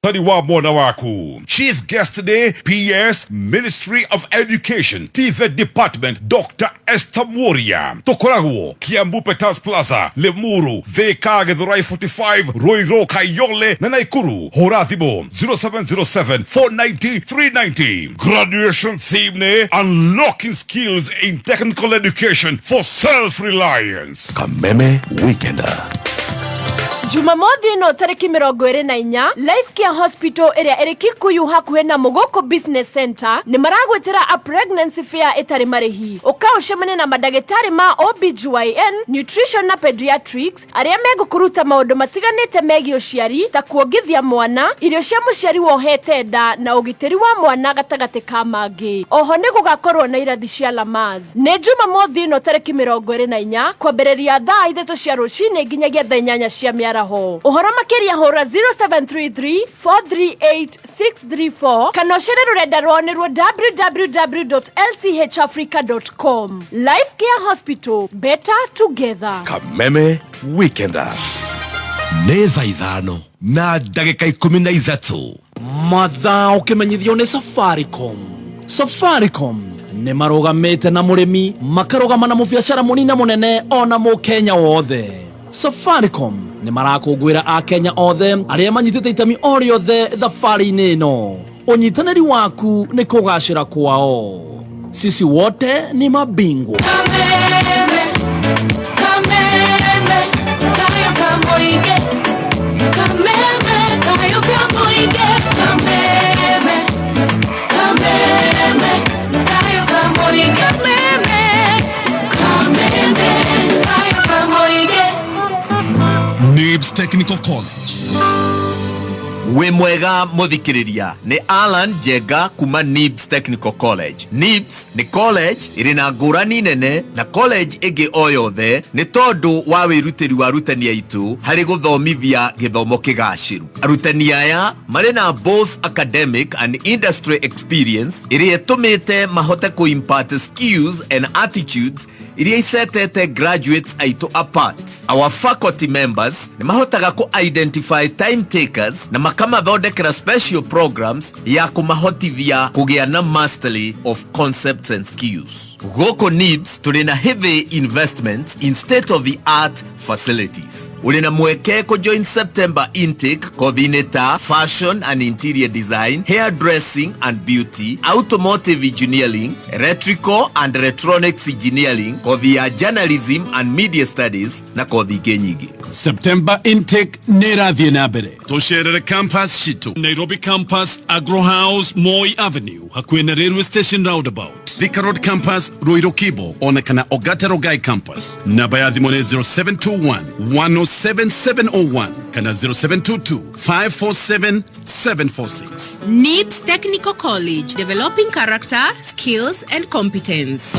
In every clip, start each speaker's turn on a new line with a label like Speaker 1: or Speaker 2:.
Speaker 1: Ũhotani wa mwana waku. Chief guest nĩ PS Ministry of Education TVET Department Dr. Esther Mworia. Tũkoragwo Kiambu Petals Plaza, Limuru, Thika, Githurai 45, Ruiru, Kayole na Naikuru. Hũra thimũ 0707 490 390. Graduation theme nĩ Unlocking Skills in Technical Education for Self-Reliance.
Speaker 2: Kameme Weekender.
Speaker 3: Jumamothi ĩno tarĩki 24, Life Care Hospital ĩrĩa ĩrĩ Kikuyu hakuhĩ na Mũgũkũ Business Center nĩ maragwĩtĩra a pregnancy fair ĩtarĩ marĩhi. Ũka ũcemanie na mandagĩtarĩ ma OBGYN, nutrition na pediatrics arĩa megũkũruta maũndũ matiganĩte megiĩ ũciari ta kuongithia mwana, irio cia mũciari wohete nda na ũgitĩri wa mwana gatagatĩ ka mangĩ. Oho nĩ gũgakorwo na irathi cia Lamaze. Nĩ Jumamothi ĩno tarĩki 24 kwambĩrĩria thaa 3 cia rũcinĩ nginyagia thaa 8 cia mĩaraho. Ũhoro makĩria hũra 0733 438 634 kana ũcere rũrenda rwao nĩruo www.lchafrica.com. Life Care Hospital, better together.
Speaker 2: Kameme Weekender. Nĩ thaa 5 na ndagĩka 13.
Speaker 4: Mathaa ũkĩmenyithio nĩ Safaricom. Safaricom nĩ marũgamĩte na mũrĩmi, makarũgama na mũbiacara mũnini na mũnene ona mũkenya wothe. Safaricom nĩ marakũngũĩra akenya othe arĩa manyitĩte itemi o rĩothe thabarĩ-inĩ ĩno. Ũnyitanĩri waku nĩ kũgacĩra kwao. Sisi wote ni mabingwa.
Speaker 5: Kameme, kameme, kayo kamoige. Kameme, kayo kamoige. Kameme, kameme, kayo kamoige. Kameme, kameme, kayo kamoige.
Speaker 6: Nibs Technical College.
Speaker 7: Wĩ mwega mũthikĩrĩria, nĩ Alan Njenga kuma Nibs Technical College. Nibs nĩ college ĩrĩ na ngũrani nene na college ĩngĩ o yothe nĩ tondũ wa wĩrutĩri wa arutani aitũ harĩ gũthomithia gĩthomo kĩgacĩru. Arutani aya marĩ na both academic and industry experience ĩrĩa ĩtũmĩte mahote kũ impart skills and attitudes iria icetete graduates aitũ apart. Our faculty members nĩ mahotaga kũ identify time takers na makamathondekera special programs ya kũmahotithia kũgĩa na mastery of concepts and skills. Gũkũ Nibs tũrĩ na heavy investments in state of the art facilities. Ũrĩ na mweke kũ join September intake kothi-inĩ ta fashion and interior design, hair dressing and beauty, automotive engineering, electrical and electronics engineering, kothi ya journalism and media studies na kothi ingĩ nyingĩ.
Speaker 6: September intake nĩ ĩrathiĩ na mbere. Tũcerere campus citũ Nairobi campus, Agro House, Moi Avenue, hakuhĩ na railway station roundabout, Thika Road campus, Ruiru Kibo, ona kana Ogata Rongai campus. Namba ya thimũ nĩ 0721 107 701 kana 0722 547 746.
Speaker 8: NIBS Technical College, developing character, skills and competence.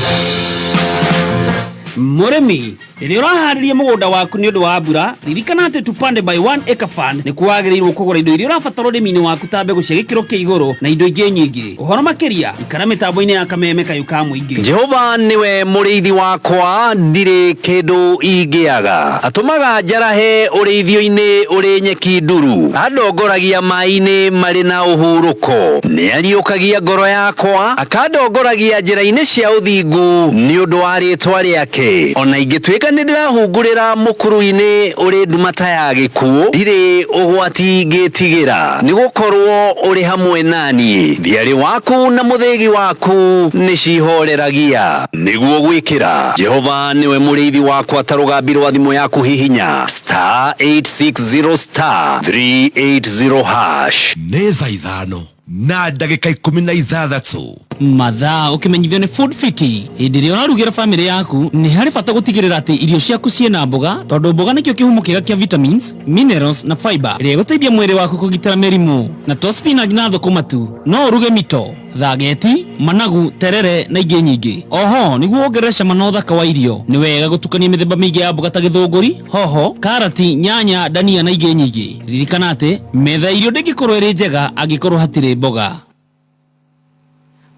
Speaker 9: Mũrĩmi, rĩrĩa ũraharĩria mũgũnda waku nĩ ũndũ wa mbura, ririkana atĩ Tupande by One Acre Fund nĩ kuwagĩrĩirwo kũgũra indo iria ũrabatara ũrĩmi-inĩ waku ta mbegũ cia gĩkĩro kĩa igũrũ na indo ingĩ nyingĩ. Ũhoro makĩria, ikara mĩtambo-inĩ ya Kameme Kayũ ka Mũingĩ.
Speaker 10: Jehova nĩwe mũrĩithi wakwa, ndirĩ kĩndũ ingĩaga. Atũmaga njarahe ũrĩithio-inĩ ũrĩ nyeki nduru, andongoragia maĩ-inĩ marĩ na ũhurũko. Nĩariũkagia ngoro yakwa, akandongoragia njĩra-inĩ cia ũthingu nĩ ũndũ wa rĩĩtwa rĩake. Ona ingĩtuĩka nĩ ndĩrahungurĩra mũkuru-inĩ ũrĩ nduma ta ya gĩkuũ, ndirĩ ũgwati ingĩtigĩra, nĩ gũkorwo ũrĩ hamwe na niĩ. Thiarĩ waku na mũthĩgi waku nĩ cihoreragia. Nĩguo gwĩkĩra Jehova nĩwe mũrĩithi wakwa ta rũgambi rwa thimũ yaku, hihinya *860*380#.
Speaker 2: Nĩ thaa 5 na ndagĩka 16.
Speaker 9: Mathaa ũkĩmenyithio nĩ Food Fiti. Hĩndĩ ĩrĩa ũrarugĩra bamĩrĩ yaku, nĩ harĩ bata gũtigĩrĩra atĩ irio ciaku ciĩna mboga, tondũ mboga nĩkĩo kĩhumo kĩega kĩa vitamins, minerals na fiber ĩrĩa ĩgũteithia mwĩrĩ waku kũgitĩra mĩrimũ. Na to spinach na thũkũma tu, no ũruge mito, thageti, managu, terere na ingĩ nyingĩ. Oho nĩguo wongerere cama na ũthaka wa irio, nĩ wega gũtukania mĩthemba mĩingĩ ya mboga ta gĩthũngũri, hoho, karati, nyanya, ndania na ingĩ nyingĩ. Ririkana atĩ metha ya irio ndĩngĩkorwo ĩrĩ njega angĩkorwo hatirĩ mboga.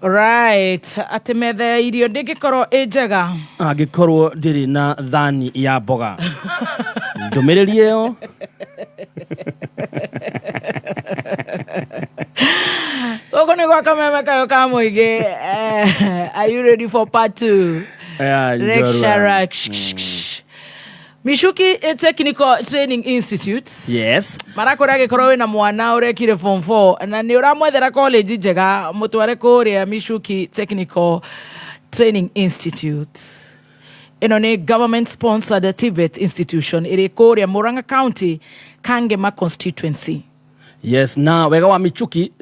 Speaker 11: Right, atĩ metha ya irio ndĩngĩkorwo ĩ njega
Speaker 12: angĩkorwo ndĩrĩ na thani ya mboga.
Speaker 9: Ndũmĩrĩri ĩyo.
Speaker 11: Gũkũ nĩ gwa Kameme Kayo ka Mũingĩ. Are you ready for part two?
Speaker 9: Yeah, njorua.
Speaker 11: Lecturer. Michuki Technical Training Institute.
Speaker 9: Yes.
Speaker 11: Marakwĩra angĩkorwo wĩna mwana ũrekire form 4 na nĩ ũramwethera college njega, mũtware kũrĩa Michuki Technical Training Institute. Ĩno nĩ government sponsored TVET institution ĩrĩ kũrĩa Murang'a County, Kangema constituency.
Speaker 9: Yes, na wega wa Michuki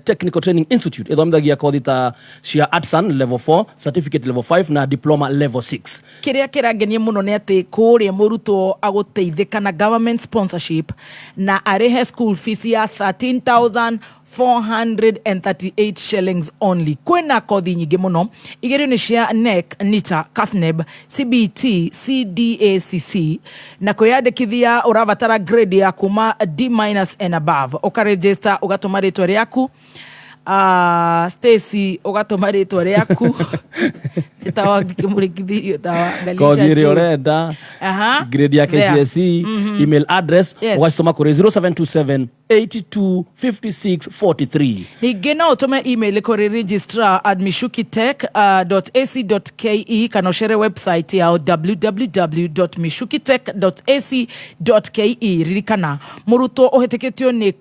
Speaker 9: Technical Training Institute, ĩthomithagia kothi ta cia Artisan level 4, certificate level 5 na diploma level 6.
Speaker 11: Kĩrĩa kĩrangenia mũno nĩ atĩ kũrĩa mũrutwo agũteithĩka na government sponsorship na arĩhe school fees ya 13,438 shillings only. Kwĩna kothi nyingĩ mũno. Igerio nĩ cia NEC, NITA, KASNEB, CBT, CDACC, na kwĩyandĩkithia ũrabatara grade ya kuma D minus and above. Ũkaregister, ũgatũma rĩtwa rĩaku, Stacy, ũgatũma rĩtwa rĩaku, tawa ngĩkĩmũrĩkithirio tawa.
Speaker 9: Kothi ĩrĩa ũrenda, grade ya KCSE, email address. Ũgacitũma kũrĩ 0727 82 56 43.
Speaker 11: Ningĩ no ũtũme email kũrĩ registrar@mishukitech.ac.ke kana ũcere website yao www.mishukitech.ac.ke. Ririkana, mũrutwo ũhĩtũkĩtio nĩ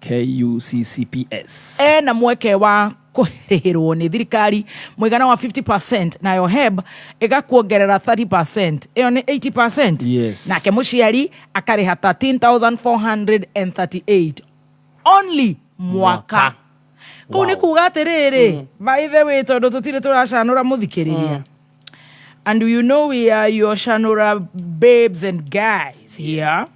Speaker 9: KUCCPS
Speaker 11: ena mweke wa kũrĩhĩrwo nĩ thirikari mũigana wa 50%, nayo HEB ĩgakuongerera 30%, ĩyo nĩ 80%.
Speaker 9: Yes.
Speaker 11: Nake mũciari akarĩha 13,438 only mwaka. Kũu nĩ kuga atĩrĩrĩ, by the way, tondũ tũtirĩ tũracanũra mũthikĩrĩria, and you know we are your shanura babes and guys here,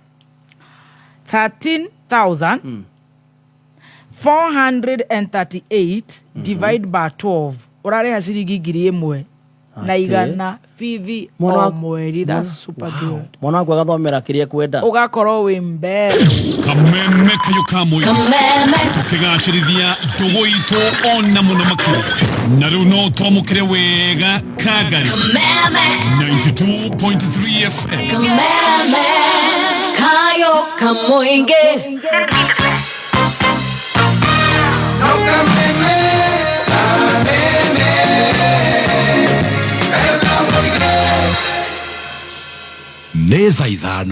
Speaker 11: 13,438 divide by 12, ũrarĩha ciringi 1,100 bithi
Speaker 9: Mwana
Speaker 11: o mweri. That's super good.
Speaker 9: Mwana waku agathomera kĩrĩa ekwenda.
Speaker 11: Ũgakorwo wĩ mbere.
Speaker 6: Kameme Kayo ka Mũingĩ, tũkĩgacĩrithia ndũgũ itũ ona mũno makĩria, na rĩu no twamũkĩre wega Kangari 92.3 FM.
Speaker 5: Kameme Kayo Kamoinge.
Speaker 2: Nĩ thaa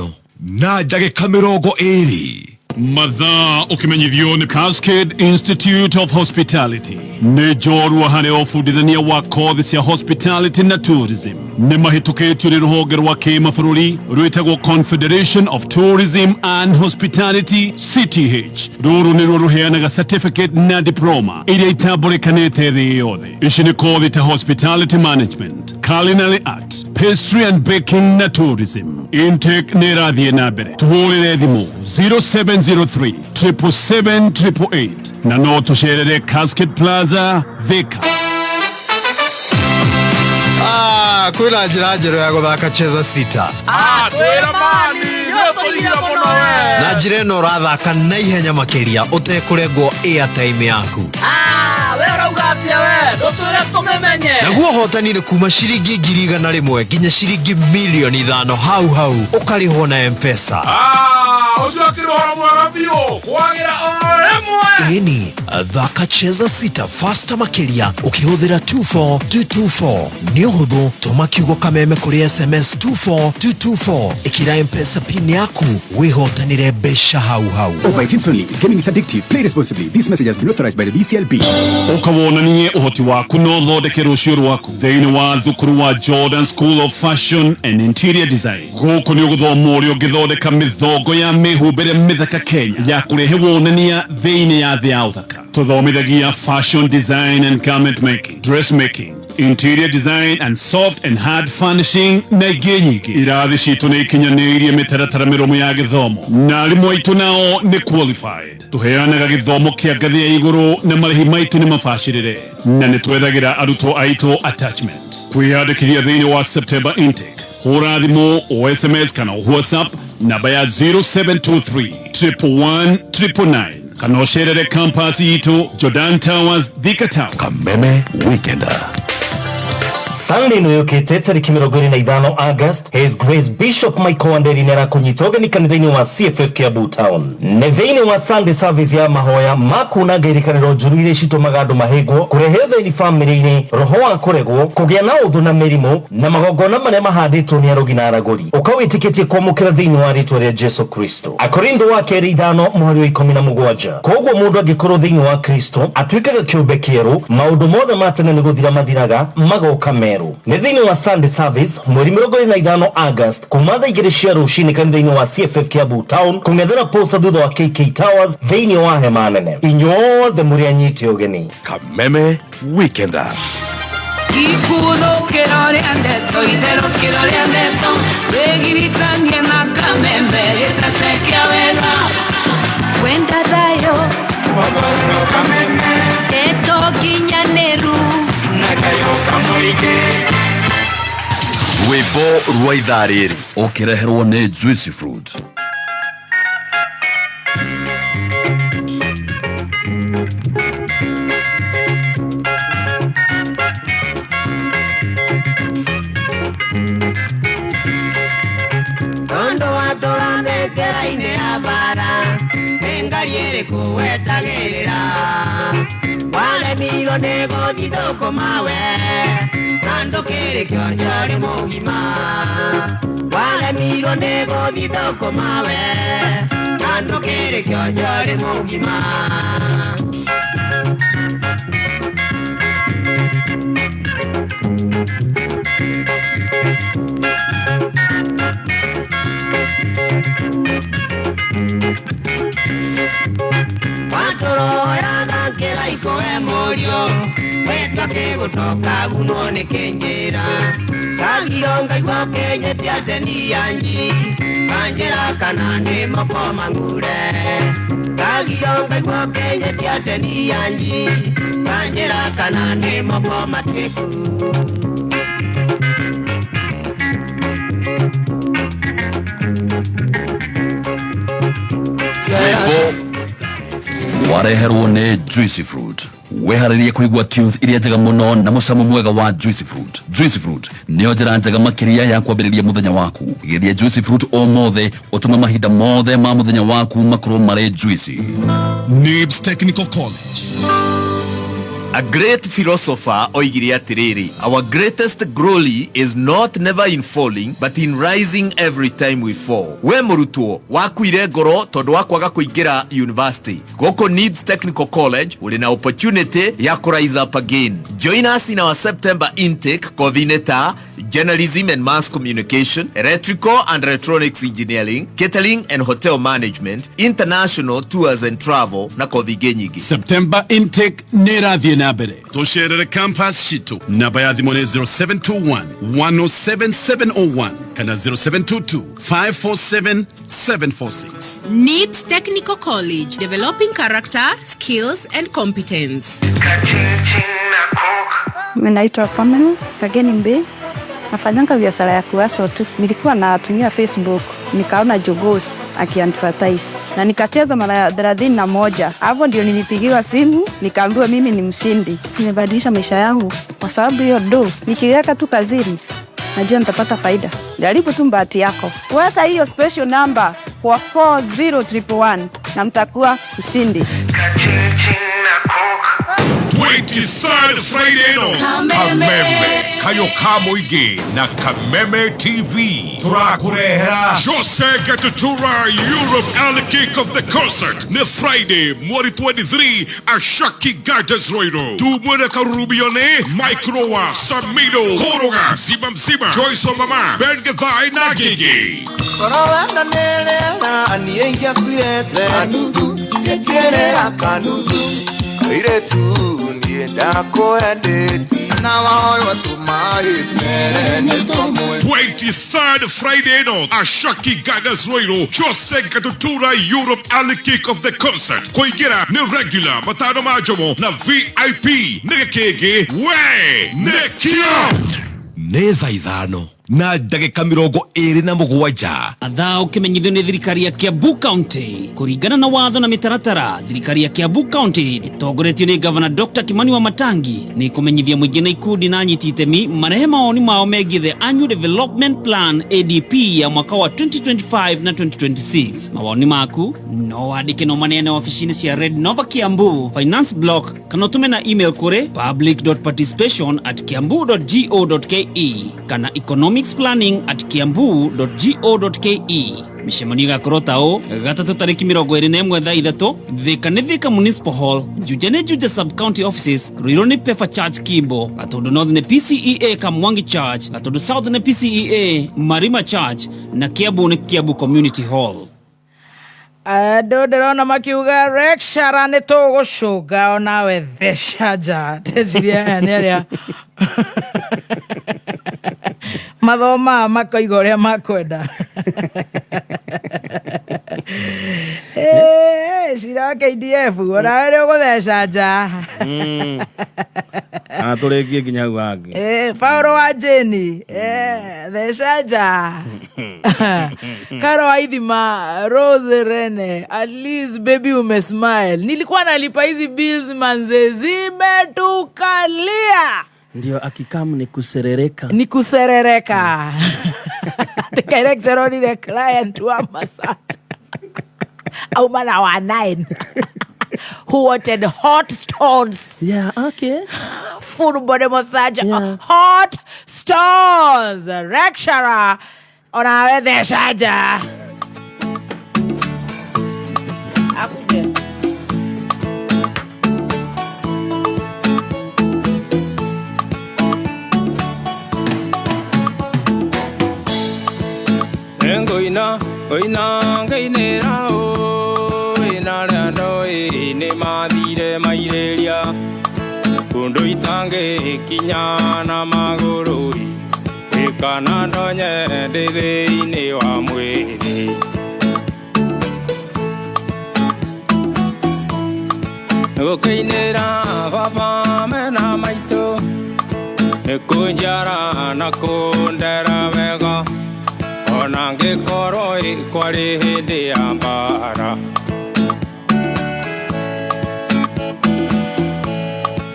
Speaker 2: 5:20.
Speaker 6: Mathaa ũkĩmenyithio nĩ Cascade Institute of Hospitality, nĩ njorua harĩ ũbundithania wa kothi cia hospitality na tourism. Nĩ mahĩtũkĩtio nĩ rũhonge rwa kĩmabũrũri rwĩtagwo Confederation of Tourism and Hospitality, CTH. Rũrũ nĩruo rũheanaga certificate na diploma iria itambũrĩkanĩte thĩ yothe. Ici nĩ kothi ta hospitality management, culinary art, pastry and baking na tourism. Intake nĩ ĩrathiĩ na mbere. Tũhũrĩre thimũ 0703 777 888 na no tũcerere Cascade Plaza, Thika.
Speaker 7: Ah, kwĩna njĩra njerũ ya gũthaka Cheza Sita.
Speaker 4: Twĩra mani nĩũtũria mũno we.
Speaker 7: Na njĩra ĩno ũrathaka na ihenya makĩria ũtekũrengwo airtime yaku.
Speaker 4: Ah, we ũrauga atĩa? We ndũtwĩre tũmĩmenye.
Speaker 7: Naguo ũhotani nĩ kuma ciringi 100,000 nginya ciringi 5,000,000 hau hau, ũkarĩhwo na M-Pesa.
Speaker 1: Ah, ũcio akĩrĩ ũhoro mwega biũ kwagĩra o rĩmwe.
Speaker 7: Ĩni, thaka Cheza Sita fasta makĩria ũkĩhũthĩra 24224. Nĩ ũhũthũ, tũma kiugo Kameme kũrĩ SMS 24224, ĩkĩra M-Pesa PIN yaku, wĩhotanĩre mbeca hau hau.
Speaker 12: Over 18 only. Gaming is addictive. Play responsibly. This message has been authorized by the BCLB.
Speaker 6: Ũka wonanie ũhoti waku na ũthondeke rũciũ rwaku thĩinĩ wa thukuru wa Jordan School of Fashion and Interior Design. Gũkũ nĩ ũgũthoma ũrĩa ũngĩthondeka mĩthongo ya mĩhumbĩre mĩthaka Kenya ya kũrehe wonania thĩinĩ ya thĩ ya ũthaka. Tũthomithagia fashion design and garment making, dressmaking, interior design and soft and hard furnishing na ingĩ nyingĩ. Irathi citũ nĩ ikinyanĩirie mĩtaratara mĩrũmu ya gĩthomo, na arimũ aitũ nao nĩ qualified. Tũheanaga gĩthomo kĩa ngathĩ ya igũrũ na marĩhi maitũ nĩ mabacĩrĩre, na nĩ twethagĩra arutwo aitũ attachment. Kwĩyandĩkithia thĩinĩ wa September intake, hũra thimũ o SMS kana WhatsApp namba ya 0723 111 999 kana ũcerere campus itũ, Jordan Towers, Thika Town.
Speaker 2: Kameme Weekender.
Speaker 13: Sunday ĩno yũkĩte tarĩki 25 August, His Grace Bishop Michael Wanderi nĩ arakũnyita ũgeni kanitha-inĩ wa CFF Kiambu Town. Nĩ thĩinĩ wa Sunday service ya mahoya ma kunanga irĩkanĩro njũru iria citũmaga andũ mahĩngwo, kũrehe ũthĩni bamĩrĩ-inĩ, roho wa kũregwo, kũgĩa na ũthũ na mĩrimũ, na magongona marĩa mahandĩtwo nĩ arogi na aragũri. Ũkawĩtĩkĩtie kwamũkĩra thĩinĩ wa rĩtwa rĩa Jesu Kristo. Akorintho wa kerĩ 5 mũhari wa 17. Koguo mũndũ angĩkorwo thĩinĩ wa Kristo atuĩkaga kĩũmbe kĩerũ, maũndũ mothe ma tene nĩ gũthira mathiraga, magoka merũ. Nĩ thĩinĩ wa Sunday service mweri 25 August kuma thaa 2 cia rũcinĩ kanitha-inĩ wa CFF Kiambu Town, kũng'ethera posta thutha wa KK Towers thĩinĩ wa hema nene. Inyuothe mũrĩ anyite ũgeni.
Speaker 2: Kameme Weekender.
Speaker 14: Ikuthũkĩro rĩa ndeto, itherũkĩro rĩa ndeto, wĩgiritanie na Kameme, gĩtete kĩa wega.
Speaker 5: Wenda thayũ, ndeto nginyanĩru.
Speaker 7: Rwĩmbo rwa ithaa rĩrĩ
Speaker 4: ũkĩreherwo nĩ Juicy Fruit.
Speaker 15: Tondũ watũra mĩkĩra-inĩ ya bara, nĩ ngari ĩrĩkũ wetagĩrĩra? Waremirwo nĩ gũthiĩ thũkũma we, na ndũkĩrĩ kĩonje ũrĩ mũgima. Waremirwo nĩ gũthiĩ thũkũma we, na ndũkĩrĩ kĩonje ũrĩ mũgima. Watũroyaga kĩraikũ we mũriũ, wetwa kĩgũtoka gunwo nĩ kĩnjĩra. Kagiro ngaigua ũkĩnyetia ndeni yanji, kanjĩra kana nĩ moko mang'ure. Kagiro ngaigua ũkĩnyetia ndeni yanji, kanjĩra kana nĩ moko matuĩku.
Speaker 7: Rwĩmbo
Speaker 4: Wareherwo nĩ Juicy Fruit. Weharĩrie kũigua tunes iria njega mũno na mũcamo mwega wa Juicy Fruit. Juicy Fruit nĩyo njĩra njega makĩria ya kwambĩrĩria mũthenya waku. Geria Juicy Fruit ũmũthĩ, ũtũme mahinda mothe ma mũthenya waku makorwo marĩ juicy.
Speaker 6: NIBS Technical College.
Speaker 7: A great philosopher oigire atĩrĩrĩ, "Our greatest glory is not never in falling, but in rising every time we fall." We mũrutwo wakuire ngoro tondũ wa kwaga kũingĩra university, gũkũ NIBS Technical College ũrĩ na opportunity ya kũ rise up again. Join us in our September intake, kothi-inĩ ta journalism and mass communication, electrical and electronics engineering, catering and hotel management, international tours and travel, na kothi ingĩ nyingĩ.
Speaker 6: September intake nĩ ĩrathiĩ na mbere. Tũcerere campus citũ. Namba ya thimũ nĩ 0721 107 701 kana 0722 547 746.
Speaker 8: NIBS Technical College, developing character, skills and competence.
Speaker 16: Mimi naitwa Pamela Kageni Mbe, nafanyanga biashara ya kuaso tu. Nilikuwa natumia Facebook, nikaona Jogos akiadvertise na nikacheza mara 31. Hapo ndio nilipigiwa simu, nikaambiwa mimi ni mshindi. Nimebadilisha maisha yangu kwa sababu hiyo do nikiweka tu kazini najua nitapata faida. Jaribu tu bahati yako, weka hiyo special number kwa 40111 na mtakuwa mshindi.
Speaker 1: 23rd Friday no.
Speaker 14: Kameme.
Speaker 1: Kameme kayo ka na Kameme TV turakurehera Jose Gatutura Europe Early Kick of the concert ni Friday mweri 23, Ashaki Gardens, Ruiru. Tumwene karubione Microwa Samido Koroga Mzima Mzima, Joyce wa Mama, Ben Githai na Gigi.
Speaker 17: Korowenda nĩrĩra niĩ ingĩakuire kanuthu njĩkĩrĩra kanuthu kairetu niĩ ndakwendeti na wahoywo tũmaĩ mere nĩ tũmwe.
Speaker 1: 23rd Friday no, Ashaki Gardens, Ruiru, Jose Gatutura Europe Early Kick of the concert. Kũingĩra nĩ regular matano ma njomo na VIP nĩ gĩkĩngĩ we nĩkĩo.
Speaker 2: Nĩ thaa 5. Na ndagĩka 27.
Speaker 9: Athaa ũkĩmenyithio nĩ thirikari ya Kiambu County kũringana na watho na mĩtaratara. Thirikari ya Kiambu County ĩtongoretio nĩ Gavana Dr. Kimani Wamatangi nĩ kũmenyithia mũingĩ na ikundi na anyiti itemi marehe mawoni mao megiĩ the Annual Development Plan ADP ya mwaka wa 2025 na 2026. Mawoni maku no wandĩke no maneane wabici-inĩ cia Red Nova Kiambu Finance Block kana ũtũme na email kũrĩ public.participation@kiambu.go.ke kana economicsplanning@kiambu.go.ke. Mĩcemanio ĩgakorwo ta ũũ: gatatũ tarĩki 21 thaa 3, Thika nĩ Thika Municipal Hall, Juja nĩ Juja Sub County Offices, Ruiru nĩ Pefa Church Kimbo, Gatundu North nĩ PCEA Kamwangi Church, Gatundu South nĩ PCEA Marima Church na Kiambu nĩ Kiambu Community Hall.
Speaker 11: Andå ndärona makiuga lecturer nä tå gå cå nga onawe theca nja. Ndeciria aya nä arä a mathomaga makoiga å rä a makwenda. Cira wa KDF onawe nä å gå theca nja.
Speaker 18: Kana tũrĩkie nginya hau hangĩ.
Speaker 11: Paulo wa Jeni, theca nja. Karo wa Ithima, Rose Rene, at least baby umesmile. Nilikuwa nalipa hizi bills manze, zimetukalia.
Speaker 4: Ndio akikam ni kuserereka.
Speaker 11: Ni kuserereka. The director onire client wa massage auma na wa 9 who wanted hot stones.
Speaker 4: Yeah, okay.
Speaker 11: Full body massage. Hot stones. Lecturer onawe theca nja. Akuje.
Speaker 19: Ngoina ngoina ngainĩra ũ na arĩa ndoĩ nĩ mathire mairĩria kũndũ itangĩkinya na magũrũ ĩ kana ndonye ndĩ thĩinĩ wa mwĩrĩ. Gũkĩinĩra baba mena maitũ nĩ kũnjara na kũndera wega ona ngĩkorwo ĩ kwarĩ hĩndĩ ya mbara.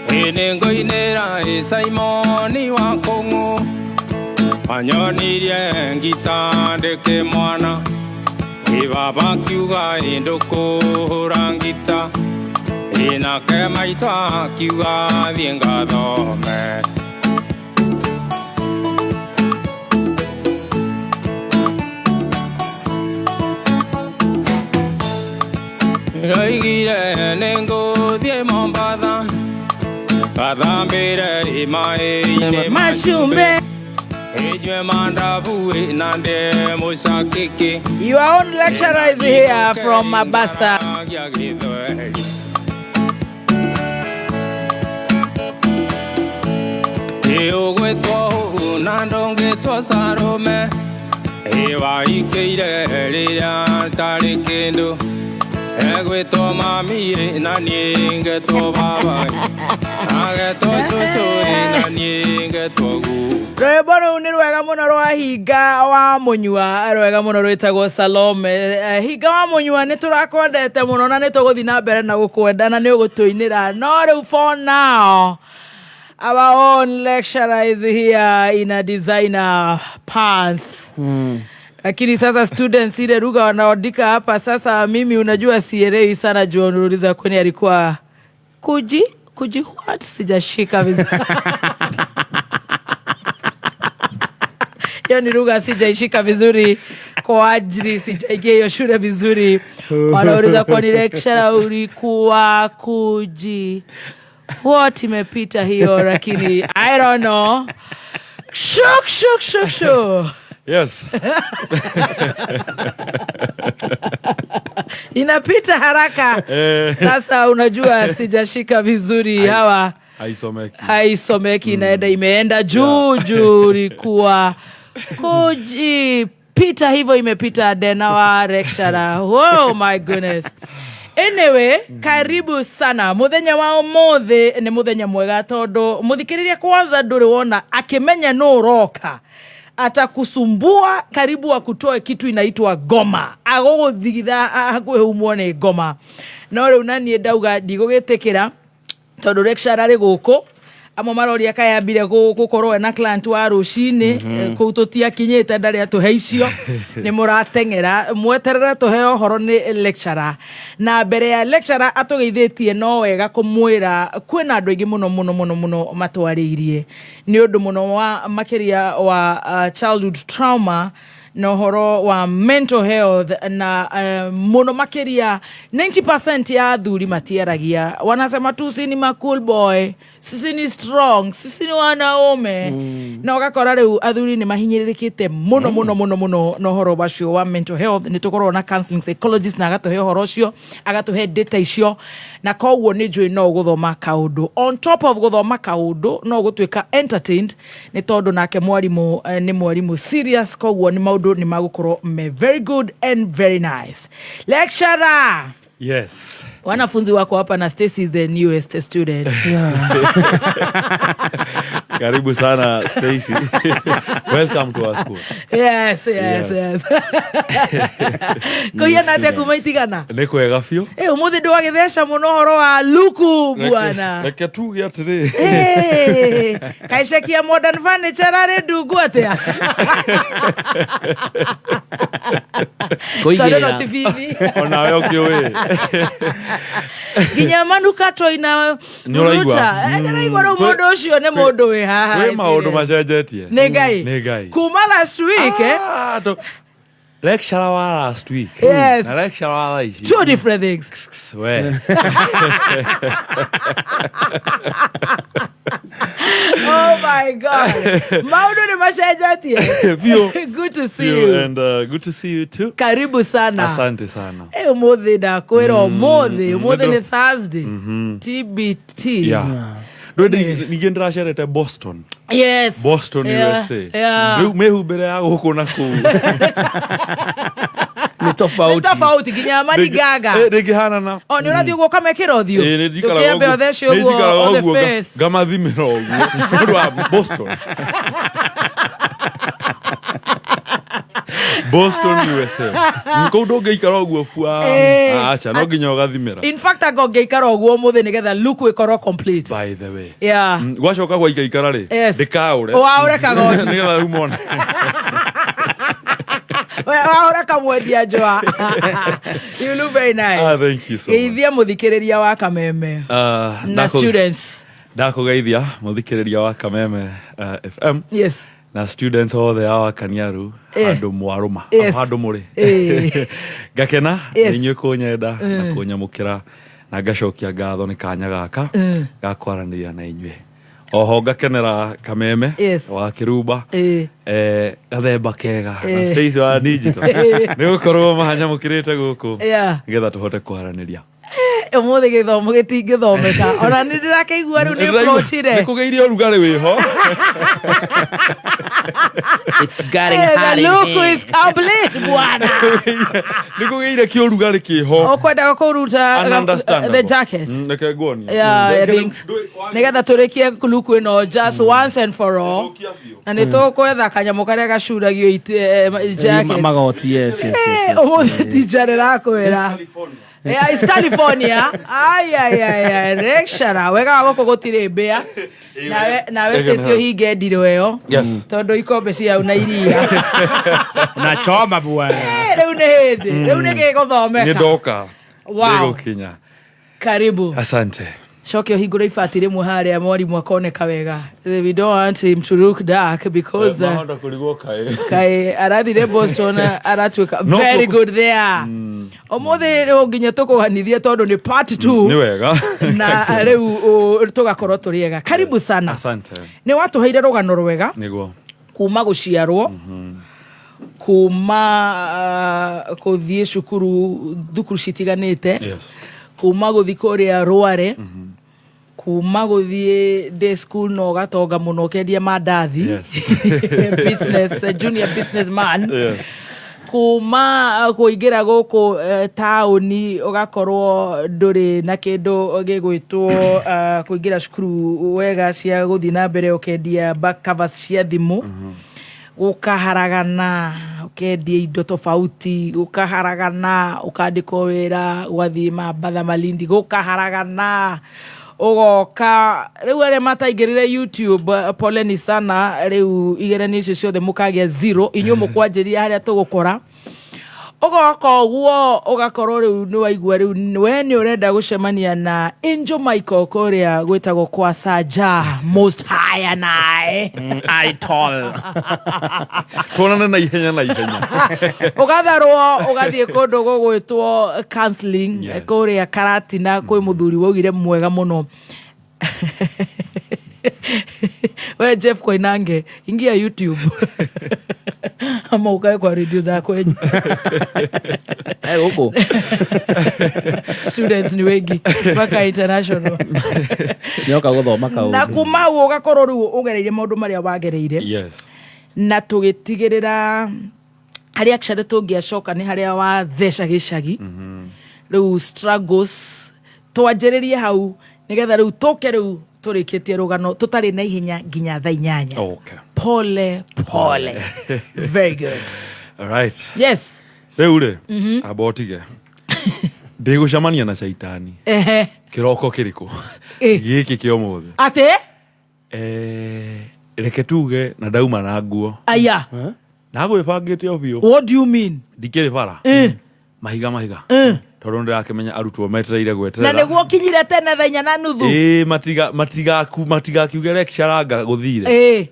Speaker 19: Ĩ nĩngũinĩra ĩ Simoni wa Kũng'ũ anyonirie ngita ndĩkĩ mwana ĩ baba akiuga ĩ ndũkũhũra ngita ĩ nake maitũ akiuga thiĩ ngathome. Ndoigire nĩngũthiĩ Mombatha ngathambĩre maĩ-inĩ
Speaker 11: Mashumbe.
Speaker 19: Ijwe mandavu na ndĩ mũcakĩkĩ.
Speaker 11: Your own lecturer is here from Mabasa.
Speaker 19: Ĩ ũgwĩtwo ũũ na ndũngĩtwo Salome ĩ waikĩire rĩrĩa ntarĩ kĩndũ egwĩtwo mami na niĩ ngetwo baba agetwo cũcũ na niĩ ngetwo guka.
Speaker 11: Rwĩmbo rũu nĩ rwega mũno rwa Hinga wa Mũnyua, rwega mũno rwĩtagwo Salome. Hinga wa Mũnyua, nĩ tũrakwendete mũno na nĩ tũgũthiĩ na mbere na gũkwenda na nĩ ũgũtũinĩra. No rĩu for now, our own lecturer is here in a designer pants. Lakini sasa students ile lugha wanaandika hapa sasa mimi unajua sielewi sana juu wanauliza kwani alikuwa kuji kuji what, sijashika vizuri. Hiyo ni lugha sijaishika vizuri kwa ajili sijaingia hiyo shule vizuri. Wanauliza kwani lecturer ulikuwa kuji what, imepita hiyo lakini I don't know. Shuk shuk shuk shuk.
Speaker 20: Yes.
Speaker 11: Inapita haraka. Sasa unajua sijashika vizuri hawa.
Speaker 20: Haisomeki.
Speaker 11: Haisomeki, inaenda imeenda juu juu ilikuwa kujipita hivyo imepita denawa lecturer. Oh my goodness. Anyway, karibu sana. Muthenya wa umuthi ni muthenya mwega tondu muthikiriria kwanza nduri wona akimenya no uroka. Atakusumbua karibu akutoe kitu inaitwa ngoma, agũgũthigitha hakuhĩ umwo nĩ ngoma. No rĩu na niĩ ndauga ndigũgĩtĩkĩra tondũ lecturer arĩ gũkũ. Amwe maroria kayambire gũkorwo ena client wa rũcinĩ. Kũu tũtiakinyĩte, ndarĩ atũhe icio. Nĩ mũrateng'era, mweterere tũheo ũhoro nĩ lecturer. Na mbere ya lecturer atũgeithĩtie, no wega kũmwĩra kwĩna andũ aingĩ mũno mũno mũno mũno matwarĩirie nĩ ũndũ mũno wa makĩria wa childhood trauma na ũhoro wa mental health na mũno makĩria 90% ya athuri matiaragia. Wanasema tu si ni ma cool boy, sisi ni strong, sisi ni wanaume. Na ũgakora rĩu athuri nĩ mahinyĩrĩrĩkĩte mũno mũno mũno mũno na ũhoro wacio wa mental health. Nĩ tũkoragwo na counseling psychologist na agatũhe ũhoro ũcio, agatũhe data icio, na koguo nĩ njũĩ no ũgũthoma kaũndũ. On top of gũthoma kaũndũ, no ũgũtuĩka entertained nĩ tondũ nake mwarimũ nĩ mwarimũ serious. Koguo nĩ maũndũ nĩ magũkorwo me very good and very nice. Lecturer.
Speaker 18: Yes.
Speaker 11: Wanafunzi wako hapa na Stacy is the newest student.
Speaker 18: Karibu sana, Stacy. Welcome to our school.
Speaker 11: Yes.
Speaker 18: Yes.
Speaker 11: Kũhiana atĩa kuma itigana?
Speaker 18: Nĩ kwega biũ.
Speaker 11: Ĩ, ũmũthĩ ndwagĩtheca mũno ũhoro wa luku bwana.
Speaker 18: Reke tuge atĩrĩ.
Speaker 11: Eh, kaicekia Modern Furniture arĩ ndungu atĩa? Tondũ ĩno ti bithi.
Speaker 18: Onawe ũkĩũĩ.
Speaker 11: Nginya manukato ina
Speaker 18: Nĩ ũraigua?
Speaker 11: ruta. Eh, ndĩraigua rĩu mũndũ ũcio nĩ mũndũ wĩ haha.
Speaker 18: Kwĩ maũndũ macenjetie.
Speaker 11: Nĩ Ngai.
Speaker 18: Nĩ Ngai.
Speaker 11: Kuma last week, eh?
Speaker 18: Ah, lecturer wa last week na lecturer wa thaa ici.
Speaker 11: Two different things.
Speaker 18: We.
Speaker 11: Oh my God, maũndũ nĩ macenjetie.
Speaker 18: Biũ.
Speaker 11: Good to see
Speaker 18: Biũ,
Speaker 11: you.
Speaker 18: and good to see you too.
Speaker 11: Karibu sana.
Speaker 18: Asante sana.
Speaker 11: Eh, ũmũthĩ ndakwĩra ũmũthĩ, ũmũthĩ nĩ Thursday, TBT.
Speaker 18: Yeah. Ndũĩ ningĩ ndĩracerete Boston. Boston, USA. Rĩu mĩhumbĩre ya gũkũ na kũu
Speaker 9: nĩ tofauti.
Speaker 11: Nĩ tofauti nginya Marigaga.
Speaker 18: Ndĩngĩhanana.
Speaker 11: O nĩ ũrathiĩ ũguo ũkamekĩra ũthiũ.
Speaker 18: Ĩĩ, nĩ njikaraga
Speaker 11: Ndũkĩambe
Speaker 18: ũguo-
Speaker 11: ũthece
Speaker 18: nĩ
Speaker 11: ũguo
Speaker 18: njikaraga
Speaker 11: on the
Speaker 18: ũguo
Speaker 11: face.
Speaker 18: ngamathimĩra ũguo nĩ ũndũ wa Boston. Boston, USA. Kũu ndũngĩikara ũguo bua. Aca, no nginya ũgathimĩra.
Speaker 11: In fact, anga ũngĩikara ũguo ũmũthĩ nĩgetha look ĩkorwo complete.
Speaker 18: By the way. Gwacoka gwaikaikara rĩ, ndĩkaũre.
Speaker 11: Waũre kagoti.
Speaker 18: Nĩgetha rĩu mone.
Speaker 11: Wahũra kamwendia njũa. You look very nice.
Speaker 18: Ah, thank you so much.
Speaker 11: Geithia mũthikĩrĩria wa Kameme na students.
Speaker 18: Ndakũgeithia mũthikĩrĩria wa Kameme FM na students othe a Wakaniaru handũ mwarũma, handũ mũrĩ. Ngakena nĩ inyuĩ kũnyenda na kũnyamũkĩra, na ngacokia ngatho nĩ kanya gaka ga kwaranĩria na inyuĩ. Oho ngakenera Kameme wa Kĩrumba, gathemba kega na Stacy wa digital, nĩ gũkorwo mahanyamũkĩrĩte gũkũ nĩgetha tũhote kwaranĩria.
Speaker 11: Ũmũthĩ gĩthomo gĩtingĩthomeka, ona nĩ ndĩrakĩigua rĩu nĩ flochire.
Speaker 18: Nĩ kũgĩire ũrugarĩ wĩho.
Speaker 9: It's getting
Speaker 11: Eh,
Speaker 9: hot
Speaker 11: the
Speaker 9: in
Speaker 11: look
Speaker 9: here.
Speaker 11: is complete bwana.
Speaker 18: Nĩ kũgĩire kĩũrugarĩ kĩho.
Speaker 11: Ũkwenda kũruta
Speaker 18: Ununderstandable.
Speaker 11: the jacket?
Speaker 18: Reke nguonie.
Speaker 11: Yeah, I think nĩgetha tũrĩkie luku ĩno just once and for all, na nĩ tũkwetha kanyamũ karĩa gacuragio jacket.
Speaker 9: Magoti, yes.
Speaker 11: Eh, ũmũthĩ teacher ndĩrakwĩra. Yeah, it's California. Ai, ai, ai, ai, lecturer. Wega wa gũkũ gũtirĩ mbĩa. Nawe
Speaker 18: Ege
Speaker 11: Stacy ũhinge ndirũ ĩyo. Tondũ ikombe ciau na iria.
Speaker 9: Nachoma bwana.
Speaker 11: Eh, rĩu nĩ hĩndĩ. Rĩu nĩ gĩgũthomeka.
Speaker 18: Nĩ ndoka.
Speaker 11: Wow.
Speaker 18: Nĩgũkinya.
Speaker 11: Karibu.
Speaker 18: Asante.
Speaker 11: Coke ũhingũre ibati rĩmwe harĩa mwarimũ akoneka wega. We don't want him to look dark because
Speaker 18: Mahota kũrigwo kaĩ.
Speaker 11: Kaĩ arathire Boston aratuĩka
Speaker 18: No,
Speaker 11: very good there. Ũmũthĩ rĩu nginya tũkũganithie tondũ nĩ part 2.
Speaker 18: Nĩ wega.
Speaker 11: Na rĩu tũgakorwo tũrĩ ega. Karibu sana.
Speaker 18: Asante.
Speaker 11: Nĩ watũheire rũgano rwega
Speaker 18: Nĩguo.
Speaker 11: kuma gũciarwo, kuma kũthiĩ cukuru, thukuru citiganĩte, kuma gũthiĩ kũrĩa Rware, kuma gũthiĩ day school na ũgatonga mũno ũkendia mandathi, business, junior businessman, kuma kũingĩra gũkũ taũni ũgakorwo ndũrĩ na kĩndũ gĩgwĩtwo kũingĩra cukuru wega cia gũthiĩ na mbere, ũkendia back covers cia thimũ. Gũkaharagana, ũkendia indo tofauti, gũkaharagana, ũkandĩkwo wĩra, ũgathiĩ Mambatha Malindi, gũkaharagana, ũgoka rĩu arĩa mataingĩrire YouTube, poleni sana. Rĩu igeranio icio ciothe mũkagĩa zero, inyuĩ mũkwanjĩria harĩa tũgũkora. Ũgoka ũguo, ũgakorwo rĩu nĩ waigua rĩu we nĩ ũrenda gũcemania na Angel Michael kũrĩa gwĩtagwo kwa Saja Most High nae.
Speaker 4: Itol.
Speaker 18: Tuonane na ihenya na ihenya.
Speaker 11: Ũgatharwo, ũgathiĩ kũndũ gũgwĩtwo counseling.
Speaker 18: Yes.
Speaker 11: Kũrĩa Karatina kwĩ mũthuri waugire mwega mũno. We Jeff Koinange, ingia YouTube ama ukae kwa redio za kwenyu.
Speaker 4: Huko
Speaker 11: students ni wengi mpaka international.
Speaker 4: Nyoka guthoma kaundu.
Speaker 11: Na kuma hau ũgakorwo rĩu ũgereire maũndũ marĩa wagereire. Na tũgĩtigĩrĩra harĩa actually tũngĩacoka nĩ harĩa watheca gĩcagi. Rĩu struggles twanjĩrĩrie hau nĩgetha rĩu tũke rĩu tũrĩkĩtie rũgano tũtarĩ na ihenya nginya thaa 8. Pole pole. Very good.
Speaker 18: All right.
Speaker 11: Yes.
Speaker 18: Rĩu rĩ, amba ũtige ndĩgũcemania na caitani. Kĩroko kĩrĩkũ gĩkĩ kĩa ũmũthĩ?
Speaker 11: Atĩ?
Speaker 18: Reke tuge na ndauma na nguo.
Speaker 11: Aya.
Speaker 18: Na gwĩbangĩte o biũ.
Speaker 11: What do you mean?
Speaker 18: Ndikĩrĩ bara. Mahiga mahiga. Tondũ nĩndĩrakĩmenya arutwo metereire
Speaker 11: Na
Speaker 18: gweterera.
Speaker 11: nĩguo ũkinyire tene thaa 4:30.
Speaker 18: Ĩĩ, matigakiuge lecturer anga gũthire.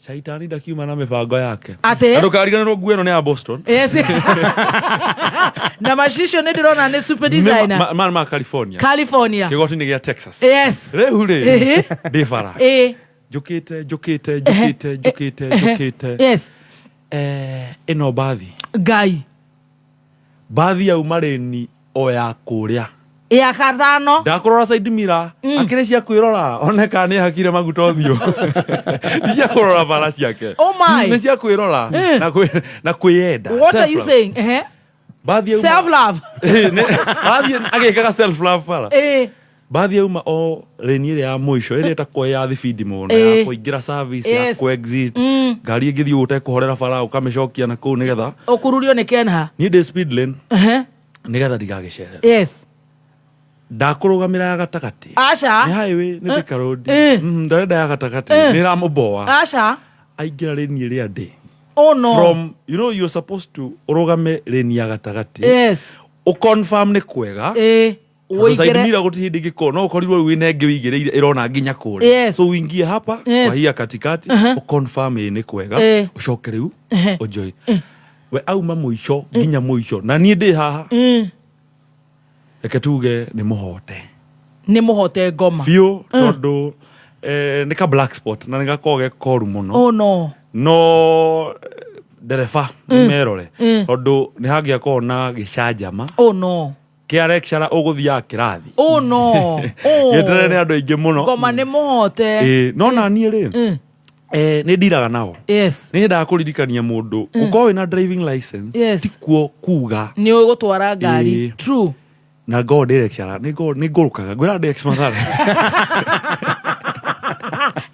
Speaker 18: Caitani ndakiuma na mĩbango yake.
Speaker 11: Atĩ?
Speaker 18: Na ndũkariganĩrwo nguo ĩno nĩ ya Boston.
Speaker 11: Yes. Na macicio nĩ ndĩrona nĩ super designer.
Speaker 18: Ma ma California.
Speaker 11: California.
Speaker 18: Kĩgoti-inĩ gĩa Texas.
Speaker 11: Yes.
Speaker 18: Rĩu rĩ, ndĩ bara. Njũkĩte njũkĩte njũkĩte njũkĩte njũkĩte.
Speaker 11: Yes.
Speaker 18: Ĩno mbathi.
Speaker 11: Ngai.
Speaker 18: Mbathi yauma rĩni o ya kũrĩa.
Speaker 11: Ya kathano.
Speaker 18: Ndakũrora side mirror, akĩrĩ cia kwĩrora one kana nĩ hakire maguta ũthiũ. Ti cia kũrora bara ciake.
Speaker 11: Oh my.
Speaker 18: Nĩ cia kwĩrora na kwĩyenda.
Speaker 11: What are you
Speaker 18: Self-love.
Speaker 11: saying?
Speaker 18: Mbathi yauma.
Speaker 11: Self love.
Speaker 18: Mbathi agĩkaga self love bara. Mbathi yauma o rĩni ĩrĩa ya mũico ĩrĩa ĩtakwo ya thibindi mũno, ya kũingĩra service, ya kũ-exit. Ngari ĩngĩthiĩ ũtekũhorera bara ũkamĩcokia na kũu nĩgetha
Speaker 11: Ũkururio nĩ Kenha.
Speaker 18: Niĩ ndĩ speed lane nĩgetha ndigagĩcerere. Ndakũrũgamĩra ya gatagatĩ.
Speaker 11: Aca.
Speaker 18: Nĩ highway, nĩ Thika Road. Ndarenda ya gatagatĩ. Nĩ ĩramũboa.
Speaker 11: Aca.
Speaker 18: Aingĩra rĩni ĩrĩa ndĩ.
Speaker 11: Oh no.
Speaker 18: From, you know, you're supposed to ũrũgame rĩni ya gatagatĩ. Ũconfirm nĩ kwega. Tondũ side
Speaker 11: Ũingĩre.
Speaker 18: mirror gũtirĩ hĩndĩ ĩngĩkorwo no ũkorirwo rĩu wĩna ĩngĩ wĩigĩrĩire ĩrona nginya kũrĩa. So uingie hapa kwa hii ya katikati, ũconfirm ĩ nĩ kwega, ũcoke rĩu ũnjoy. We auma mũico nginya mũico na niĩ ndĩ haha. Reke tuge nĩ mũhote.
Speaker 11: Nĩ mũhote ngoma.
Speaker 18: Biũ tondũ nĩ ka black spot na nĩ gakoragwo ge koru mũno.
Speaker 11: Oh no.
Speaker 18: No ndereba nĩ merore tondũ nĩ hangĩakorwo na gĩcanjama.
Speaker 11: Oh no.
Speaker 18: Kĩa lecturer ũgũthiaga kĩrathi.
Speaker 11: Oh no. Oh.
Speaker 18: Gĩeterere nĩ andũ aingĩ mũno.
Speaker 11: Ngoma nĩ mũhote.
Speaker 18: Ĩĩ, no na niĩ rĩ, nĩ ndiraga nao. Nĩ nyendaga kũririkania mũndũ gũkorwo wĩna driving license ti kuo kuga
Speaker 11: nĩ ũĩ gũtwara ngari. True.
Speaker 18: Na ngorwo ndĩ lecturer, nĩ ngũrũkaga ngwĩra ndĩ ex Mathare.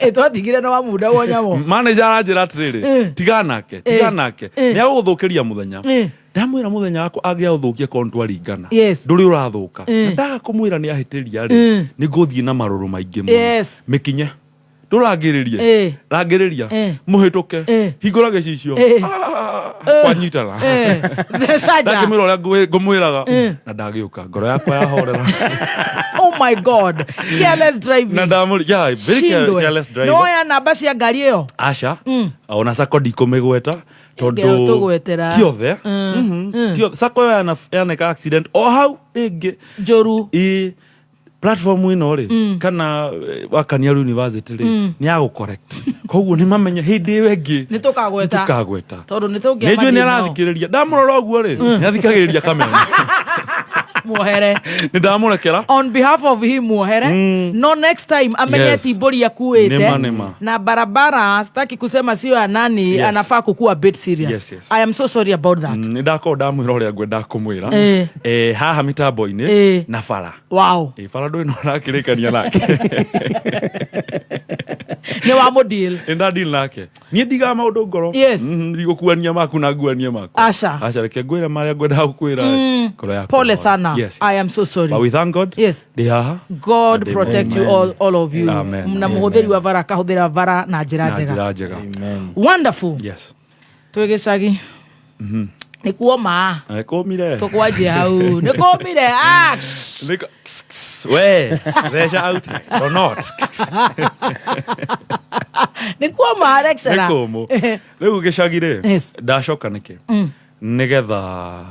Speaker 11: Ĩ twatigire na wamunda wo nyamũ.
Speaker 18: Manager aranjĩra atĩrĩrĩ, tiga nake, tiga nake, nĩ agũgũthũkĩria mũthenya. Ndamwĩra mũthenya wakwa angĩaũthũkia korwo nĩtwaringana. Ndũrĩ ũrathũka. Na ndaga kũmwĩra nĩ ahĩtĩria rĩ, nĩ ngũthiĩ na marũrũ maingĩ mũno. Mĩkinye. Ndũrangĩrĩrie. Rangĩrĩria. Mũhĩtũke. Hingũra gĩcicio. Kwanyitana.
Speaker 11: Theca nja.
Speaker 18: Ndakĩmwĩra ũrĩa ngũmwĩraga. Na ndagĩũka. Ngoro yakwa yahorera.
Speaker 11: Oh my God. Careless driving.
Speaker 18: Na ndamũri, yeah, very
Speaker 11: Shindwe.
Speaker 18: careless driver.
Speaker 11: Nĩwoya namba cia ngari ĩyo?
Speaker 18: Aca. Ona sacco ndikũmĩgweta tondũ
Speaker 11: Ĩngĩ tũgwetera.
Speaker 18: ti othe. Ti othe. Sacco ĩyo yaneka accident o hau ĩngĩ.
Speaker 11: Njũru.
Speaker 18: Ĩ platform ĩno rĩ, kana Wakaniaru University rĩ, nĩ ya gũ-correct. Koguo nĩ mamenye hĩndĩ ĩyo ĩngĩ
Speaker 11: Nĩ tũkagweta.
Speaker 18: tũkagweta.
Speaker 11: Tondũ nĩ
Speaker 18: Nĩ njũĩ nĩ
Speaker 11: tũngĩamathiĩ nao.
Speaker 18: arathikĩrĩria. Ndamũrora ũguo rĩ, nĩ athikagĩrĩria kameme.
Speaker 11: Muohere.
Speaker 18: Nĩ ndamũrekera.
Speaker 11: On behalf of him muohere. No next time amenye ti mbũri akuĩte.
Speaker 18: Nĩma, nĩma.
Speaker 11: Na barabara sitaki kusema sio ya nani, anafaa kukua a bit serious. I am so sorry about that.
Speaker 18: Nĩ ndakorwo ndamwĩra ũrĩa ngwendaga kũmwĩra. Haha mĩtambo-inĩ na bara.
Speaker 11: Wow.
Speaker 18: Bara ndũĩ no ũrakĩrĩkania nake.
Speaker 11: Nĩ wa mũdeal.
Speaker 18: Nĩ ndadeal nake. Niĩ ndigaga maũndũ ngoro.
Speaker 11: Yes.
Speaker 18: Ndigũkuania maku na nguanie makwa.
Speaker 11: Aca.
Speaker 18: Aca, reke ngwĩre marĩa ngwendaga gũkwĩra. Ngoro yakwa
Speaker 11: Pole
Speaker 18: ĩhore.
Speaker 11: sana.
Speaker 18: Yes.
Speaker 11: I am so sorry.
Speaker 18: But we thank God.
Speaker 11: Yes.
Speaker 18: Ndĩ haha.
Speaker 11: God
Speaker 18: Na ndĩ
Speaker 11: protect you
Speaker 18: mwega.
Speaker 11: all of you.
Speaker 18: Amen.
Speaker 11: Na mũhũthĩri wa vara akahũthĩra vara na njĩra
Speaker 18: Na
Speaker 11: njega.
Speaker 18: njĩra njega.
Speaker 11: Wonderful.
Speaker 18: Yes.
Speaker 11: Twĩ gĩcagi. Nĩ kuoma.
Speaker 18: Kũmire.
Speaker 11: Tũkwanjia hau. Nĩ kũmire. Ah.
Speaker 18: We, theca out or not.
Speaker 11: Nĩ kuoma lecturer.
Speaker 18: Nĩ kũmũ. Rĩu gĩcagi rĩ,
Speaker 11: Yes.
Speaker 18: ndacoka nĩkĩ? Nĩgetha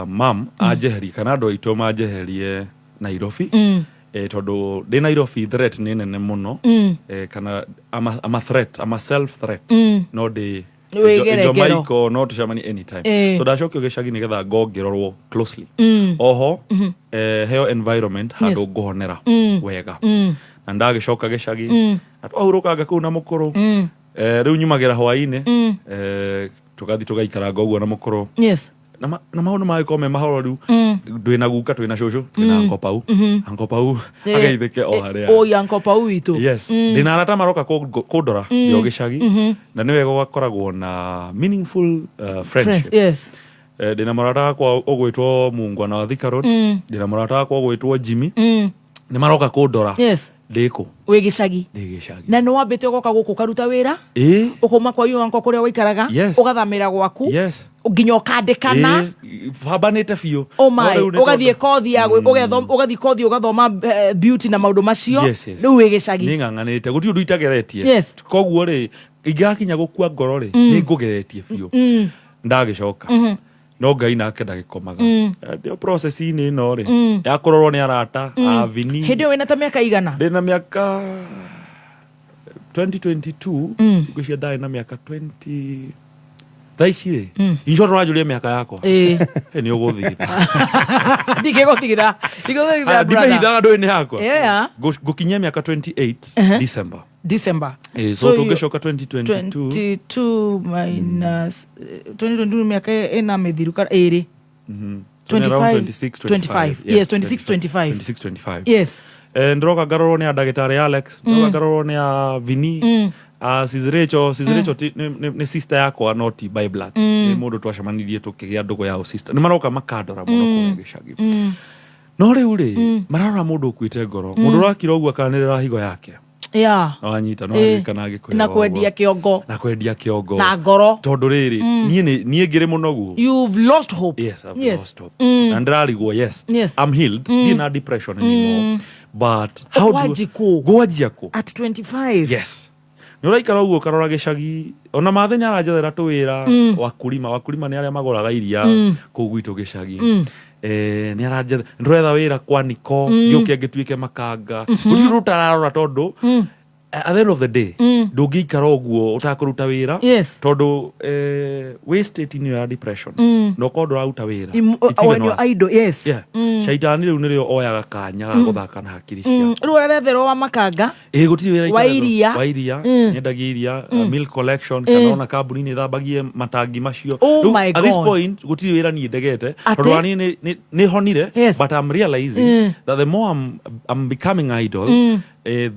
Speaker 18: mam anjeherie kana andũ aitũ manjeherie Nairobi. Tondũ ndĩ Nairobi threat nĩ nene mũno. Kana I'm a threat, I'm a self threat. No ndĩ
Speaker 11: Wĩgere
Speaker 18: Ijo
Speaker 11: ngero.
Speaker 18: Michael, no tũcemanie anytime. So ndacokio gĩcagi nĩgetha ngongĩrorwo closely. Oho, heo environment handũ ngũhonera wega. Na ndagĩcoka gĩcagi na twahurũkanga kũu na mũkũrũ. Rĩu nyumagĩra hwaĩ-inĩ, tũgathiĩ tũgaikaranga ũguo na mũkũrũ.
Speaker 11: Yes.
Speaker 18: Na maũndũ magĩkorwo me mahoro ndwĩna guka, twĩna cũcũ, twĩna uncle Pau. Uncle Pau ageithĩke o harĩa.
Speaker 11: Oi Uncle Pau witũ.
Speaker 18: Yes. Ndĩna arata maroka kũndora ndĩ o gĩcagi, na nĩ wega ũgakoragwo na meaningful friendship.
Speaker 11: Friends, yes.
Speaker 18: Ndĩna mũrata wakwa ũgwĩtwo Mungwana wa Thika Road, ndĩna mũrata wakwa ũgwĩtwo Jimmy. Nĩ maroka kũndora.
Speaker 11: Yes.
Speaker 18: Ndĩ kũ?
Speaker 11: Wĩ gĩcagi.
Speaker 18: Ndĩ gĩcagi.
Speaker 11: Na nĩ wambĩte ũgoka gũkũ ũkaruta wĩra?
Speaker 18: Ĩĩ.
Speaker 11: Ũkauma kwa yũ anko kũrĩa waikaraga?
Speaker 18: Yes.
Speaker 11: Ũgathamĩra gwaku?
Speaker 18: Yes.
Speaker 11: Nginya ũkandĩkana?
Speaker 18: Ĩĩ, bambanĩte biũ.
Speaker 11: Oh my,
Speaker 18: No rĩu nĩ
Speaker 11: ũgathiĩ
Speaker 18: tondũ-
Speaker 11: kothi ya ũgathiĩ kothi ũgathoma beauty na maũndũ macio.
Speaker 18: Yes, yes.
Speaker 11: Rĩu wĩ gĩcagi.
Speaker 18: Nĩ ng'ang'anĩte gũtirĩ ũndũ itageretie.
Speaker 11: Yes.
Speaker 18: Koguo rĩ, ingĩgakinya gũkua ngoro rĩ, nĩ ngũgeretie biũ. Ndagĩcoka. No Ngai nake ndagĩkomaga. Ndĩo process-inĩ ĩno rĩ, ya kũrorwo nĩ arata, avini.
Speaker 11: Hĩndĩ ĩyo wĩna ta mĩaka igana?
Speaker 18: Ndĩna mĩaka 2022, ngwĩciria ndarĩ na mĩaka 20. Thaa ici rĩ, in short ũranjũria mĩaka yakwa. Nĩ ũgũthigitha.
Speaker 11: Ndingĩgũthigitha. Ndingĩgũthigitha,
Speaker 18: Aya,
Speaker 11: brother.
Speaker 18: ndimĩhithaga ndũĩ nĩ yakwa.
Speaker 11: Yeah.
Speaker 18: Ngũkinyia mĩaka 28 December.
Speaker 11: December.
Speaker 18: So tũngĩcoka 2022.
Speaker 11: 22 minus 2022 mĩaka ĩna mĩthiru kana ĩrĩ.
Speaker 18: Around 26,
Speaker 11: 25. Yes, 26, 25.
Speaker 18: 26, 25.
Speaker 11: Yes.
Speaker 18: Ndĩroka ngarorwo nĩ a ndagĩtarĩ Alex, ndĩroka ngarorwo nĩ a Vini, a Sis Rachel. Sis Rachel nĩ sister yakwa, no ti by blood. Nĩ mũndũ twacemanirie tũkĩgĩa ndũgũ ya sister. Nĩ maroka makandora mũno kũrĩa gĩcagi. No rĩu rĩ, mararora mũndũ ũkuĩte ngoro, mũndũ ũrakira ũguo akanĩrĩra higo yake.
Speaker 11: Yeah.
Speaker 18: Wanyita, no aririkana agĩkwĩra
Speaker 11: Na kwendia
Speaker 18: ũguo.
Speaker 11: kĩongo.
Speaker 18: Na kwendia kĩongo.
Speaker 11: Na ngoro.
Speaker 18: Tondũ rĩrĩ, niĩ ngĩrĩ mũnogu.
Speaker 11: You've lost hope.
Speaker 18: Yes, I've
Speaker 11: Yes.
Speaker 18: lost hope. Na ndĩrarigwo, yes.
Speaker 11: Yes.
Speaker 18: I'm healed. Ndirĩ na depression anymore. But how do
Speaker 11: Ũkwanjia kũ?
Speaker 18: Ngwanjia kũ?
Speaker 11: At 25.
Speaker 18: Yes. Nĩ ũraikara ũguo ũkarora gĩcagi, ona mathĩ nĩ aranjethera tũwĩra. Wakulima, wakulima nĩ arĩa magũraga iria kũu gwitũ gĩcagi. Nĩ aranjetha, ndĩretha wĩra kwa niko, ngĩũke ngĩtuĩke makanga. Gũtirĩ ũndũ ũtararora tondũ at the end of the day ndũngĩikara ũguo ũtakũruta wĩra.
Speaker 11: Yes.
Speaker 18: Tondũ wĩ state-inĩ ĩyo ya depression na ũkorwo ndũraruta wĩra, it's even
Speaker 11: When you're
Speaker 18: worse.
Speaker 11: idle, yes.
Speaker 18: Yeah. Shaitani rĩu nĩrĩo oyaga kanya ga gũthaka na hakiri ciaku.
Speaker 11: Rĩu ũraretherwo wa makanga.
Speaker 18: Ĩĩ, gũtirĩ wĩra
Speaker 11: Wa
Speaker 18: itaretherwo.
Speaker 11: iria.
Speaker 18: Wa iria, nyendagia iria, milk collection, kana ona kambuni-inĩ thambagie matangi macio.
Speaker 11: Oh
Speaker 18: Rĩu,
Speaker 11: my
Speaker 18: at this
Speaker 11: God.
Speaker 18: point gũtirĩ wĩra niĩ ndegete.
Speaker 11: Atĩ?
Speaker 18: Tondũ ona niĩ nĩ honire,
Speaker 11: Yes.
Speaker 18: but I'm realizing that the more I'm becoming idle,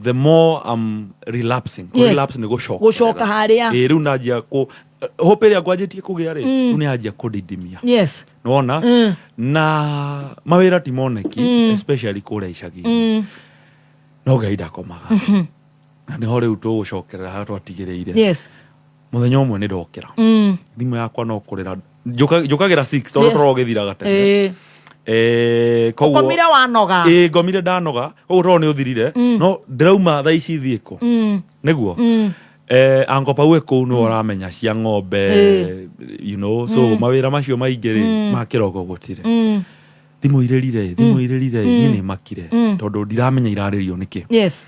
Speaker 18: the more I'm relapsing.
Speaker 11: Yes.
Speaker 18: Relapse nĩ gũcoka.
Speaker 11: Gũcoka harĩa.
Speaker 18: Ĩĩ, rĩu ndanjia kũ hope ĩrĩa ngwanjĩtie kũgĩa rĩ, rĩu nĩ yanjia kũdidimia.
Speaker 11: Yes.
Speaker 18: Nĩwona? Na mawĩra ti moneki, especially kũrĩa icagi-inĩ. No Ngai ndakomaga. Na nĩho rĩu tũgũcokerera harĩa twatigĩrĩire.
Speaker 11: Yes.
Speaker 18: Mũthenya ũmwe nĩ ndokĩra. Thimũ yakwa no kũrĩra. Njũkagĩra 6 tondũ
Speaker 11: Yes.
Speaker 18: toro ũgĩthiraga tene. Koguo
Speaker 11: Ũkomire wanoga.
Speaker 18: Ĩĩ, ngomire ndanoga, koguo toro nĩ ũthirire. No ndĩrauma thaa ici thiĩ kũ? Nĩguo. Uncle Pau e kũu nĩwe ũramenya cia ng'ombe, so mawĩra macio maingĩ rĩ, ma kĩroko gũtirĩ. Thimũ irĩrire, thimũ irĩrire, niĩ nĩ makire tondũ ndiramenya irarĩrio nĩkĩ.
Speaker 11: Yes.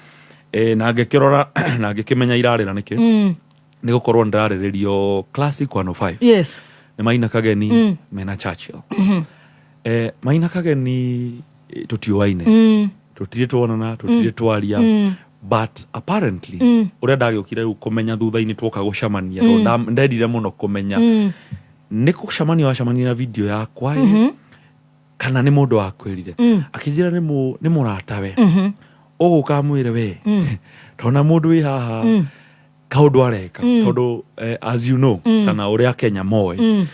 Speaker 18: Na ngĩkĩrora na ngĩkĩmenya irarĩra nĩkĩ. Nĩ gũkorwo ndĩrarĩrĩrio Classic 105.
Speaker 11: Yes.
Speaker 18: Nĩ Maina Kageni mena Churchill. Maina Kageni, tũtiũaine. Tũtirĩ tuonana, tũtirĩ twaria. But apparently ũrĩa ndagĩũkire rĩu kũmenya thutha-inĩ twoka gũcemania, tondũ ndendire mũno kũmenya nĩ gũcemania wacemania na video yakwa ĩ, kana nĩ mũndũ wakwĩrire. Akĩnjĩra nĩ mũratawe ũgũka amwĩre we tona mũndũ wĩ haha. Kaũndũ areka, tondũ as you know, kana ũrĩa Kenya moĩ,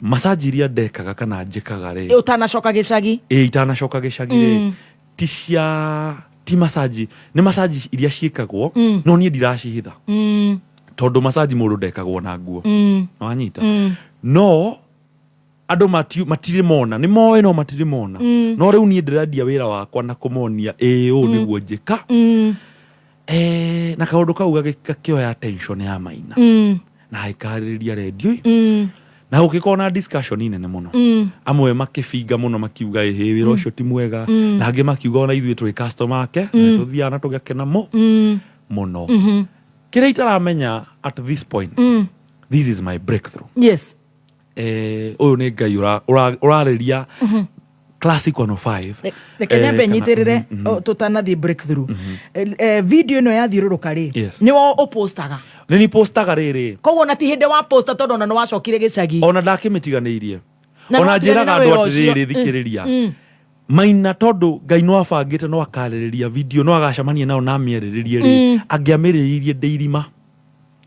Speaker 18: massage iria ndekaga kana njĩkaga rĩ,
Speaker 11: Ũtanacoka gĩcagi.
Speaker 18: Ĩ, itanacoka gĩcagi rĩ, ti cia, ti massage, nĩ massage iria ciĩkagwo, no niĩ ndiracihitha, tondũ massage mũndũ ndekagwo na nguo. Wanyita? No andũ matirĩ mona, nĩ moĩ, no matirĩ mona. No rĩu niĩ ndĩrendia wĩra wakwa na kũmonia ĩĩ, ũũ nĩguo njĩka. Na kaũndũ kau gakĩoya attention ya Maina na agĩkarĩrĩria rendio na gũgĩkorwo na discussion nene mũno. Amwe makĩbinga mũno, makiuga ĩhĩ, wĩra ũcio ti mwega, na angĩ makiuga ona ithuĩ tũrĩ customer ake na tũthiaga na tũgakena mũno. Kĩrĩa itaramenya at this point, this is my breakthrough. Ũyũ nĩ Ngai ũrarĩria Classic 105.
Speaker 11: Reke nyambe nyitĩrĩre tũtanathiĩ breakthrough. Video ĩno yathiũrũrũka rĩ, nĩwe ũpostaga?
Speaker 18: Nĩ ni postaga rĩrĩ.
Speaker 11: Koguo ona ti hĩndĩ wa posta, tondũ ona nĩ wacokire gĩcagi.
Speaker 18: Ona ndakĩmĩtiganĩirie.
Speaker 11: Na
Speaker 18: Ona
Speaker 11: nĩwatiganire
Speaker 18: njĩraga
Speaker 11: na
Speaker 18: andũ
Speaker 11: wĩra ũcio.
Speaker 18: atĩrĩrĩ, thikĩrĩria, Maina, tondũ Ngai no abangĩte no akarĩrĩria video, no agacemania nao na amĩarĩrĩrie rĩ, angĩamĩrĩrĩirie ndĩ irima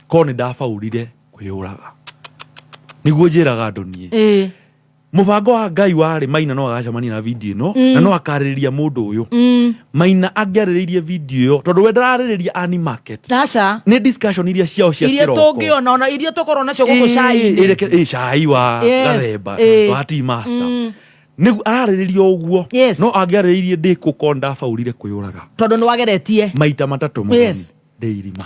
Speaker 18: korwo nĩ ndabaurire kwĩyũraga. Nĩguo njĩraga andũ niĩ, mũbango wa Ngai warĩ Maina no agacemania na video ĩno na no akarĩrĩria mũndũ ũyũ. Maina angĩarĩrĩirie video ĩyo, tondũ we ndararĩrĩria ani market,
Speaker 11: Aca.
Speaker 18: Nĩ discussion iria ciao cia
Speaker 11: Iria
Speaker 18: kĩroko.
Speaker 11: tũngĩona, ona iria tũkorwo nacio gũkũ cai-inĩ.
Speaker 18: Ĩ, cai wa gathemba wa tea master. Nĩguo ararĩrĩria ũguo. No angĩarĩrĩirie ndĩ kũ korwo ndabaurire kwĩyũraga.
Speaker 11: Tondũ nĩ wageretie.
Speaker 18: Maita matatũ mũthoni, ndĩ irima,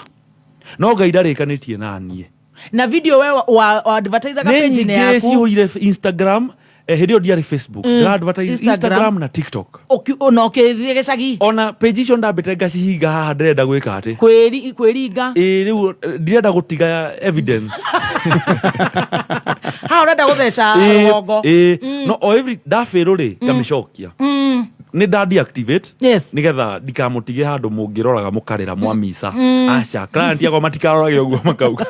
Speaker 18: no Ngai ndarĩkanĩtie na niĩ.
Speaker 11: Na video we wa advertisaga
Speaker 18: Nĩ
Speaker 11: page-inĩ
Speaker 18: nyingĩ
Speaker 11: yaku.
Speaker 18: cihũire Instagram. Hĩndĩ ĩyo ndiarĩ Facebook. Ndĩra advertise
Speaker 11: Instagram.
Speaker 18: Instagram na TikTok.
Speaker 11: Na ũkĩthiĩ gĩcagi.
Speaker 18: Ona page icio ndambĩte ngacihinga haha, ndĩrenda gwĩka atĩ
Speaker 11: Kwĩringa.
Speaker 18: Ĩ, rĩu ndirenda gũtiga evidence.
Speaker 11: Haha ũrenda gũtheca rũgongo.
Speaker 18: Ĩ, no o every ndabĩrũ rĩ, ngamĩcokia, nĩ nda deactivate, nĩgetha ndikamũtige handũ mũngĩroraga mũkarĩra mwamica. Aca, client yakwa matikarorage ũguo makauga,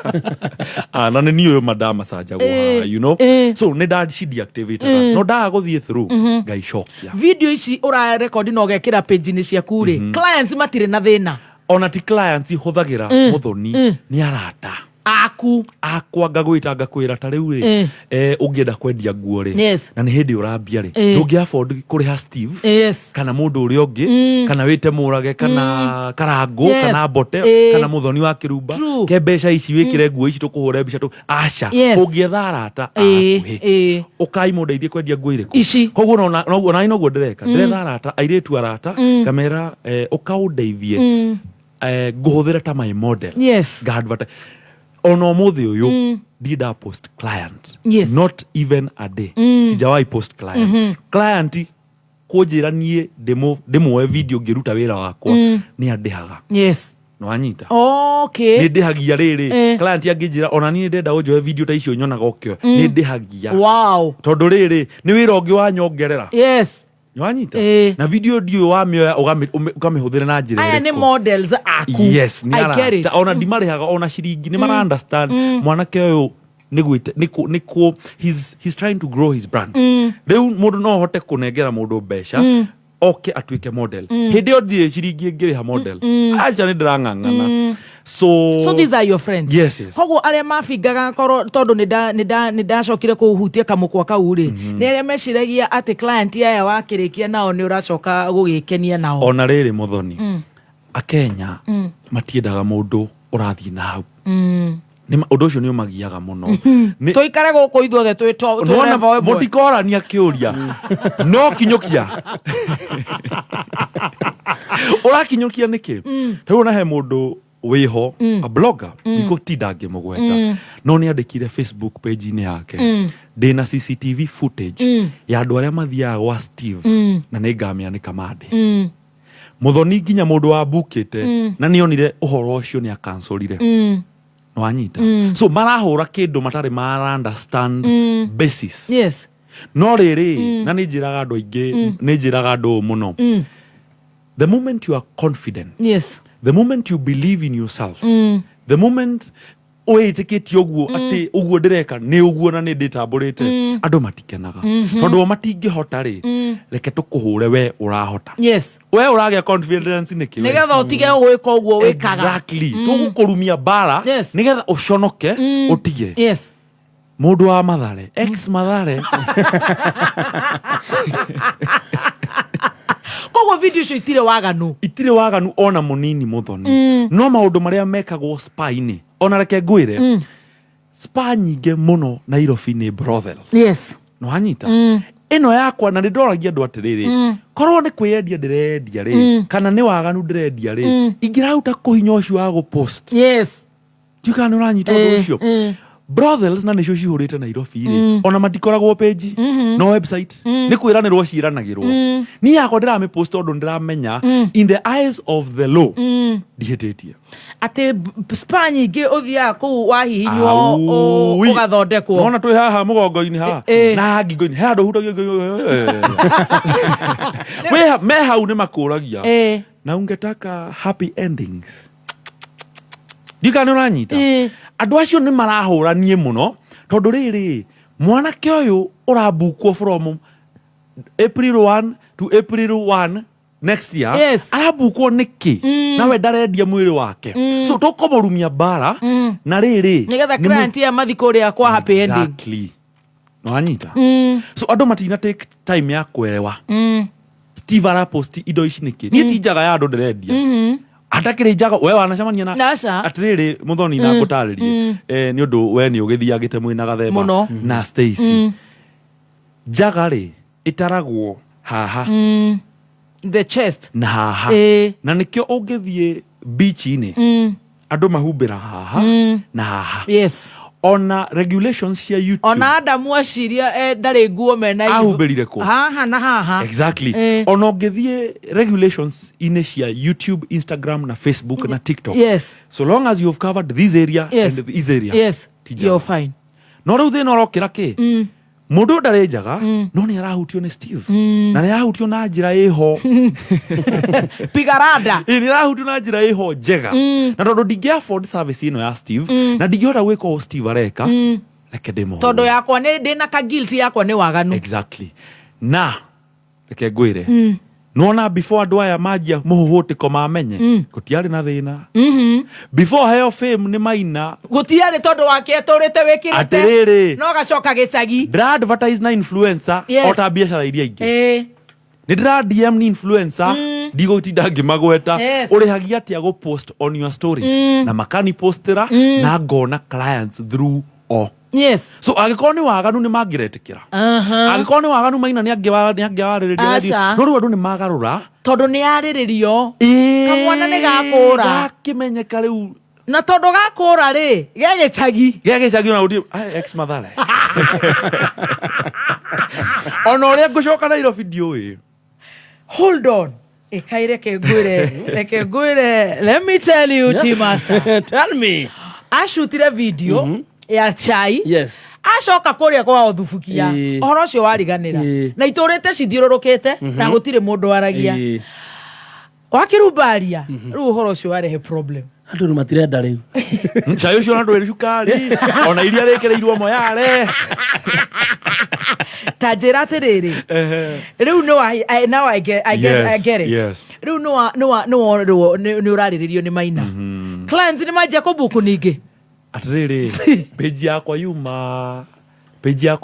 Speaker 18: "Ah, na nĩ niĩ ũyũ madamacanjagwo haha," you know. So nĩ nda ci deactivate, no ndaga gũthiĩ through, ngaicokia.
Speaker 11: Video ici ũrarekondi na ũgekĩra page-inĩ ciaku rĩ, clients matirĩ na thĩna?
Speaker 18: Ona ti clients hũthagĩra, mũthoni, nĩ arata
Speaker 11: aku.
Speaker 18: Akwa, ngagwĩta ngakwĩra ta rĩu rĩ, ũngĩenda kwendia nguo rĩ, na nĩ hĩndĩ ũrambia rĩ, ndũngĩ afford kũrĩha Steve kana mũndũ ũrĩa ũngĩ, kana wĩte Mũrage kana Karangũ, kana Mbote, kana Mũthoni wa Kĩrumba, ke mbeca ici wĩkĩre nguo ici tũkũhũre mbica tũ aca. Ũngĩetha arata akuhĩ, ũkai mũndeithie kwendia nguo irĩkũ?
Speaker 11: Ici.
Speaker 18: Koguo onani noguo ndĩreka, ndĩretha arata airĩtu, arata, ngamera ũkaũndeithie, ngũhũthĩra ta my model. Nga advertise. Ona ũmũthĩ ũyũ ndirĩ nda post client. Not even a day. Sijawahi post client. Client kũnjĩra niĩ ndĩmuoe video ngĩruta wĩra wakwa, nĩ andĩhaga. Nĩwanyita? Nĩ ndĩhagia rĩrĩ. Client angĩnjĩra ona niĩ ndĩrenda ũnjoe video ta icio nyonaga ũkĩoya, nĩ ndĩhagia, tondũ rĩrĩ nĩ wĩra ũngĩ wanyongerera. Nĩwanyita? Na video ndiũĩ wamĩoya ũkamĩhũthĩra na njĩra
Speaker 11: Aya nĩ
Speaker 18: ĩrĩkũ.
Speaker 11: models aku.
Speaker 18: Yes, nĩ
Speaker 11: I get it.
Speaker 18: arata. Ona ndimarĩhaga ona ciringi, nĩ mara understand mwanake ũyũ nĩ gwĩte nĩ kũ he's trying to grow his brand. Rĩu mũndũ no ahote kũnengera mũndũ mbeca oke atuĩke model. Hĩndĩ ĩyo ndirĩ ciringi ĩngĩrĩha model. Aca, nĩ ndĩrang'ang'ana. So
Speaker 11: So these are your friends?
Speaker 18: Yes.
Speaker 11: Koguo arĩa mabingaga korwo tondũ nĩ ndacokire kũhutia kamũkwa kau rĩ, nĩ arĩa meciragia atĩ client aya wakĩrĩkia nao nĩ ũracoka gũgĩkenia nao.
Speaker 18: Ona rĩrĩ, Mũthoni, Akenya matiendaga mũndũ ũrathiĩ na hau. Ũndũ ũcio nĩ ũmagiaga mũno.
Speaker 11: Tũikare gũkũ ithuothe twĩ
Speaker 18: Nĩwona,
Speaker 11: level ĩmwe.
Speaker 18: Mũtikorania kĩũria no kinyũkia ũrakinyũkia nĩkĩ. Rĩu ona he mũndũ wĩho, a blogger, ndikũtinda ngĩmũgweta, no nĩ andĩkire Facebook page-inĩ yake, ndĩna CCTV footage ya andũ arĩa mathiaga gwa Steve, na nĩ ngamĩanĩka mande. Mũthoni, nginya mũndũ wa mbukĩte na nĩ onire ũhoro ũcio nĩ akancorire. Nĩwanyita? So marahũra kĩndũ matarĩ mara understand basis. No rĩrĩ, na nĩ njĩraga andũ aingĩ, nĩ njĩraga andũ ũũ mũno, the moment you are confident, the moment you believe in yourself, the moment Wĩtĩkĩtie ũguo atĩ ũguo ndĩreka nĩ ũguo na nĩ ndĩtambũrĩte, andũ matikenaga, tondũ o matingĩhota rĩ, reke tũkũhũre we ũrahota, we ũragĩa confidence nĩkĩ we?
Speaker 11: Nĩgetha ũtige gwĩka ũguo wĩkaga.
Speaker 18: Exactly. Tũgũkũrumia mbara nĩgetha ũconoke, ũtige. Mũndũ wa Mathare, ex Mathare.
Speaker 11: Koguo video icio itirĩ waganu?
Speaker 18: Itirĩ waganu ona mũnini, mũthoni. No maũndũ marĩa mekagwo spa-inĩ, ona reke ngwĩre, spa nyingĩ mũno Nairobi nĩ brothels. Nĩwanyita? Ĩno yakwa, na nĩ ndoragia andũ atĩrĩrĩ, korwo nĩ kwĩyendia ndĩrendia rĩ, kana nĩ waganu ndĩrendia rĩ, ingĩraruta kũhinya ũcio wa gũpost? Ndiũĩ kana nĩ ũranyita ũndũ ũcio. Brothels na nĩcio cihũrĩte Nairobi rĩ, ona matikoragwo page, no website, nĩ kwĩranĩrwo ciĩranagĩrwo. Niĩ yakwa ndĩramĩpost tondũ ndĩramenya in the eyes of the law ndihĩtĩtie.
Speaker 11: Atĩ spa nyingĩ ũthiaga kũu wahihinywo
Speaker 18: Aui.
Speaker 11: ũgathondekwo.
Speaker 18: Nona twĩ haha mũgongo-inĩ haha
Speaker 11: Eh.
Speaker 18: na haha ngingo-inĩ he handũ hutagio. Wĩ me hau nĩ makũragia, na ungetaka happy endings? Ndiũĩ kana nĩ ũranyita. Andũ acio nĩ marahũra niĩ mũno, tondũ rĩrĩ, mwanake ũyũ ũrambukwo from April 1 to April 1 next year, arambukwo nĩkĩ? Nawe ndarendia mwĩrĩ wake. So tũkũmũrumia mbara na rĩrĩ
Speaker 11: Nĩgetha
Speaker 18: nĩ
Speaker 11: client ya mathi kũrĩa kwa happy ending.
Speaker 18: Exactly. Nĩwanyita? So andũ matina take time ya kwerewa Steve araposti indo ici nĩkĩ. Niĩ ti njaga ya andũ ndĩrendia. Atakĩrĩ njaga we wanacemania na
Speaker 11: Aca.
Speaker 18: Atĩrĩrĩ, mũthoni, na ngũtarĩrie, nĩ ũndũ we nĩ ũgĩthiangĩte mwĩna gathemba
Speaker 11: Mũno.
Speaker 18: na Stacy. Njaga rĩ, ĩtaragwo haha
Speaker 11: The chest.
Speaker 18: Na haha. Na nĩkĩo ũngĩthiĩ beach-inĩ, andũ mahumbĩra haha na haha. Ona regulations cia YouTube,
Speaker 11: Ona Adamu aciria ndarĩ nguo mena
Speaker 18: Ahumbĩrire kũ?
Speaker 11: Haha na haha.
Speaker 18: Exactly. Ona ũngĩthiĩ regulations inĩ cia YouTube, Instagram na Facebook na TikTok, so long as you've covered this area and this area, ti njaga.
Speaker 11: You're fine.
Speaker 18: No rĩu thĩna ũrokĩra kĩ? Mũndũ ũyũ ndarĩ njaga, no nĩ arahutio nĩ Steve, na nĩ arahutio na njĩra ĩho.
Speaker 11: Pigarada.
Speaker 18: Ĩ, nĩ arahutio na njĩra ĩho njega. Na tondũ ndingĩ afford service ĩno ya Steve, na ndingĩhota gwĩka ũũ Steve areka, reke ndĩmũhũre.
Speaker 11: Tondũ yakwa nĩ ndĩna ka guilt, yakwa nĩ waganu.
Speaker 18: Exactly. Na reke ngwĩre, nona before andũ aya manjia mũhũhũtĩko mamenye, gũtiarĩ na thĩna. Before heo fame nĩ Maina,
Speaker 11: Gũtiarĩ, tondũ wake etũrĩte wĩkĩrĩte.
Speaker 18: Atĩrĩrĩ.
Speaker 11: No gacoka gĩcagi.
Speaker 18: Ndĩra advertise na influencer o ta biacara iria ingĩ. Nĩ ndĩra DM ni influencer, ndigũtinda ngĩmagweta, ũrĩhagia atĩa gũ post on your stories? Na makanipostĩra na ngona clients through o. So angĩkorwo nĩ waganu, nĩ mangĩretĩkĩra. Angĩkorwo nĩ waganu, Maina nĩ angĩawarĩrĩria.
Speaker 11: Aca.
Speaker 18: No rĩu andũ nĩ magarũra.
Speaker 11: Tondũ nĩ yarĩrĩrio, kamwana nĩ gakũra.
Speaker 18: Gakĩmenyeka rĩu.
Speaker 11: Na tondũ gakũra rĩ, ge gĩcagi.
Speaker 18: Ge gĩcagi, ona gũtirĩ. Ai, ex Mathare, ona ũrĩa ngũcoka Nairobi ndiũĩ.
Speaker 11: Hold on. Ĩkai, reke ngwĩre, reke ngwĩre, let me tell you. Team Master.
Speaker 4: Tell me.
Speaker 11: Acutire video ya chai, acoka kũrĩa kwao thubukia. Ũhoro ũcio wariganĩra. Na itũrĩte cithiũrũrũkĩte na gũtirĩ mũndũ waragia. Wakĩrumbaria rĩu ũhoro ũcio warehe problem.
Speaker 4: Andũ rĩu matirenda rĩu.
Speaker 18: Cai ũcio ona ndwĩrĩ cukari, ona iria rĩkĩrĩirwo moyare.
Speaker 11: Ta njĩra atĩrĩrĩ, rĩu nĩ wa now I get it. Rĩu nĩ wa nĩ wa nĩ worĩrwo nĩ ũrarĩrĩrio nĩ Maina, clients nĩ manjia kũbuku ningĩ.
Speaker 18: Atĩrĩrĩ, page yakwa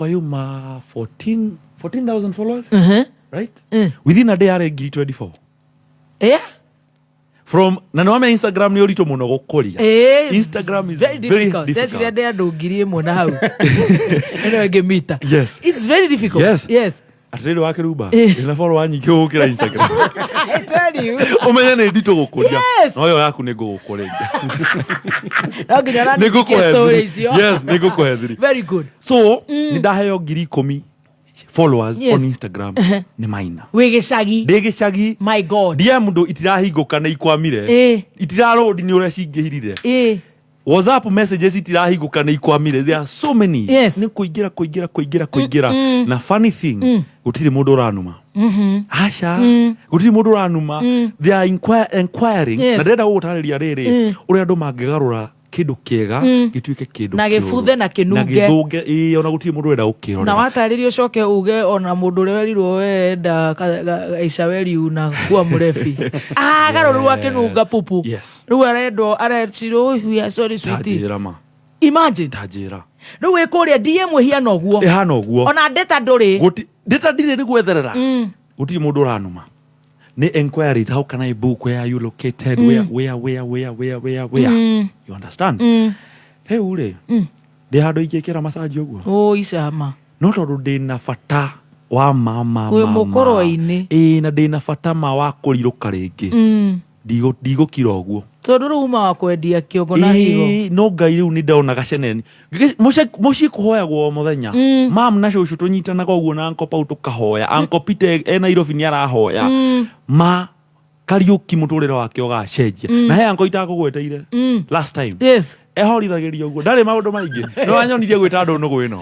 Speaker 18: yuma 14 14,000 followers, right? Within a day yarĩ ngiri 24. From na nĩwamenya Instagram nĩ ũritũ mũno gũkũria. Instagram is
Speaker 11: very
Speaker 18: very
Speaker 11: difficult.
Speaker 18: difficult.
Speaker 11: Ndeciria ndĩ andũ 1,000 na hau ĩno ĩngĩ mita. It's very difficult.
Speaker 18: Atĩrĩrĩ, wakĩrumba ĩna follower nyingĩ gũkĩra Instagram.
Speaker 11: I tell you.
Speaker 18: Ũmenye nĩ nditũ gũkũria. No ĩyo yaku nĩ ngũgũkũrĩria.
Speaker 11: No nginya
Speaker 18: Nĩ
Speaker 11: ũrandĩke
Speaker 18: ngũkũhe
Speaker 11: story
Speaker 18: thiri.
Speaker 11: icio.
Speaker 18: Yes, nĩ ngũkũhe thiri.
Speaker 11: Very good.
Speaker 18: So nĩ ndaheo 10,000 followers on Instagram nĩ Maina.
Speaker 11: Wĩ gĩcagi.
Speaker 18: Ndĩ gĩcagi.
Speaker 11: My God.
Speaker 18: DM ndũ itirahingũka, nĩ ikwamire. Itirarũndi nĩ ũrĩa cingĩhirire. WhatsApp messages itirahingũka, nĩ ikwamire. There are so many. Nĩ kũingĩra, kũingĩra, kũingĩra, kũingĩra. Na funny thing, gũtirĩ mũndũ ũranuma. Aca, gũtirĩ mũndũ ũranuma. They are inquiring. Na ndĩrenda gũgũtarĩria rĩrĩ, ũrĩa andũ mangĩgarũra Kĩndũ kĩega gĩtuĩke kĩndũ
Speaker 11: Na
Speaker 18: kĩũru.
Speaker 11: gĩbuthe na kĩnunge.
Speaker 18: Na gĩthũnge, ĩĩ, ona gũtirĩ mũndũ ũrenda gũkĩrorera.
Speaker 11: Na watarĩria ũcoke uge ona mũndũ ũrĩa werirwo wenda icaweri na kuwa mũrebi agarũ rĩu akĩnunga pupu.
Speaker 18: Yes.
Speaker 11: Rĩu arendwo arecirwo, "Oh, we are sorry, sweetie."
Speaker 18: Tanjĩra ma.
Speaker 11: Imagine.
Speaker 18: Tanjĩra.
Speaker 11: Rĩu wĩ kũrĩa DM ĩhiana ũguo.
Speaker 18: Ĩhana ũguo.
Speaker 11: Ona ndeta ndũrĩ.
Speaker 18: Ndĩta ndirĩ nĩ gwetherera. Gũtirĩ mũndũ ũranuma, nĩ enquiries: how can I book? Where are you located? Where, where, where, where, where, where, where? You understand? Rĩu rĩ, ndĩ handũ ingĩkĩra macanji ũguo?
Speaker 11: Ũ icama.
Speaker 18: No tondũ ndĩna bata wa ma ma
Speaker 11: Wĩ
Speaker 18: ma, ma.
Speaker 11: mũkũrwe-inĩ.
Speaker 18: Ĩĩ, na ndĩna bata ma wa kũrirũka rĩngĩ. Ndigũkira ũguo.
Speaker 11: Tondũ rĩu uma wa kwendia kĩongo na higo.
Speaker 18: Ĩĩ, no Ngai rĩu nĩ ndona gaceneni. Mũciĩ kũhoyagwo o mũthenya. Mam na cũcũ tũnyitanaga ũguo na Uncle Pau tũkahoya. Uncle Peter e Nairobi nĩ arahoya. Ma Kariũki mũtũrĩre wake ũgacenjia. Na he uncle itakũgweteire last time.
Speaker 11: Yes.
Speaker 18: Ehorithagĩria ũguo, ndarĩ maũndũ maingĩ, no anyonirie gwĩta andũ nũgũ ĩno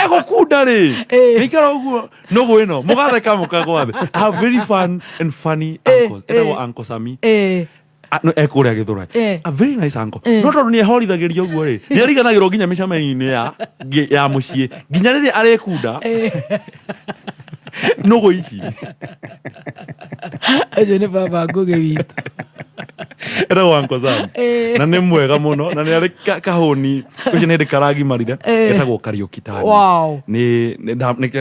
Speaker 18: egũkunda rĩ, nĩikara ũguo nũgũ ĩno mũgatheka mũkagwa thĩ. I have very fun and funny uncles. Etagwo Uncle Sami. Ah, no, ekũrĩa Gĩthũrai. A very nice uncle. No tondũ nĩ ehorithagĩria ũguo rĩ, nĩ ariganagĩrwo nginya mĩcemanio-inĩ ya mũciĩ, nginya rĩrĩa arĩkunda nũgũ ici.
Speaker 11: Acio nĩ baba Ngũgĩ witũ.
Speaker 18: Etagwo Uncle Sam. Na nĩ mwega mũno na nĩ arĩ kahũni ũcio nĩ hĩndĩ karagimarire. Etagwo Kariũki Tani.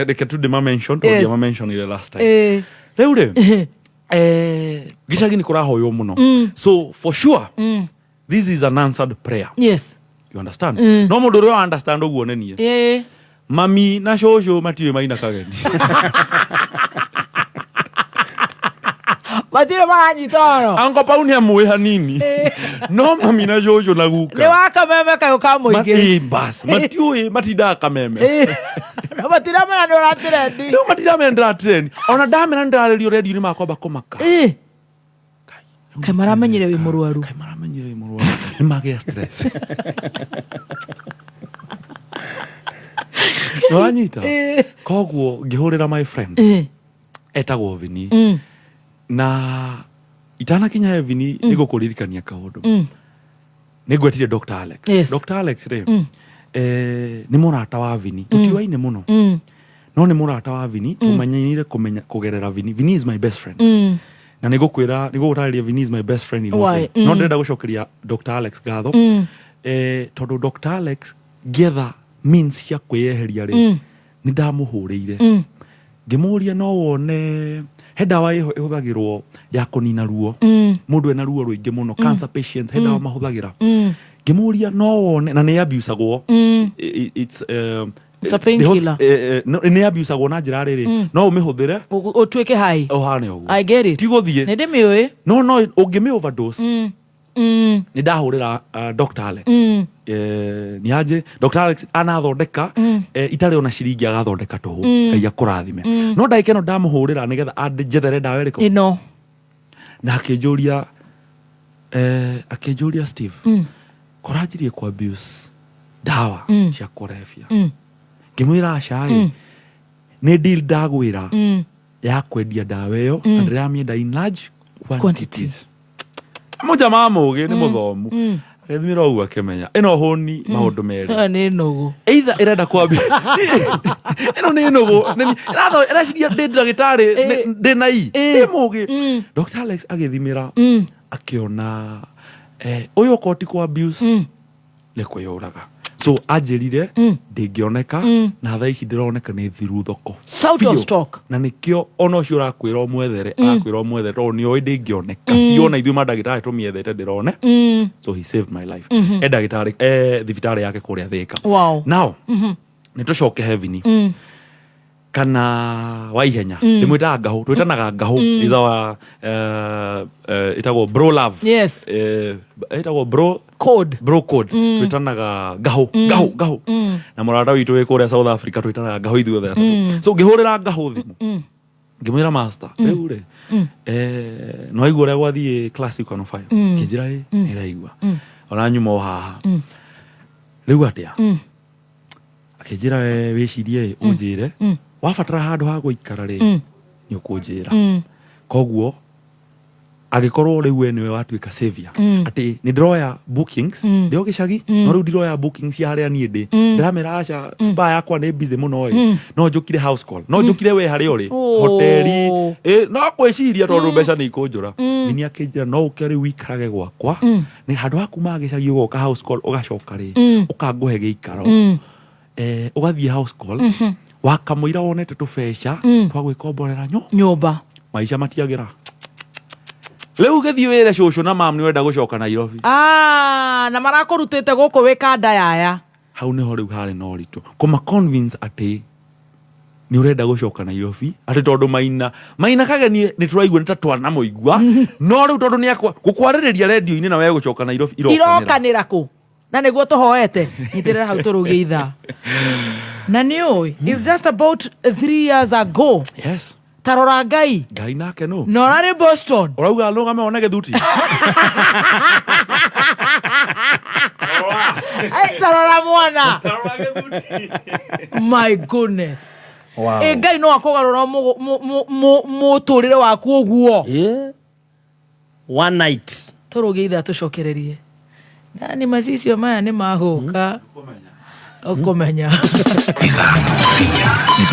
Speaker 18: Reke tu ndĩma mention tondũ ndiamamentionire last time. Rĩu rĩ, gĩcagi nĩ kũrahoywo mũno. So for sure this is an answered prayer. You understand? No mũndũ ũrĩa understand ũguo nĩ niĩ. Mami na cũcũ matiũĩ maina kageni.
Speaker 11: Matirĩ maranyita oro.
Speaker 18: Uncle Pau nĩ amũĩ hanini, no mami na cũcũ na guka
Speaker 11: Nĩ wa kameme kayũ ka mũingĩ.
Speaker 18: Ĩĩ, bas matiũĩ, matindaga kameme.
Speaker 11: Na matiramenya nĩ ũratrendi.
Speaker 18: Rĩu matiramenya ndĩratrend, ona ndamera ndĩrarĩrio redio-inĩ makwamba kũmaka.
Speaker 11: Kaĩ maramenyire wĩ mũrwaru?
Speaker 18: Kaĩ maramenyire wĩ mũrwaru? Nĩ magĩa stress. Nĩwanyita? Koguo ngĩhũrĩra my friend etagwo Vini. Na itanakinya he Vini, nĩ gũkũririkania kaũndũ. Nĩ ngwetire Dr. Alex. Dr. Alex rĩ, nĩ mũrata wa Vini. Tũtiũaine mũno, no nĩ mũrata wa Vini. Tũmenyanire kũmenya kũgerera Vini. Vini is my best friend. Na nĩ ngũkwĩra, nĩ gũgũtarĩria Vini is my best friend in what
Speaker 11: Why?
Speaker 18: way. No ndĩrenda gũcokeria Dr. Alex ngatho, tondũ Dr. Alex ngĩetha means cia kwĩyeheria rĩ, nĩ ndamũhũrĩire ngĩmũria no wone he ndawa ĩhũthagĩrwo ya kũnina ruo. Mũndũ ena ruo rũingĩ mũno, cancer patients, he ndawa mahũthagĩra. Ngĩmũria no wone, na nĩ abusagwo. It's
Speaker 11: It's a painkiller.
Speaker 18: No, nĩ abusagwo na njĩra rĩrĩ, no ũmĩhũthĩre
Speaker 11: Ũtuĩke hai.
Speaker 18: Ũhane ũguo.
Speaker 11: I get it.
Speaker 18: Ti gũthiĩ.
Speaker 11: Nĩ ndĩmĩũĩ.
Speaker 18: No ũngĩmĩ overdose. Nĩ ndahũrĩra Dr. Alex. Nĩ anjĩ Dr. Alex anathondeka itarĩ ona ciringi, agathondeka tũhũ. Ngai akũrathime. No ndagĩka ĩno ndamũhũrĩra nĩgetha anjethere ndawa ĩrĩkũ.
Speaker 11: Ĩno.
Speaker 18: Na akĩnjũria, akĩnjũria, "Steve, koranjirie ku abuse ndawa cia kũrebia?" Ngĩmwĩra aca ĩ, nĩ deal ndagwĩra ya kwendia ndawa ĩyo, na ndĩramĩenda in large quantities. Mũjamaa mũgĩ nĩ mũthomu. Agĩthimĩra ũguo akĩmenya ĩno hũni maũndũ merĩ.
Speaker 11: Ĩyo nĩ nũgũ.
Speaker 18: Either ĩrenda kwambia ĩno nĩ nũgũ, ĩreciria ndĩ ndagĩtarĩ, ndĩ na i ndĩ mũgĩ. Dr. Alex agĩthimĩra akĩona ũyũ okorwo ti kũ abuse nĩ kwĩyũraga. So anjĩrire ndĩngĩoneka, na thaa ici ndĩroneka nĩ thiru thoko.
Speaker 11: Out of
Speaker 18: Biũ.
Speaker 11: stock.
Speaker 18: Na nĩkĩo ona ũcio ũrakwĩra ũmwethere, arakwĩra ũmwethere tondũ nĩ oĩ ndĩngĩoneka biũ, ona ithuĩ mandagĩtarĩ tũmĩethete ndĩrone. So he saved my life. E ndagĩtarĩ e thibitarĩ yake kũrĩa Thĩka. Now nĩ tũcoke Hevini kana wa ihenya. Ndĩmwĩtaga ngahũ, twĩtanaga ngahũ. Is our ĩtagwo bro love. Ĩtagwo bro
Speaker 11: code.
Speaker 18: Bro code. Twĩtanaga ngahũ, ngahũ, ngahũ. Na mũrata witũ wĩ kũrĩa South Africa, twĩtanaga ngahũ ithuothe atatũ. So ngĩhũrĩra ngahũ thimũ, ngĩmwĩra, "Master, rĩu rĩ, no aigua ũrĩa gwathiĩ Classic 105?" Kĩnjĩra ĩ nĩraigua ona nyuma o haha. Rĩu atĩa? Akĩnjĩra, "We wĩcirie ĩ, ũnjĩre wabatara handũ ha gũikara rĩ, nĩ ũkũnjĩra." Koguo Angĩkorwo rĩu we nĩwe watuĩka savior, atĩ nĩ ndĩroya bookings, ndĩ o gĩcagi, no rĩu ndiroya bookings cia harĩa niĩ ndĩ, ndĩramera aca, spa yakwa nĩ busy mũno ĩ, no njũkire house call, no njũkire we harĩa ũrĩ, hoteli ĩ, no kwĩciria tondũ mbeca nĩ ikũnjũra. Nini akĩnjĩra no ũke rĩu wikarage gwakwa, nĩ handũ ha kuma gĩcagi ũgoka house call ũgacoka rĩ, ũkangũhe gĩikaro, ũgathiĩ house call, wakamũira wonete tũbeca twa gwĩkomborera
Speaker 11: nyũmba.
Speaker 18: Maica matiagĩra. Rĩu gĩthiĩ wĩre cũcũ na mam nĩ ũrenda gũcoka Nairobi.
Speaker 11: Ah, na marakũrutĩte gũkũ wĩ kanda yaya.
Speaker 18: Hau nĩho rĩu harĩ na ũritũ kũma convince atĩ nĩ ũrenda gũcoka Nairobi, atĩ tondũ Maina Maina Kageni nĩ tũraigua nĩ ta twanamũigua, no rĩu tondũ nĩ akwa gũkwarĩrĩria redio-inĩ na we gũcoka Nairobi irokanĩra.
Speaker 11: Irokanĩra kũ na nĩguo tũhoete nyitĩrĩra hau tũrũgie ithaa na nĩ ũĩ, it's just about 3 years ago.
Speaker 18: Yes.
Speaker 11: Tarora Ngai.
Speaker 18: Ngai nake no.
Speaker 11: Na ũrarĩ Boston.
Speaker 18: Ũrauga rũgame wone gĩthuti.
Speaker 11: Ai, tarora mwana, my goodness.
Speaker 18: Wow.
Speaker 11: Ĩ Ngai no akũgarũra mũtũrĩre waku ũguo.
Speaker 9: Yeah. One night.
Speaker 11: Tũrũgie ithaa tũcokererie nani macicio maya nĩ mahũka ũkũmenya.
Speaker 1: 3,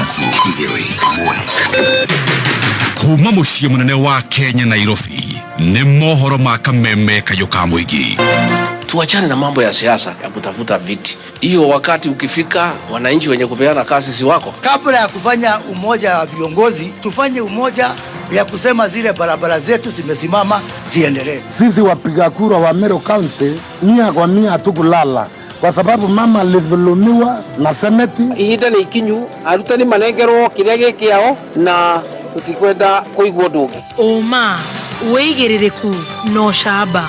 Speaker 1: 2, 1. Kuma mũciĩ mũnene wa Kenya, Nairobi, nĩ mohoro ma Kameme kayũ ka mũingĩ.
Speaker 20: Tuachane na mambo ya siasa ya kutafuta viti. Hiyo wakati ukifika, wananchi wenye kupeana kazi si wako.
Speaker 21: Kabla ya kufanya umoja wa viongozi, tufanye umoja ya kusema zile barabara zetu zimesimama ziendelee.
Speaker 22: Sisi wapiga kura wa Meru County 100% hatukulala kwa sababu mama alidhulumiwa na seneti.
Speaker 23: Ihinda nĩ ikinyu arutani manengerwo kĩrĩa gĩ kĩao na tũtikwenda kũigua ũndũ ũngĩ.
Speaker 8: Ũma, wĩigĩrĩrĩku na ũcamba.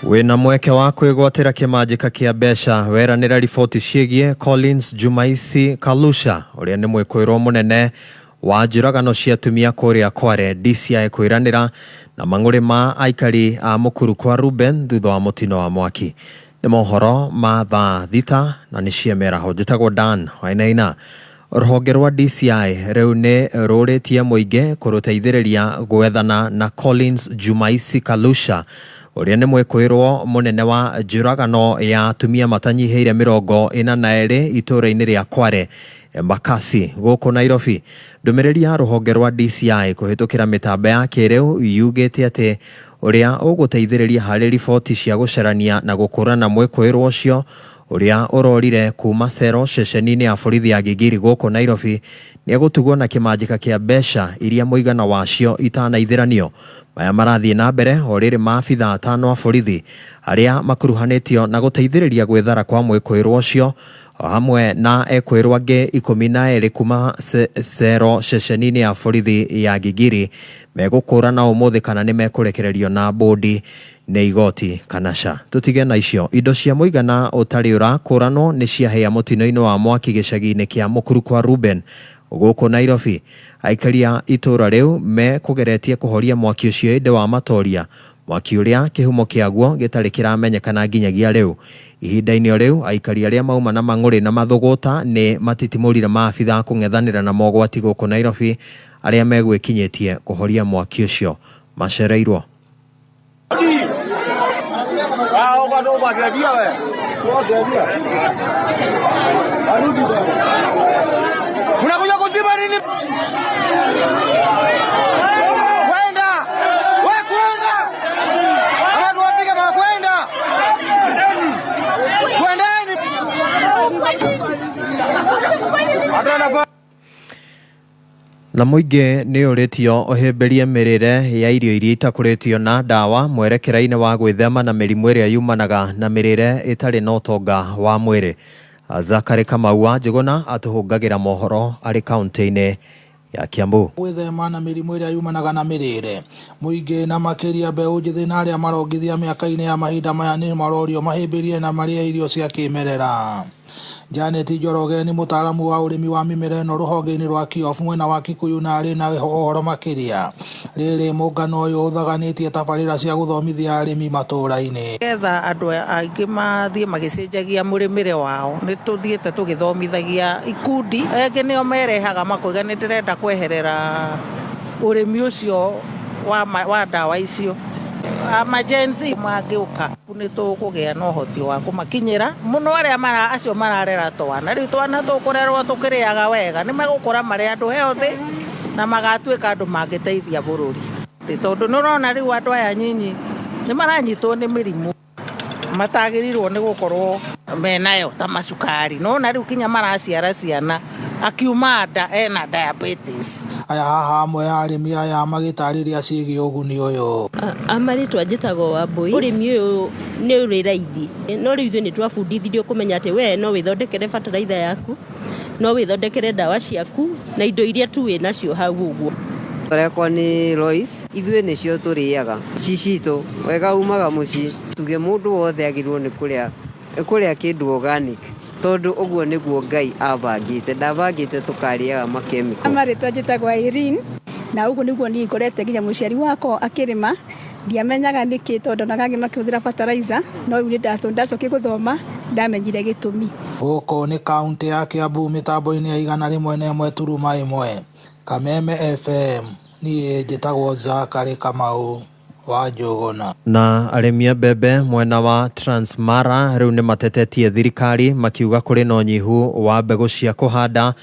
Speaker 24: Wĩna mweke wa kwĩgwatĩra kĩmanjĩka kĩa mbeca weranĩra riboti ciĩgiĩ Collins Jumaisi Kalusha, ũrĩa nĩ mwĩkũĩrwo mũnene wa njũragano cia atumia kũrĩa Kware. DCI kwĩranĩra na mang'ũrĩ ma aikari a Mũkuru kwa Ruben thutha wa mũtino wa mwaki. Nĩ mohoro ma thaa 6 na nĩ ciemeraho. Njĩtagwo Dan Wainaina. Rũhonge rwa DCI rĩu nĩ rũrĩtie mũingĩ kũrũteithĩrĩria gwethana na Collins Jumaisi Kalusha, ũrĩa nĩ mwĩkũĩrwo mũnene wa njũragano ya atumia matanyihĩire 42 itũũra-inĩ rĩa Kware, Embakasi gũkũ Nairobi. Ndũmĩrĩri ya rũhonge rwa DCI kũhĩtũkĩra mĩtambo ya kĩrĩu yugĩte atĩ ũrĩa ũgũteithĩrĩria harĩ riboti cia gũcarania na gũkũrana mwĩkũĩrwo ũcio, ũrĩa ũrorire kuma cero ceceni-inĩ ya borithi ya Gigiri gũkũ Nairobi, nĩ egũtugwo na kĩmanjĩka kĩa mbeca iria mũigana wacio itanaithĩranio. Maya marathiĩ na mbere o rĩrĩ maabitha atano a borithi arĩa makuruhanĩtio na gũteithĩrĩria gwĩthara kwa mwĩkũĩrwo ũcio, o hamwe na ekwĩrwo angĩ 12 kuma cero ceceni-inĩ ya borithi ya Gigiri, megũkũrana ũmũthĩ kana nĩ mekũrekererio na bũndi nĩ igoti kana ca. Tũtige na icio. Indo cia mũigana ũtarĩ ũrakũranwo nĩ ciahĩa mũtino-inĩ wa mwaki gĩcagi-inĩ kĩa Mũkuru kwa Ruben gũkũ Nairobi. Aikari a itũũra rĩu mekũgeretie kũhoria mwaki ũcio ĩndĩ wa matoria, mwaki ũrĩa kĩhumo kĩaguo gĩtarĩ kĩramenyekana nginyagia rĩu. Ihinda-inĩ o rĩu, aikari arĩa mauma na mang'ũrĩ na mathũgũta nĩ matitimũrire maabitha kũng'ethanĩra na mogwati gũkũ Nairobi arĩa megwĩkinyĩtie kũhoria mwaki ũcio macereirwo.
Speaker 17: Unakuja kuzima nini? Kwenda! We kwenda! Ama tuwapige mara kwenda! Kwendeni! Hata
Speaker 24: Na mũingĩ nĩ ũrĩtio ũhĩmbĩrie mĩrĩre ya irio iria itakũrĩtio na ndawa mwerekera-inĩ wa gwĩthema na mĩrimũ ĩrĩa yumanaga na mĩrĩre ĩtarĩ na ũtonga wa mwĩrĩ. Zakari Kamau wa Njũgũna atũhũngagĩra mohoro arĩ kaunti-inĩ ya Kiambu.
Speaker 25: Gwĩthema na mĩrimũ ĩrĩa yumanaga na mĩrĩre. Mũingĩ na makĩria mbeũ njĩthĩ na arĩa marongithia mĩaka-inĩ ya mahinda maya nĩ marorio mahĩmbĩrie na marĩe irio cia kĩmerera. Janet Njoroge nĩ mũtaaramu wa ũrĩmi wa mĩmera ĩno rũhonge-inĩ rwa Kiof mwena wa Kikuyu na arĩ na ũhoro makĩria. Rĩrĩ mũngano ũyũ ũthaganĩtie tabarĩra cia gũthomithia arĩmi matũũra-inĩ.
Speaker 26: Getha andũ aingĩ mathiĩ magĩcenjagia mũrĩmĩre wao, nĩ tũthiĩte tũgĩthomithagia ikundi. Angĩ nĩo merehaga makoiga nĩ ndĩrenda kweherera ũrĩmi ũcio wa ndawa icio. Ama-Gen Z mangĩũka nĩ tũkũgĩa na ũhoti wa kũmakinyĩra mũno arĩa mara acio mararera twana. Rĩu twana tũkũrerwo tũkĩrĩaga wega nĩ megũkũra marĩ andũ healthy na magatuĩka andũ mangĩteithia bũrũri, tondũ nĩ ũrona rĩu andũ aya nyinyi nĩ maranyitwo nĩ mĩrimũ matagĩrĩirwo nĩ gũkorwo menayo ta macukari. Nona rĩu kinya maraciara ciana akiuma nda ena diabetes.
Speaker 25: Aya haha amwe a arĩmi aya magĩtarĩria ciĩgiĩ ũguni ũyũ.
Speaker 3: Amarĩtwa njĩtagwo Wambui. Ũrĩmi ũyũ nĩ ũrĩ raithi, no rĩu ithuĩ nĩ twabundithirio kũmenya atĩ we no wĩthondekere bataraitha yaku, no wĩthondekere ndawa ciaku na indo iria tu wĩ nacio hau ũguo.
Speaker 5: Rekwa nĩ Lois, ithuĩ nĩcio tũrĩaga ci citũ wega umaga mũciĩ. Tuge mũndũ wothe agĩrĩirwo nĩ kũrĩa kĩndũ organic, tondũ ũguo nĩguo Ngai abangĩte, ndabangĩte tũkarĩaga makemiko.
Speaker 10: Marĩtwa njĩtagwo Irene, na ũguo nĩguo niĩ ngorete nginya mũciari wakwa akĩrĩma. Ndiamenyaga nĩkĩ tondũ ndonaga angĩ makĩhũthĩra fertilizer, no rĩu nĩ ndacokire gũthoma ndamenyire gĩtũmi.
Speaker 25: Gũkũ nĩ kaũntĩ ya Kiambu mĩtambo-inĩ ya 101.1 Kameme FM. Niĩ njĩtagwo Zakary Kamau wa Njũgũna.
Speaker 24: Na arĩmi a mbembe mwena wa Transmara rĩu nĩ matetetie thirikari makiuga kũrĩ na ũnyihu wa mbegũ cia kũhanda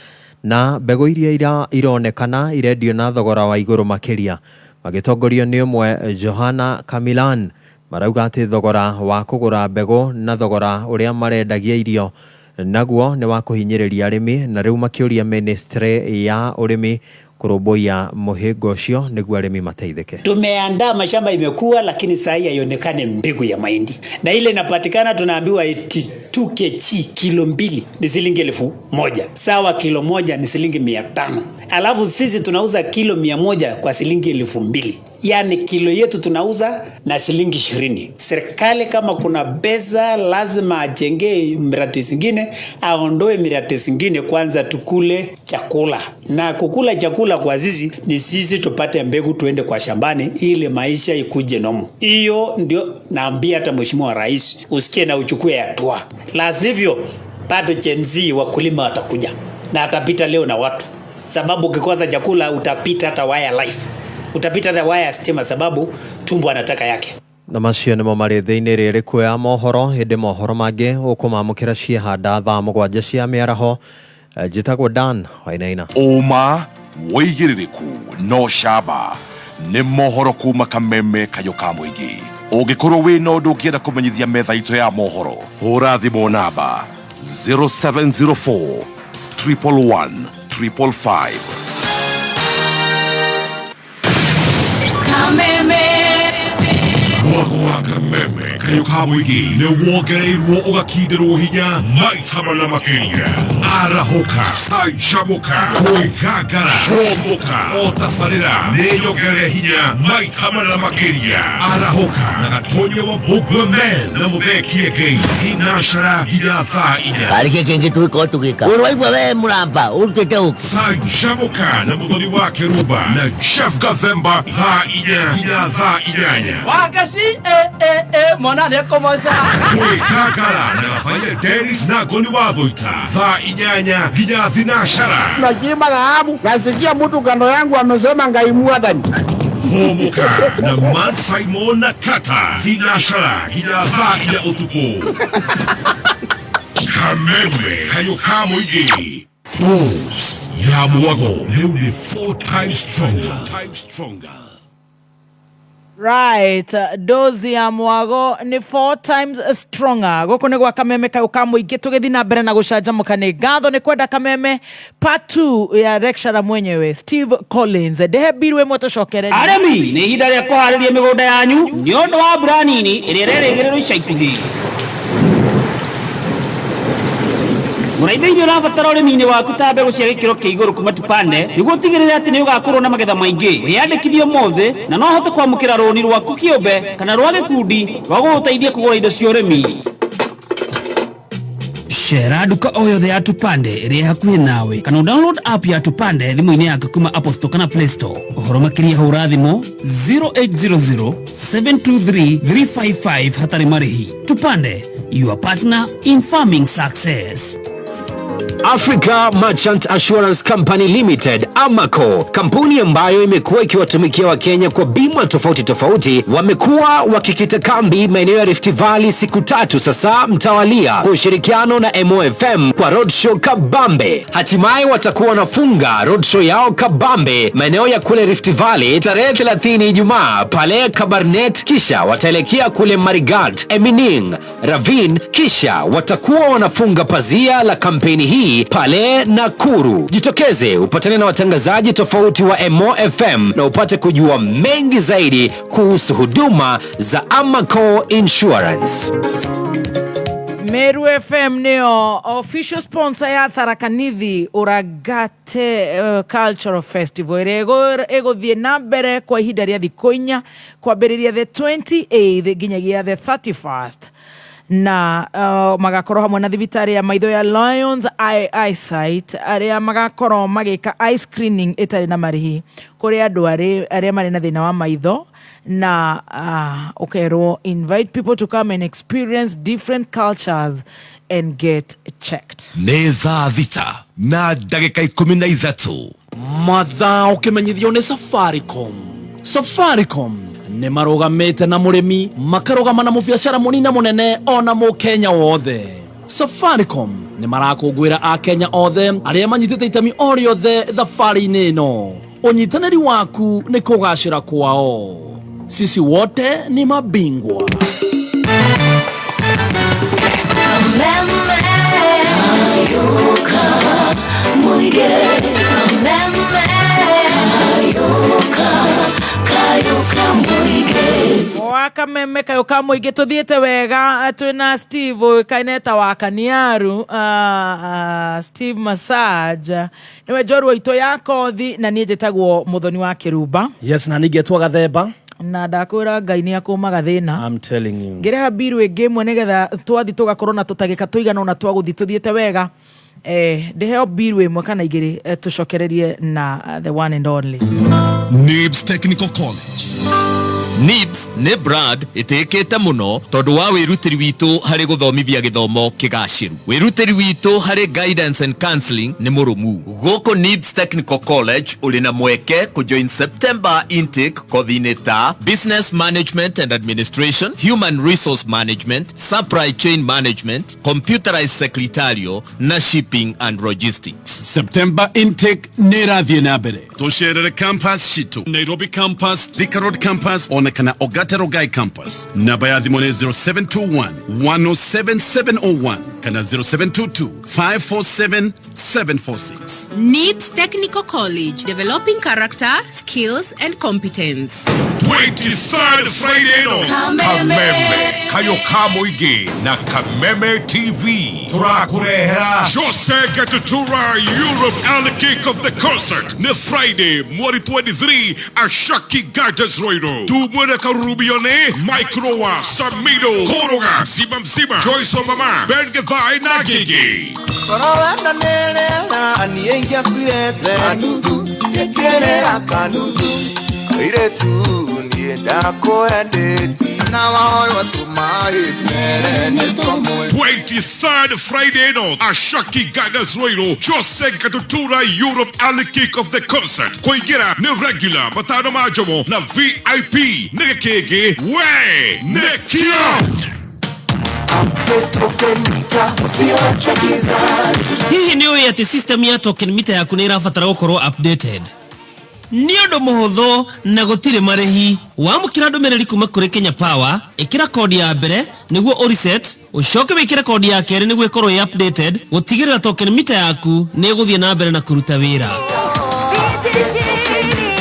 Speaker 24: na mbegũ iria ironekana irendio na thogora wa igũrũ makĩria. Magĩtongorio nĩ ũmwe Johana Kamilan marauga atĩ thogora wa kũgũra mbegũ na thogora ũrĩa marendagia irio naguo nĩ wa kũhinyĩrĩria arĩmi, na rĩu makĩũria ministry ya ũrĩmi kũrũmbũiya mũhĩnga ũcio nĩguo arĩmi mateithĩke.
Speaker 12: Tumeandaa mashamba imekuwa, lakini saa hii haionekane mbegu ya mahindi, na ile inapatikana tunaambiwa eti 2 kg kilo 2 ni shilingi 1000, sawa kilo 1 ni shilingi 500, alafu sisi tunauza kilo 100 kwa shilingi 2000. Yani kilo yetu tunauza na shilingi 20. Serikali kama kuna pesa lazima ajenge miradi zingine, aondoe miradi zingine kwanza tukule chakula. Na kukula chakula kwa sisi ni sisi tupate mbegu tuende kwa shambani ili maisha ikuje nomo. Hiyo ndio naambia hata Mheshimiwa Rais, usikie na uchukue hatua. La sivyo bado Gen Z wakulima watakuja na atapita leo na watu. Sababu ukikosa chakula utapita hata waya life. Utapita hata waya stima, sababu tumbo anataka yake.
Speaker 24: Na macio nĩmo marĩ thĩinĩ rĩrĩ kuoya mohoro hĩndĩ mohoro mangĩ ũkũmamũkĩra ciehanda thaa 7 cia mĩaraho. Njĩtagwo Dan Wainaina.
Speaker 1: Ũma wĩigĩrĩrĩku no camba nĩ mohoro kuma Kameme kayũ ka mũingĩ. Ũngĩkorwo wĩna ũndũ ũngĩenda kũmenyithia metha itũ ya mohoro, hũra thimũ namba 0704 111 555.
Speaker 14: Kameme.
Speaker 1: Mwago wa Kameme kayũ ka mũingĩ nĩ wongereirwo ũgakindĩrwo hinya maita mana makĩria. Arahũka, canjamũka, kwĩgangara, hũmũka, o tabarĩra nĩ nyongerere hinya maita mana makĩria. Arahũka na Gatonya wa Mbũngwe Men na Mũthee Kĩengei thinacara nginya thaa 4.
Speaker 13: Karĩ kĩ kĩngĩ tũgĩkorwo tũgĩka? Ũraigua we mũramba ũrutĩte ũkũ?
Speaker 1: Canjamũka na Mũthoni wa Kĩrumba na Jeff Gathemba thaa 4 nginya thaa 8.
Speaker 4: Wakaci mwana nĩ ekũmoca.
Speaker 1: Kwĩgangara na Gabaia Dennis na Ngoni wa Thũita thaa 8 nginya thinacara.
Speaker 23: Nakiimba dhahabu, nasikia mtu kando yangu amesema Ngai mwathani.
Speaker 1: Hũmũka na Man Simon na Kata thinacara nginya thaa 4 ũtukũ. Kameme kayũ ka mũingĩ. Dose ya mwago rĩu nĩ 4 times stronger.
Speaker 11: Right, dozi ya mwago ni 4 times stronger. Gũkũ nĩ gwa Kameme kayũ ka mũingĩ tũgĩthiĩ na mbere na gũcanjamũka. Nĩ ngatho nĩ kwenda Kameme part 2 ya lecturer mwenyewe Steve Collins. Ndehe mbiru ĩmwe tũcokerere.
Speaker 9: Arĩmi nĩ ihinda rĩa kũharĩria mĩgũnda yanyu nĩ ũndũ wa mbura nini ĩrĩa ĩrerĩgĩrĩrwo ica ikuhĩ. Mũraithi iria ũrabatara ũrĩmi-inĩ waku ta mbegũ cia gĩkĩro kĩa igũrũ kuma Tupande nĩguo ũtigĩrĩre atĩ nĩ ũgakorwo na magetha maingĩ. Wĩyandĩkithie ũmũthĩ na no ũhote kwamũkĩra rũni rwaku kĩũmbe kana rwa gĩkundi rwa gũgũteithia kũgũra indo cia ũrĩmi. Cera nduka o yothe ya Tupande ĩrĩa hakuhĩ nawe kana download app ya Tupande thimũ-inĩ yaku kuma Apple Store kana Play Store. Ũhoro makĩria hũra thimũ 0800 723 355 hatarĩ marĩhi. Tupande, your partner in farming success.
Speaker 2: Africa Merchant Assurance Company Limited, Amaco, kampuni ambayo imekuwa ikiwatumikia Wakenya kwa bima tofauti tofauti, wamekuwa wakikita kambi maeneo ya Rift Valley siku tatu sasa mtawalia kwa ushirikiano na MOFM kwa roadshow kabambe. Hatimaye watakuwa wanafunga roadshow yao kabambe maeneo ya kule Rift Valley tarehe 30 Ijumaa pale Kabarnet, kisha wataelekea kule Marigat, Emining, Ravine, kisha watakuwa wanafunga pazia la kampeni hii pale Nakuru. Jitokeze upatane na watangazaji tofauti wa MOFM na upate kujua mengi zaidi kuhusu huduma za Amaco Insurance.
Speaker 11: Meru FM nĩyo official sponsor ya Tharaka Nithi Ũragate Cultural Festival ĩrĩa ĩgũthiĩ na mbere kwa ihinda rĩa thikũ 4 kwambĩrĩria the 28th nginyagia the 31st na magakorwo hamwe na thibitarĩ ya maitho ya Lions Eye Eyesight arĩa magakorwo magĩka eye screening ĩtarĩ na marĩhi kũrĩ andũ arĩa marĩ na thĩna wa maitho na ũkerwo invite people to come and experience different cultures and get checked.
Speaker 1: Nĩ thaa 6 na ndagĩka 13.
Speaker 4: Mathaa ũkĩmenyithio nĩ Safaricom. Safaricom nĩ marũgamĩte na mũrĩmi, makarũgama na mũbiacara mũnini na mũnene ona mũkenya wothe. Safaricom nĩ marakũngũĩra akenya othe arĩa manyitĩte itemi o rĩothe thabarĩ-inĩ ĩno. Ũnyitanĩri waku nĩ kũgacĩra kwao. Sisi wote ni mabingwa.
Speaker 14: Kameme Kayoka Muige Kameme Kayoka Kayoka Muige.
Speaker 11: Wakameme Kayoka Muige tuthiete wega twina Steve uikaine ta wa Kaniaru, Steve Massage niwe njorua itũ ya kothi na niĩ njĩtagwo Muthoni wa Kĩrumba.
Speaker 4: Yes, na ningĩ Gathemba.
Speaker 11: Na ndakwĩra Ngai nĩ akũmaga thĩna.
Speaker 4: I'm telling you.
Speaker 11: Ngĩrĩha mbiru ĩngĩ ĩmwe nĩgetha twathi tũgakorwo na tũtagĩka tũigana ũna twa gũthiĩ tũthiĩte wega. Ndĩheo mbiru ĩmwe kana igĩrĩ, tũcokererie na the one and only
Speaker 1: NIBS Technical College.
Speaker 6: NIBS nĩ brand ĩtĩkĩte mũno tondũ wa wĩrutĩri witũ harĩ gũthomithia gĩthomo kĩgacĩru. Wĩrutĩri witũ harĩ guidance and counseling nĩ mũrũmu. Gũkũ NIBS Technical College ũrĩ na mweke kũjoin September intake kothi-inĩ ta Business Management and Administration, Human Resource Management, Supply Chain Management, Computerized Secretarial na Shipping and Logistics.
Speaker 7: September intake nĩ ĩrathiĩ na mbere.
Speaker 15: Tũcerere campus citũ, Nairobi campus, Thika Road campus ona kana Ogata Rogai campus. Namba ya thimũ nĩ 0721 107 701 kana 0722 547 746.
Speaker 8: NIBS Technical College, developing character, skills and competence.
Speaker 1: 23rd Friday no.
Speaker 14: Kameme.
Speaker 1: Kameme Kayoka Muige na Kameme TV tũrakũrehera Jose Gatutura Europe Early Kick of the concert nĩ Friday mweri 23 Ashaki Gardens, Ruiru. Tumwene karubione Microwa Samido Koroga Mzima Mzima Joyce Mama Ben Githai na Gigi.
Speaker 17: Korona nĩrĩra niĩ ingĩakuire nuthu njĩkĩrĩra kanuthu airĩtu niĩ ndakwendete na wahoywo tũmaĩ mbere nĩ tũmwe.
Speaker 1: 23rd Friday no Ashaki Gardens, Ruiru, Jose Gatutura Europe Early Kick of the concert. Kũingĩra nĩ regular matano ma njomo na VIP nĩ gĩkĩngĩ we nĩkĩo.
Speaker 9: Hihi nĩ ũĩ atĩ system ya token meter yaku nĩ ĩrabatara gũkorwo updated? Nĩ ũndũ mũhũthũ na gũtirĩ marĩhi. Wamũkĩra ndũmĩrĩri kuma kũrĩ Kenya Power, ĩkĩra kodi ya mbere nĩguo ũreset, ũcoke wĩkĩre kodi ya kerĩ nĩguo ĩkorwo ĩ updated, gũtigĩrĩra token meter yaku nĩ ĩgũthiĩ na mbere na kũruta wĩra.
Speaker 14: Vijijini,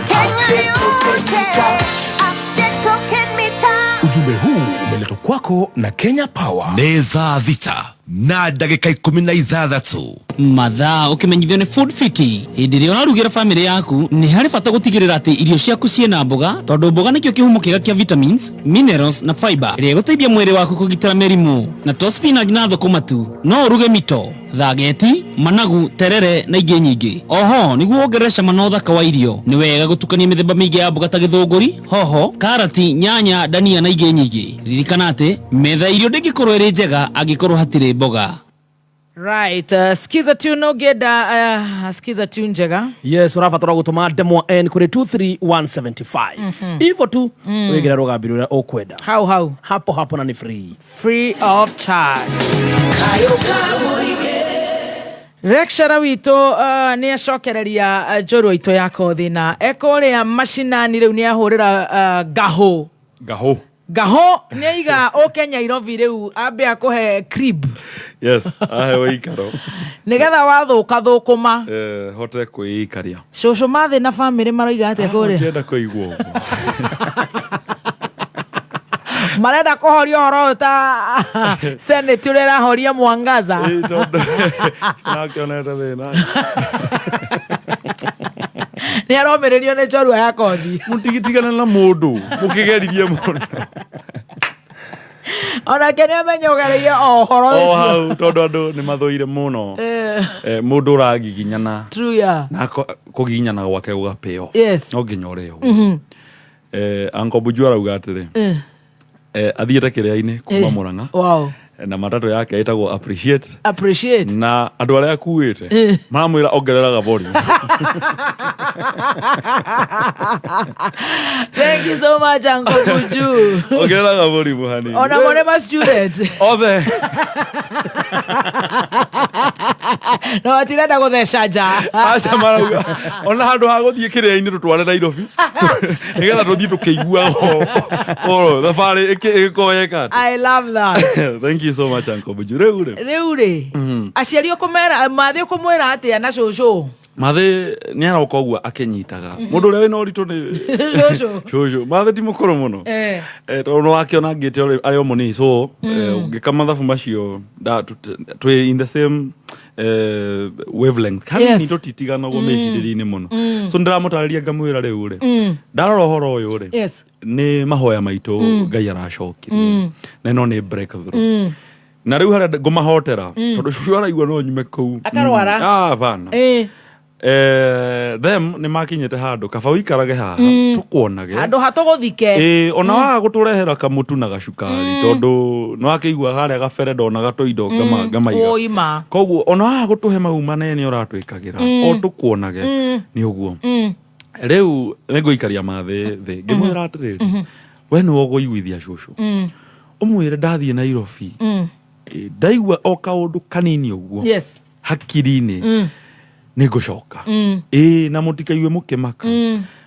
Speaker 14: Kenya yote, update token meter.
Speaker 1: Ujumbe huu umeletwa kwako na Kenya Power. Nĩ thaa 6 na ndagĩka 16.
Speaker 9: Mathaa ũkĩmenyithio nĩ Food Fiti. Hĩndĩ ĩrĩa ũrarugĩra bamĩrĩ yaku nĩ harĩ bata gũtigĩrĩra atĩ irio ciaku ciĩna mboga tondũ mboga nĩkĩo kĩhumo kĩega kĩa vitamins, minerals na fiber ĩrĩa ĩgũteithia mwĩrĩ waku kũgitĩra mĩrimũ. Na to spinach na thũkũma tu, no ũruge mito, thageti, managu, terere na ingĩ nyingĩ. Oho nĩguo wongerere cama na ũthaka wa irio nĩ wega gũtukania mĩthemba mĩingĩ ya mboga ta gĩthũngũri, hoho, karati, nyanya, dania na ingĩ nyingĩ. Ririkana atĩ metha ya irio ndĩngĩkorwo ĩrĩ njega angĩkorwo hatirĩ mboga.
Speaker 11: Right, skiza tune ũngĩenda, skiza tune njega.
Speaker 4: Yes, ũrabatara gũtũma ndemwa n kũrĩ 23175. Hivyo tu. Wĩgĩre rũgambi rũrĩa ũkwenda.
Speaker 11: Hau hau.
Speaker 4: Hapo hapo, na nĩ free.
Speaker 11: Free of charge. Lecturer witũ nĩ acokereria njorua itũ ya kothi na ekũrĩa macinani rĩu nĩ ahũrĩra ngahũ.
Speaker 1: Ngahũ.
Speaker 11: Ngahũ nĩ aiga ũke Nairobi rĩu ambe akũhe crib.
Speaker 16: Yes, ahe ũikaro.
Speaker 11: Nĩgetha wathũka thũkũma.
Speaker 16: Eh, hote kwĩikaria.
Speaker 11: Cũcũ mathĩ na bamĩrĩ maroiga atĩa kũrĩa?
Speaker 16: Ndienda kũigua ũguo.
Speaker 11: Marenda kũhoria ũhoro ũyũ ta senate ũrĩa ĩrahoria mwangaza.
Speaker 16: Ĩĩ, tondũ nakĩonete thĩna.
Speaker 11: Nĩ aromĩrĩrio nĩ njorua ya kothi.
Speaker 16: Mũtigitigane na mũndũ mũkĩgeririe mũno.
Speaker 11: Onake nĩ amenya ũgereirie o ũhoro
Speaker 16: o
Speaker 11: ũcio.
Speaker 16: Hau tondũ andũ nĩ mathũire mũno. Mũndũ ũragiginyana
Speaker 11: True, yeah.
Speaker 16: na kũgiginyana gwake gũgapĩo. No nginya ũrĩo. Uncle Buju arauga atĩrĩ, athiĩte kĩrĩa-inĩ kuma Mũrang'a. Na matatũ yake ĩtagwo Appreciate.
Speaker 11: Appreciate.
Speaker 16: Na andũ arĩa akuĩte maramwĩra ongereraga volume.
Speaker 11: Thank you so much, Uncle Buju.
Speaker 16: Ongereraga volume hanini.
Speaker 11: Ona mo nĩ ma student.
Speaker 16: Othe.
Speaker 11: Na matirenda gũtheca nja.
Speaker 16: Aca, marauga ona handũ ha gũthiĩ kĩrĩa-inĩ tũtware Nairobi nĩgetha tũthiĩ tũkĩiguaga o thabarĩ ĩgĩkorwo yeka atĩa.
Speaker 11: I love that.
Speaker 16: Thank you so much, Uncle Buju. Rĩu rĩ,
Speaker 11: Rĩu rĩ, aciari ũkũmera mathĩ ũkũmwĩra atĩa na cũcũ?
Speaker 16: Mathĩ nĩ aroka ũguo akĩnyitaga. Mũndũ ũrĩa wĩna ũritũ nĩ
Speaker 11: Cũcũ.
Speaker 16: Cũcũ. Mathĩ ti mũkũrũ mũno. Tondũ nĩ wakĩona ngĩte arĩ o mũnini, so ngĩka mathabu macio twĩ in the same wavelength hanini. Tũtitiganagwo mĩcirĩrie-inĩ mũno. So nĩndĩramũtarĩria ngamwĩra rĩu rĩ, ndarora ũhoro ũyũ rĩ, nĩ mahoya maitũ Ngai aracokirie na ĩno nĩ breakthrough. Na rĩu harĩa ngũmahotera, tondũ cũcũ araigua no nyume kũu.
Speaker 11: Akarwara.
Speaker 16: Ah, hapana. Them nĩ makinyĩte handũ kaba ũikarage haha tũkuonage.
Speaker 11: Handũ hatũgũthike.
Speaker 16: Ĩĩ, ona waga gũtũrehera kamũtu na gacukari, tondũ nĩ wakĩigua harĩa gabere ndonaga tũindo ngamaiga.
Speaker 11: Ũima.
Speaker 16: Koguo ona waga gũtũhe mau manene ũratwĩkagĩra, o tũkuonage nĩ ũguo. Rĩu nĩ ngũikaria mathĩ thĩ ngĩmwĩra atĩrĩrĩ, we nĩwe ũgũiguithia cũcũ, ũmwĩre ndathiĩ Nairobi. Ndaigua o kaũndũ kanini ũguo hakiri-inĩ, nĩ ngũcoka. Ĩĩ, na mũtikaigue mũkĩmaka.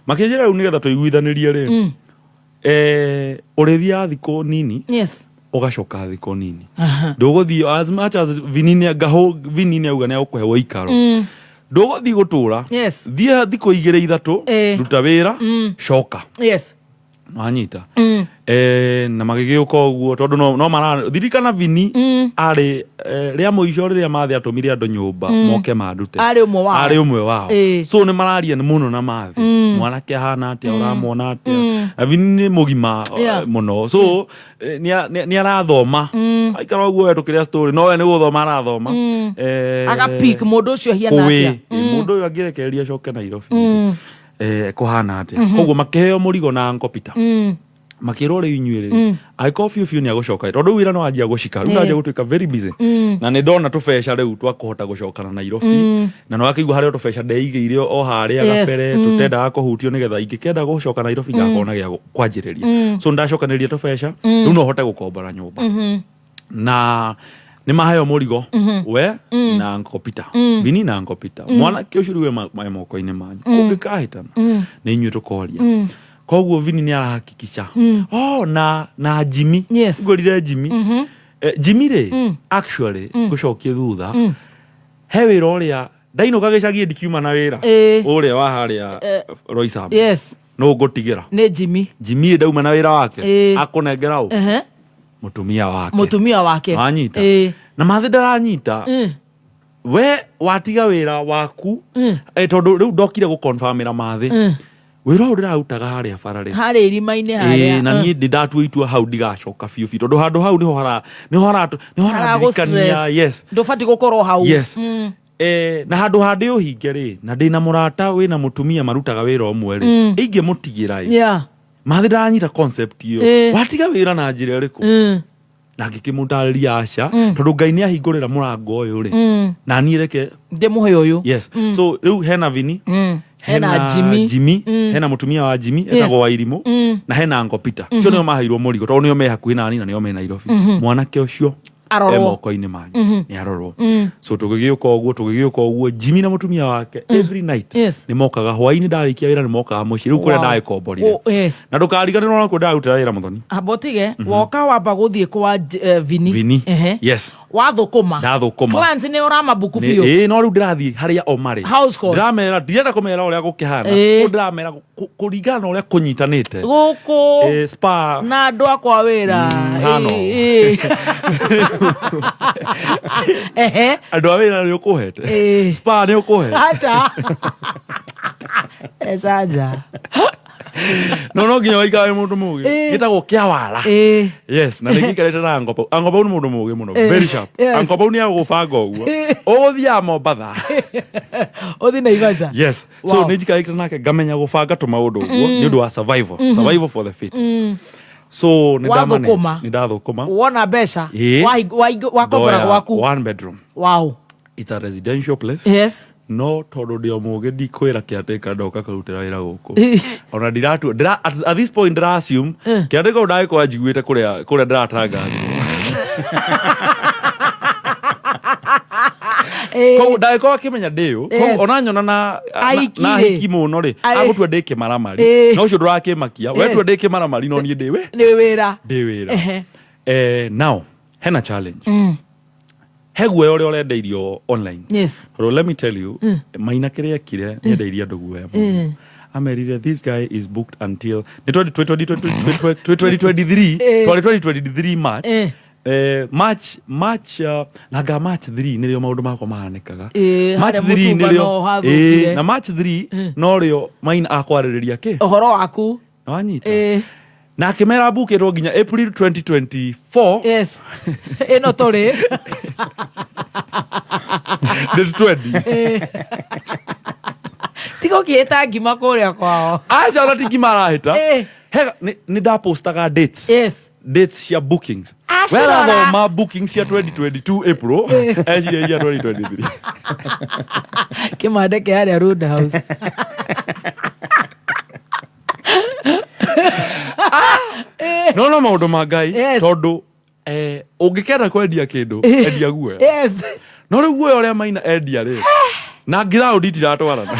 Speaker 16: Makĩnjĩra rĩu nĩgetha tũiguithanĩrie rĩ, ũrĩthiaga thikũ nini, ũgacoka thikũ nini. Ndũgũthiĩ as much as Vinini ngahũ Vinini auga nĩ agũkũhe ũikaro, ndũgũthiĩ gũtũra. Thiĩ thikũ igĩrĩ ithatũ, ruta wĩra, coka. Wanyita? Na magĩgĩũka ũguo tondũ no mara ririkana Vini arĩ rĩa mũico rĩrĩa mathĩ atũmire andũ nyũmba moke mandute.
Speaker 11: Arĩ ũmwe wao.
Speaker 16: Arĩ ũmwe wao. So nĩ mararia mũno na mathĩ, mwanake ahana atĩa, ũramwona atĩa? Na Vini nĩ mũgima mũno, so nĩ arathoma. Aikara ũguo we tũkĩrĩa story, no we nĩ gũthoma arathoma.
Speaker 11: Agapick mũndũ ũcio hiana
Speaker 16: Kũwĩ.
Speaker 11: atĩa.
Speaker 16: Mũndũ ũyũ angĩrekereria acoke Nairobi, kũhana atĩa? Koguo makĩheo mũrigo na Uncle Peter. Makĩrwo rĩu inyuĩ rĩ, angĩkorwo biũ biũ nĩ agũcoka, tondũ rĩu wĩra no wanjia gũcika rĩu, nanjia gũtuĩka very busy. Na nĩ ndona tũbeca rĩu twa kũhota gũcokana Nairobi. Na nĩ wakĩigua harĩa tũbeca ndeigĩire o harĩa gabere tũtendaga kũhutio, nĩgetha ingĩkenda gũcoka Nairobi ngakorwo na gĩa kwanjĩrĩria. So ndacokanĩrĩria tũbeca rĩu no hote gũkombora nyũmba. Na nĩ maheo mũrigo, we na Uncle Peter, Vini na Uncle Peter. Mwanake ũcio rĩu we moko-inĩ manyu, kũngĩkahĩtana nĩ inyuĩ tũkoria. Koguo Vini nĩ arahakikisha oh, na Jimmy. Ngũrire Jimmy. Jimmy rĩ, actually ngũcokie thutha he wĩra ũrĩa ndainũka gĩcagi ndikiuma na wĩra ũrĩa wa harĩa Roysambu. No ngũtigĩra
Speaker 11: Nĩ Jimmy.
Speaker 16: Jimmy ndauma na wĩra wake akũnengera ũ? Mũtumia wake.
Speaker 11: Mũtumia wake.
Speaker 16: Wanyita? Na mathĩ ndaranyita. We watiga wĩra waku, tondũ rĩu ndokire gũconfirmĩra mathĩ wĩra ũyũ ndĩrarutaga harĩa bara rĩ,
Speaker 11: Harĩa irima-inĩ harĩa.
Speaker 16: Ĩĩ, na niĩ ndĩ ndatua itua hau ndigacoka biũ biũ, tondũ handũ hau nĩho hara nĩho hara nĩho harandirikania.
Speaker 11: Haragũ-stress.
Speaker 16: Yes.
Speaker 11: Ndũbatiĩ gũkorwo hau.
Speaker 16: Yes. Na handũ ha ndĩ ũhinge rĩ, na ndĩna mũrata wĩna mũtumia marutaga wĩra ũmwe rĩ, ingĩmũtigĩra ĩ. Mathĩ ndaranyita concept ĩyo. Watiga wĩra na njĩra ĩrĩkũ? Na ngĩkĩmũtarĩria aca, tondũ Ngai nĩ ahingũrĩra mũrango ũyũ rĩ, na niĩ reke
Speaker 11: ndĩmũhe ũyũ.
Speaker 16: Yes. So rĩu hena Vini,
Speaker 11: Hena Jimmy.
Speaker 16: Jimmy, hena mũtumia wa Jimmy etagwo Wairimũ, na hena Uncle Peter. Cio nĩo maheirwo mũrigo tondũ nĩo me hakuhĩ nani na nĩo me Nairobi. Mwanake ũcio
Speaker 11: Arorwo.
Speaker 16: e moko-inĩ manyu, nĩ arorwo. So tũgĩgĩũka ũguo, tũgĩgĩũka ũguo, Jimmy na mũtumia wake every night nĩ mokaga hwaĩ-inĩ ndarĩkia wĩra, nĩ mokaga mũciĩ rĩu kũrĩa ndagĩkomborire.
Speaker 11: Oh, yes.
Speaker 16: Na ndũkariganĩrwo ona kũrĩa ndarutĩra wĩra, Mũthoni.
Speaker 11: Amba ũtige woka wamba gũthiĩ kwa Vini.
Speaker 16: Vini.
Speaker 11: Ehe.
Speaker 16: Yes.
Speaker 11: Wathũkũma.
Speaker 16: Ndathũkũma.
Speaker 11: Clients nĩ ũramabuku biũ.
Speaker 16: Ĩĩ, no rĩu ndĩrathiĩ harĩa o marĩ.
Speaker 11: House call.
Speaker 16: Ndĩramera, ndirenda kũmera ũrĩa gũkĩhana. Kũu ndĩramera kũringana na ũrĩa kũnyitanĩte.
Speaker 11: Gũkũ
Speaker 16: Spa
Speaker 11: na andũ akwa wĩra.
Speaker 16: Hano.
Speaker 11: Ĩĩ, ĩĩ. Ehe.
Speaker 16: Andũ a wĩra nĩ ũkũhete, spa nĩ ũkũhete.
Speaker 11: Aca. Ecanja.
Speaker 16: No nginya waikara wĩ mũndũ mũgĩ. Gĩtagwo kĩawara. Yes, na nĩgĩikarĩte na Uncle Pau. Uncle Pau nĩ mũndũ mũgĩ mũno, very sharp. Uncle Pau nĩ agũbanga ũguo ũgũthiaga Mombatha.
Speaker 11: Ũthiĩ Naivasha.
Speaker 16: Yes. So nĩ njikarĩte nake ngamenya gũbanga tũmaũndũ ũguo nĩ ũndũ wa survival, survival for the fit. So nĩ ndamanage.
Speaker 11: Wathũkũma.
Speaker 16: Nĩ ndathũkũma.
Speaker 11: Wona mbeca.
Speaker 16: Ĩĩ.
Speaker 11: Wakombora
Speaker 16: Ndoya
Speaker 11: gwaku.
Speaker 16: one bedroom. It's a residential place. No tondũ ndĩ o mũgĩ, ndikwĩra kĩatĩka ndoka kũrutĩra wĩra gũkũ, ona ndiratua ndĩra, at this point ndĩra assume kĩatĩka ũndũ ndagĩkorwo njiguĩte kũrĩa kũrĩa ndĩratangathirwo. Koguo ndagĩkorwo akĩmenya ndĩũ. Koguo ona nyona
Speaker 11: Ahiki
Speaker 16: na
Speaker 11: rĩ.
Speaker 16: hiki mũno rĩ, agũtua ndĩ kĩmaramari. Na ũcio ndũrakĩmakia wetua ndĩ kĩmaramari, no niĩ ndĩ wĩ
Speaker 11: Nĩ wĩra.
Speaker 16: Ndĩ wĩra. Now hena challenge, he guoya ũrĩa ũrendeirio online. Tondũ let me tell you, Maina kĩrĩa ekire, nĩ endeirie andũ guoya mũno. Amerire this guy is booked until nĩ 2023. Twarĩ 2023 March. March nanga March 3 nĩrĩo maũndũ makwa mahanĩkaga. March
Speaker 11: Harĩa
Speaker 16: 3
Speaker 11: mũtũngano
Speaker 16: nĩrĩo
Speaker 11: hathũkire.
Speaker 16: Na March 3 norĩo Maina akwarĩrĩria kĩ
Speaker 11: Ũhoro waku.
Speaker 16: Wanyita na akĩmera mbukĩtwo nginya April 2024.
Speaker 11: Yes, ĩno tũrĩ.
Speaker 16: Ndĩ 20.
Speaker 11: Tiga ũkĩhĩta ngima kũrĩa kwao.
Speaker 16: Aca, ona ti ngima arahĩta. Hega nĩ ndapostaga dates. Dates cia bookings.
Speaker 11: Acirora.
Speaker 16: Werathoma bookings cia 2022 April, eciria cia 2023.
Speaker 11: Kĩmandeke harĩa Roadhouse.
Speaker 16: No maũndũ ma Ngai, tondũ ũngĩkenda kwendia kĩndũ, endia guoya. No rĩu guoya ũrĩa Maina endia rĩ, na ngiraũndi itiratwarana.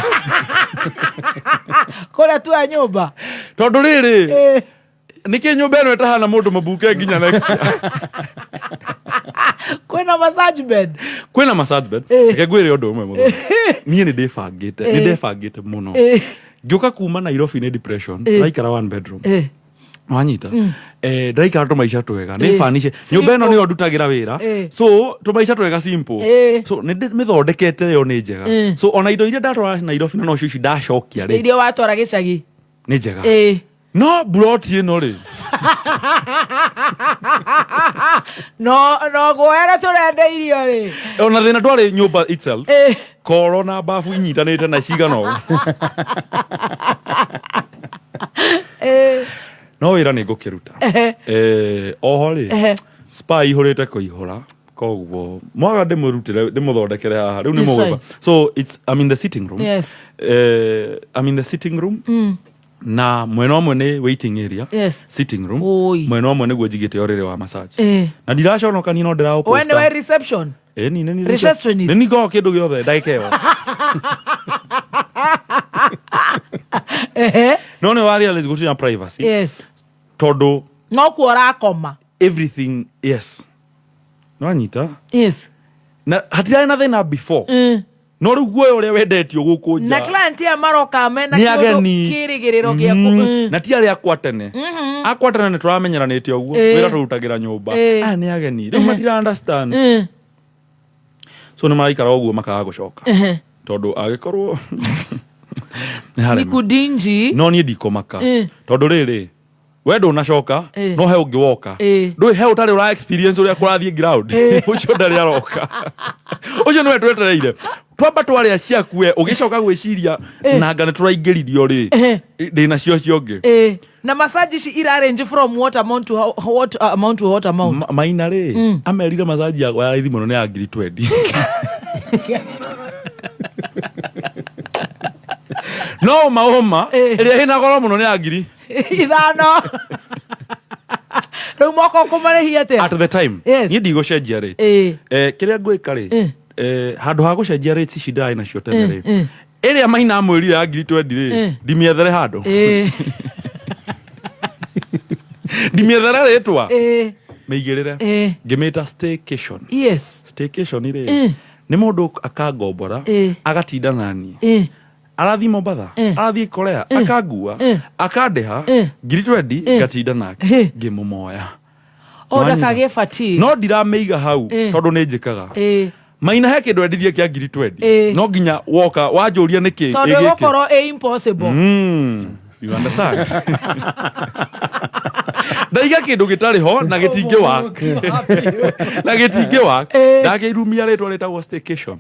Speaker 11: Kũrĩa tuoya nyũmba.
Speaker 16: Tondũ rĩrĩ, nĩkĩ nyũmba ĩno ĩtahana mũndũ mũbuke nginya next year?
Speaker 11: Kwĩna massage bed.
Speaker 16: Kwĩna massage bed. Reke ngwĩre ũndũ ũmwe mũno, niĩ nĩ ndĩbangĩte, nĩ ndebangĩte mũno. Ngĩũka kuma Nairobi nĩ depression. Ndĩraikara one bedroom. Wanyita? Ndĩraikara tũmaica twega, nĩ furnish nyũmba ĩno, nĩyo ndutagĩra wĩra. So tũmaica twega, simple. So nĩ mĩthondekete yo nĩ njega. So ona indo iria ndatwara Nairobi na nocio ici ndacokia rĩ,
Speaker 11: Iria watwara gĩcagi.
Speaker 16: Nĩ njega. No mburoti ĩno rĩ,
Speaker 11: No guoya tũrendeirio rĩ.
Speaker 16: Ona thĩna ndwarĩ nyũmba itself. Koro na babu inyitanĩte na cigana ũũ. No wĩra nĩ ngũkĩruta. Oho rĩ, spa ihũrĩte kũihũra, koguo mwaga ndĩmũrutĩre, ndĩmũthondekere haha rĩu nĩ
Speaker 11: Yes,
Speaker 16: mũgũka.
Speaker 11: sir.
Speaker 16: So it's I'm in the sitting room. I'm in the sitting room, na mwena ũmwe nĩ waiting area. Sitting room.
Speaker 11: Oi.
Speaker 16: Mwena ũmwe nĩguo njigĩte ũrĩrĩ wa massage. Na ndiraconoka niĩ, no
Speaker 11: We nĩwe
Speaker 16: ndĩraũposta.
Speaker 11: Reception.
Speaker 16: Ni nĩ
Speaker 11: Receptionist.
Speaker 16: Nĩ ningoo kĩndũ gĩothe ndagĩka ĩyo. No nĩ wa realize gũtirĩ na privacy. Tondũ
Speaker 11: No kuo ũrakoma.
Speaker 16: Everything, yes, nwanyita? Na hatirarĩ na thĩna before, no rĩu guoya ũrĩa wendetio gũkũ
Speaker 11: Na
Speaker 16: nja.
Speaker 11: client aya maroka mena
Speaker 16: Nĩ
Speaker 11: kĩũndũ
Speaker 16: ageni.
Speaker 11: kĩrĩgĩrĩro gĩaku.
Speaker 16: Na ti arĩa akwa tene. Akwa tene nĩ tũramenyeranĩte ũguo. Wĩra tũrutagĩra nyũmba. Aya nĩ ageni rĩu, matira understand. So nĩ maraikara ũguo makaga gũcoka, tondũ angĩkorwo nĩ harema.
Speaker 11: Nĩ kudinji.
Speaker 16: No niĩ ndikũmaka, tondũ rĩrĩ, we ndũnacoka, no he ũngĩ woka. Ndũĩ he ũtarĩ ũra experience ũrĩa kũrathiĩ ground. Ũcio ndarĩ aroka, ũcio nĩwe twetereire. Twamba twarĩa ciaku we ũgĩcoka gwĩciria nanga nĩ tũraingĩririo rĩ, ndĩna cio cio ngĩ.
Speaker 11: Na massage ici ira range from what amount to what amount to what amount?
Speaker 16: Maina rĩ, amerire massage yakwa ya raithi mũno nĩ ya 20,000, no ũma ũma ĩrĩa ĩna goro mũno nĩ ya ngiri
Speaker 11: 5. Rĩu mwaka ũkũmarĩhia atĩa?
Speaker 16: At the time, niĩ ndigũcenjia rate. Kĩrĩa ngwĩka rĩ, handũ ha gũcenjia rates ici ndarĩ nacio tene rĩ, ĩrĩa Maina amwĩrire ya 20,000 rĩ, ndimĩethere handũ, ndimĩethere rĩtwa, mĩigĩrĩre, ngĩmĩta staycation. Staycation rĩ, nĩ mũndũ akangombora, agatinda nani, arathiĩ Mombatha, arathiĩ Korea, akangua, akandĩha 20,000, ngatinda nake ngĩmũmoya.
Speaker 11: O
Speaker 16: Nĩwanyita?
Speaker 11: ndakagĩe fatigue.
Speaker 16: No ndiramĩiga hau, tondũ nĩ njĩkaga. Maina he kĩndũ endirie kĩa 20,000, no nginya woka wanjũria nĩkĩ
Speaker 11: Tondũ
Speaker 16: ĩ gĩkĩ.
Speaker 11: ĩgũkorwo ĩ impossible.
Speaker 16: You understand? Ndaiga kĩndũ gĩtarĩ ho na gĩtingĩ work, na gĩtingĩ work. Ndakĩirumia rĩtwa rĩtagwo staycation.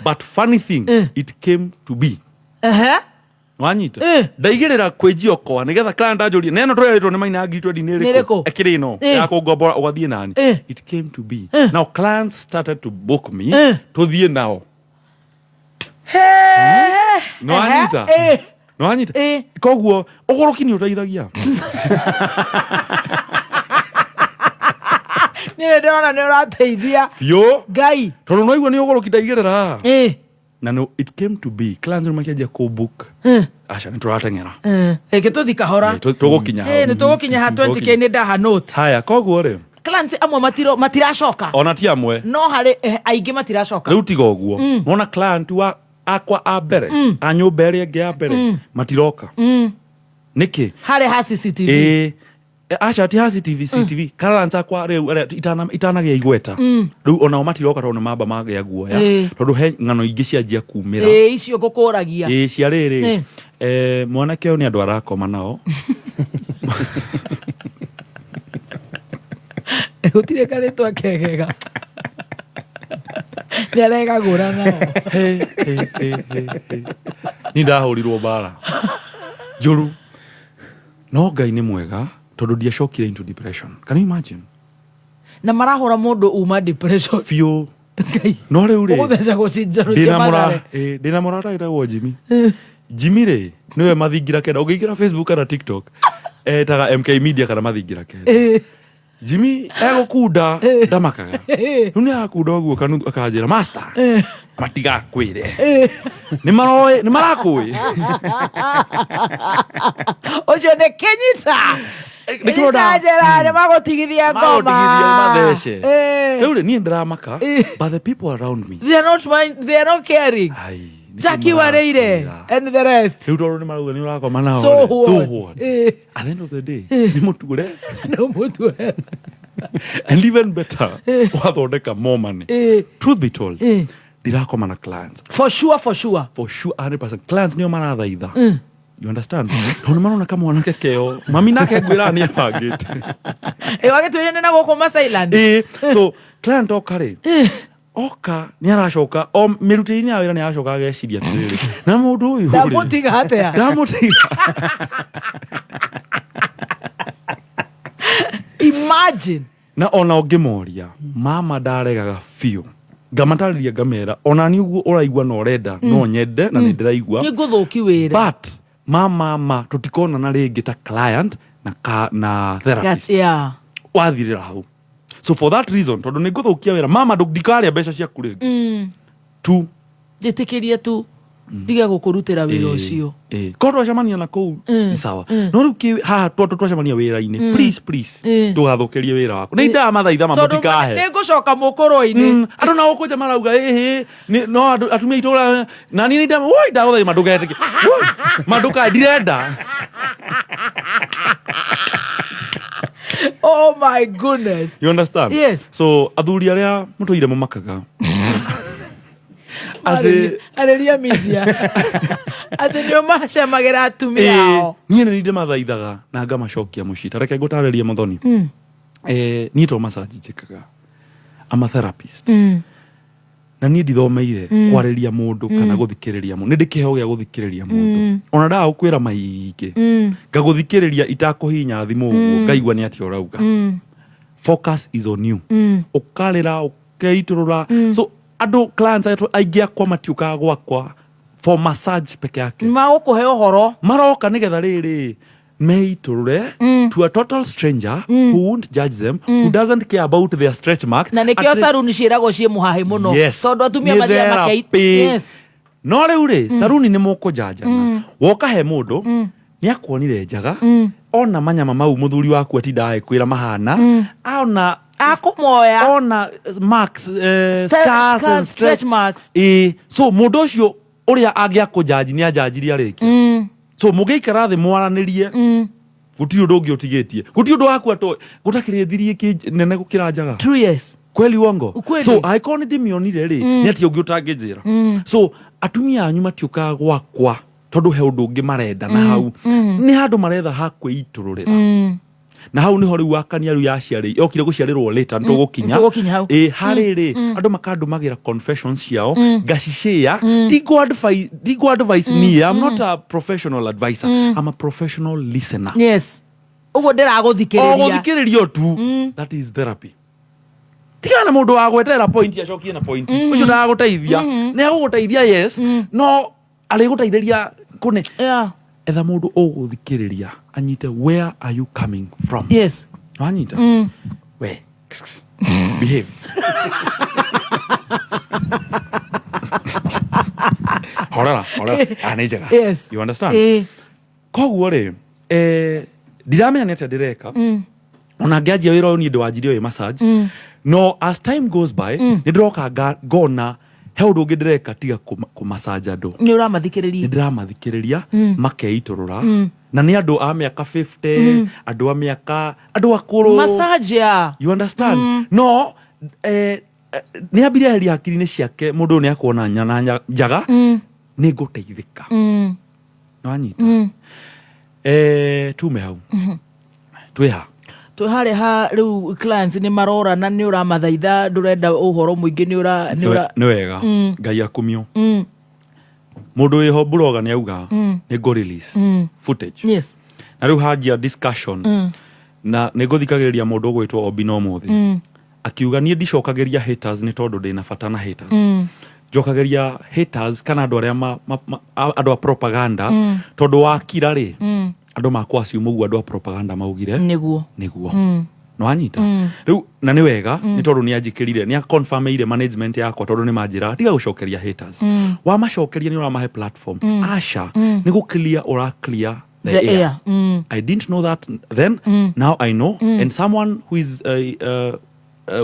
Speaker 16: But funny thing, it came to be. Wanyita? Ndaigĩrĩra kwĩnjia okoa nĩgetha client anjũrie neno tũrerĩtwo nĩ Maina ya 20,000 nĩ
Speaker 11: Nĩ
Speaker 16: ĩrĩkũ?
Speaker 11: ĩrĩkũ?
Speaker 16: Ĩkĩrĩ ĩno ya kũngombora ũgathiĩ nani. It came to be. Now clients started to book me, tũthiĩ nao. Nĩ wanyita? Nĩ wanyita? Koguo ũgũrũki nĩ ũteithagia.
Speaker 11: Niĩ ndĩrona nĩ ũrateithia.
Speaker 16: Biũ.
Speaker 11: Ngai.
Speaker 16: Tondũ no igua nĩ ũgũrũki ndaigĩrĩra na no, it came to be. Clients rĩu makĩanjia kũbook. Aca, nĩ tũrateng'era.
Speaker 11: Reke tũthi kahora.
Speaker 16: Tũgũkinya hau.
Speaker 11: Nĩ tũgũkinya ha 20K, nĩ ndaha note.
Speaker 16: Haya, koguo rĩ,
Speaker 11: Clients amwe matiracoka.
Speaker 16: Ona ti amwe.
Speaker 11: No harĩ aingĩ matiracoka.
Speaker 16: Rĩu tiga ũguo, wona client wa akwa a mbere, a nyũmba ĩrĩa ĩngĩ ya mbere, matiroka. Nĩkĩ?
Speaker 11: Harĩ ha CCTV.
Speaker 16: Ĩĩ. Aca, ti ha CCTV, CCTV clients akwa rĩu arĩa itanagĩa igweta, rĩu onao matiroka tondũ nĩ mamba magĩa guoya, tondũ he ng'ano ingĩ cianjia kumĩra.
Speaker 11: Ĩĩ, icio ngũkũragia.
Speaker 16: Ĩĩ, cia rĩrĩ, mwanake ũyũ nĩ andũ arakoma nao.
Speaker 11: Gũtirĩ karĩtwa kegega, nĩ aregagũra nao.
Speaker 16: He, he, he, he, he. Ni ndahũrirwo mbara njũru, no Ngai nĩ mwega tondũ ndiacokire into depression. Can you imagine?
Speaker 11: Na marahũra mũndũ uma depression.
Speaker 16: Biũ. No rĩu rĩ,
Speaker 11: ũgũtheca gũcinjano cia
Speaker 16: ndĩna
Speaker 11: Mathare.
Speaker 16: Ndĩna mũrata wĩtagwo Jimmy. Jimmy rĩ, nĩwe Mathingira Kenda. Ũngĩingĩra Facebook kana TikTok, etaga MK Media kana Mathingira Kenda. Jimmy egũkunda ndamakaga. Rĩu nĩ arakunda ũguo kanuthu, akanjĩra, "Master, matigakwĩre nĩ maroĩ nĩ marakũĩ."
Speaker 11: Ũcio nĩ kĩnyita.
Speaker 16: Nĩkĩo
Speaker 11: njĩra nĩ magũtigithia ngoma.
Speaker 16: Magũtigithia mathece. Rĩu rĩ, niĩ ndĩramaka, but the people around me,
Speaker 11: They are not mind, they are not caring. Jackie Wareire and the rest.
Speaker 16: Rĩu tondũ nĩ marauga nĩ ũrakoma nao
Speaker 11: So
Speaker 16: rĩ,
Speaker 11: what?
Speaker 16: So what? At the end of the day, nĩ mũtugũre.
Speaker 11: Nĩ mũtugũre.
Speaker 16: And even better, wathondeka more money. Truth be told, ndirakoma na clients.
Speaker 11: For sure, for sure.
Speaker 16: For sure, 100%. Clients nĩo marathaitha. You understand? Tondũ nĩ marona kamwanake keo mami nake ngwĩraga nĩ abangĩte.
Speaker 11: Ĩ, wagĩtwĩre nĩ na gũkũ Masailand.
Speaker 16: Ĩĩ, so client oka rĩ, oka nĩ aracoka o mĩrutĩre-inĩ ya wĩra, nĩ aracoka ageciria atĩrĩrĩ, na mũndũ ũyũ rĩ,
Speaker 11: Ndamũtiga atĩa?
Speaker 16: Ndamũtiga.
Speaker 11: Imagine.
Speaker 16: Na ona ũngĩmoria, mama ndaregaga biũ, ngamatarĩria, ngamera ona niĩ ũguo ũraigua na ũrenda, no nyende na nĩ ndĩraigua
Speaker 11: nĩ ngũthũki wĩra,
Speaker 16: but ma tũtikonana rĩngĩ ta client na therapist. Wathirĩra hau. So for that reason, tondũ nĩ ngũthũkia wĩra, mama, ndikarĩa mbeca ciaku rĩngĩ tu.
Speaker 11: Njĩtĩkĩrie tu ndige gũkũrutĩra wĩra ũcio.
Speaker 16: Korwo twacemania na kũu nĩ sawa, no rĩu haha twacemania wĩra-inĩ, please, please, ndũgathũkĩrie wĩra waku. Nĩ indamathaitha ma
Speaker 11: Tondũ
Speaker 16: mũtikahe.
Speaker 11: nĩ ngũcoka mũkũrũ-inĩ.
Speaker 16: Andũ na gũkũ nja marauga ĩhĩ no andũ atumia itũra na niĩ nĩ woi ndagũthaitha ma ndũgetĩkie. Woi, ma ndũkae, ndirenda.
Speaker 11: Oh my goodness.
Speaker 16: You understand?
Speaker 11: Yes.
Speaker 16: So athuri arĩa mũtũire mũmakaga atĩ
Speaker 11: arĩria media atĩ nĩo macemagĩra atumia ao.
Speaker 16: Niĩ nĩ ndĩmathaithaga na ngamacokia mũciĩ. Ta reke ngũtarĩrie, Mũthoni. Niĩ to massage njĩkaga, I'm a therapist. Na niĩ ndithomeire kwarĩria mũndũ kana gũthikĩrĩria mũndũ. Nĩ ndĩ kĩheo gĩa gũthikĩrĩria mũndũ. Ona ndagũkwĩra maingĩ, ngagũthikĩrĩria itakũhihinya thimũ ũguo, ngaigua nĩ atĩa ũrauga. Focus is on you. Ũkarĩra, ũkeitũrũra. So andũ, clients aingĩ akwa matiũkaga gwakwa for massage peke yake.
Speaker 11: Magũkũhe ũhoro.
Speaker 16: Maroka nĩgetha rĩrĩ meitũrũre to a total stranger who won't judge them, who doesn't care about their stretch marks.
Speaker 11: Na nĩkĩo
Speaker 16: Atĩ-
Speaker 11: saruni ciĩragwo ciĩ mũhahĩ mũno,
Speaker 16: Yes.
Speaker 11: tondũ atumia
Speaker 16: Nĩ
Speaker 11: mathiaga makei.
Speaker 16: therapy. No rĩu rĩ, saruni nĩ mũkũnjanjana. Woka he mũndũ, nĩ akuonire njaga, ona manyama mau mũthuri waku atindaga agĩkwĩra mahana, ona
Speaker 11: akũmoya,
Speaker 16: ona marks, scars and
Speaker 11: scars,
Speaker 16: stretch
Speaker 11: stretch marks.
Speaker 16: Ĩĩ, so mũndũ ũcio ũrĩa angĩakũnjanji nĩ anjanjirie arĩkia. So mũngĩikara thĩ mwaranĩrie, gũtirĩ ũndũ ũngĩ ũtigĩtie, gũtirĩ ũndũ waku atoĩ, gũtakĩrĩ thiri ĩngĩ nene gũkĩra njaga.
Speaker 11: True, yes.
Speaker 16: Kweli wongo?
Speaker 11: Ukweli.
Speaker 16: So angĩkorwo nĩ ndĩmĩonire rĩ, nĩ atĩa ũngĩ ũtangĩnjĩra? So atumia anyu matiũkaga gwakwa tondũ he ũndũ ũngĩ marenda na hau nĩ handũ maretha ha kwĩitũrũrĩra. Na hau niho rĩu wakania rĩu yaciarĩ yokire gũciarĩrwo later, nĩ tũgũkinya.
Speaker 11: Tũgũkinya hau.
Speaker 16: Ĩ harĩ rĩ, andũ makandũmagĩra confessions ciao, ngacishare. Ndikũ advice niĩ, I'm not a professional advisor, I'm a professional listener.
Speaker 11: Yes, ũguo
Speaker 16: O
Speaker 11: ndĩragũthikĩrĩria.
Speaker 16: Gũthikĩrĩria tu, that is therapy. Tigana na mũndũ wa gweterera point acokie na point. Ũcio ndagagũteithia. Nĩ agũgũteithia, yes, no arĩgũteithĩria kũne. Etha mũndũ ũgũthikĩrĩria anyite where are you coming from. Wanyita? We behave, horera horera. Ah, nĩ njega. You understand? Koguo rĩ, ndiramenya nĩ atĩa ndĩreka. Ona ngĩanjia wĩra ũyũ, niĩ ndĩwanjirie wĩ massage, no as time goes by, nĩ ndĩroka ngona he ũndũ ũngĩ ndĩreka tiga kũmassage andũ.
Speaker 11: Nĩ ũramathikĩrĩria.
Speaker 16: Nĩ ndĩramathikĩrĩria, makeitũrũra. Na nĩ andũ a mĩaka 50, andũ a mĩaka, andũ akũrũ.
Speaker 11: Massage ya
Speaker 16: You understand? No nĩ ambire eheria hakiri-inĩ ciake mũndũ ũyũ nĩ akuona na njaga, nĩ ngũteithĩka. Nĩwanyita? Tume hau, twĩha?
Speaker 11: Twĩ harĩa ha rĩu clients nĩ marora na nĩ ũramathaitha, ndũrenda ũhoro mũingĩ, nĩ ũra nĩ ũra
Speaker 16: Nĩ wega. Ngai akumio. Mũndũ wĩho buroga nĩ auga nĩ ngũ release footage. Na rĩu hanjia discussion, na nĩ ngũthikagĩrĩria mũndũ ũgwĩtwo Obina ũmũthĩ, akiuga niĩ ndicokagĩria haters nĩ tondũ ndĩna bata na haters. Njokagĩria haters kana andũ arĩa andũ a propaganda, tondũ wakira rĩ, andũ makwa assume ũguo andũ a propaganda maugire.
Speaker 11: Nĩguo.
Speaker 16: Nĩguo. Nĩwanyita? Rĩu na nĩ wega, nĩ tondũ nĩ anjĩkĩrire, nĩ aconfirmĩire management yakwa, tondũ nĩ manjĩraga tiga gũcokeria haters. Wamacokeria nĩ ũramahe platform. Aca, nĩ gũ clear ũra clear the
Speaker 11: The
Speaker 16: air.
Speaker 11: air.
Speaker 16: I didn't know that then. Now I know. And someone who is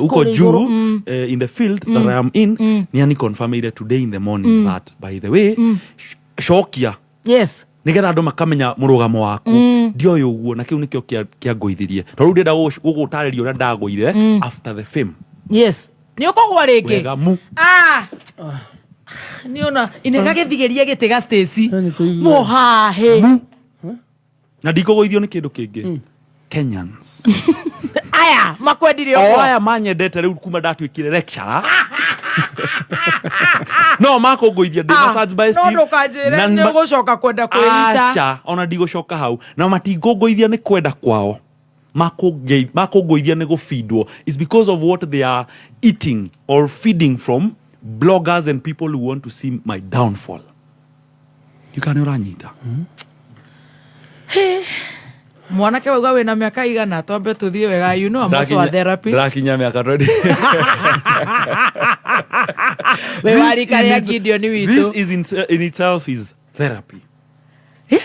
Speaker 16: uko
Speaker 11: Kũrĩa
Speaker 16: juu
Speaker 11: igũrũ,
Speaker 16: in the field that I am in, nĩ aniconfirmĩire today in the morning that by the way, cokia nigetha andũ makamenya mũrũgamo waku. Ndioĩ ũguo, na kĩu nĩkĩo kĩangũithirie, tondũ rĩu ndĩrenda gũgũtarĩria ũrĩa ndagũire after the fame.
Speaker 11: Yes, nĩ ũkũgwa rĩngĩ.
Speaker 16: Wega mu.
Speaker 11: Ah, nĩ ona inega gĩthigĩrie gĩtĩ ga Stacy mũhahĩ.
Speaker 16: Na ndikũgũithio nĩ kĩndũ kĩngĩ, Kenyans
Speaker 11: aya makwendire
Speaker 16: o
Speaker 11: ũguo.
Speaker 16: Aya manyendete rĩu kuma ndatuĩkire lecturer, no makũngũithia ndĩ
Speaker 11: Ah,
Speaker 16: massage by
Speaker 11: no
Speaker 16: Steve.
Speaker 11: ndũkanjĩre
Speaker 16: Na
Speaker 11: nĩ ũgũcoka kwenda kwĩita.
Speaker 16: Aca, ona ndigũcoka hau. Na matingũngũithia nĩ kwenda kwao, makũngũithia nĩ gũbindwo. It's because of what they are eating or feeding from bloggers and people who want to see my downfall. Ndikana ũranyita?
Speaker 11: Mwanake wauga wĩna mĩaka igana, twambe tũthiĩ wega. You know I'm also a therapist.
Speaker 16: Ndĩrakinya mĩaka 20.
Speaker 11: Wĩ wa rika rĩa Gideon witũ.
Speaker 16: This is in itself is therapy.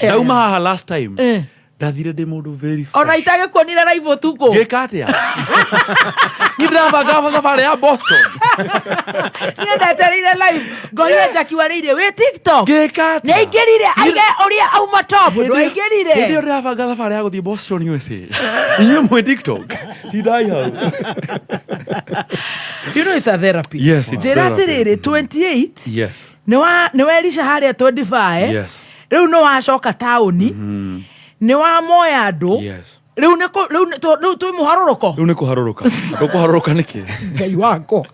Speaker 16: Ndauma haha last time, ndathire ndĩ mũndũ very fresh.
Speaker 11: Ona itagĩkuonire live ũtukũ.
Speaker 16: Ngĩka atĩa? Niĩ ndĩrabanga thabarĩ ya Boston.
Speaker 11: Niĩ ndetereire live, ngoria Jackie warĩire wĩ TikTok.
Speaker 16: Ngĩka atĩa?
Speaker 11: Nĩ aingĩrire aige ũrĩa auma top, ndwaingĩrire.
Speaker 16: Hĩndĩ ĩyo ndĩrabanga thabarĩ ya gũthiĩ Boston, USA, inyuĩ mwĩ TikTok, ndindai hau.
Speaker 11: You know it's a therapy.
Speaker 16: Yes, it's
Speaker 11: Njĩra
Speaker 16: therapy.
Speaker 11: atĩrĩrĩ, 28 nĩ werisha harĩa 25. Rĩu nĩ wacoka taũni, nĩ wamoya andũ. Rĩu nĩ rĩu twĩ mũharũrũko.
Speaker 16: Rĩu nĩ kũharũrũka. Tũkũharũrũka nĩkĩ?
Speaker 11: Ngai wakwa.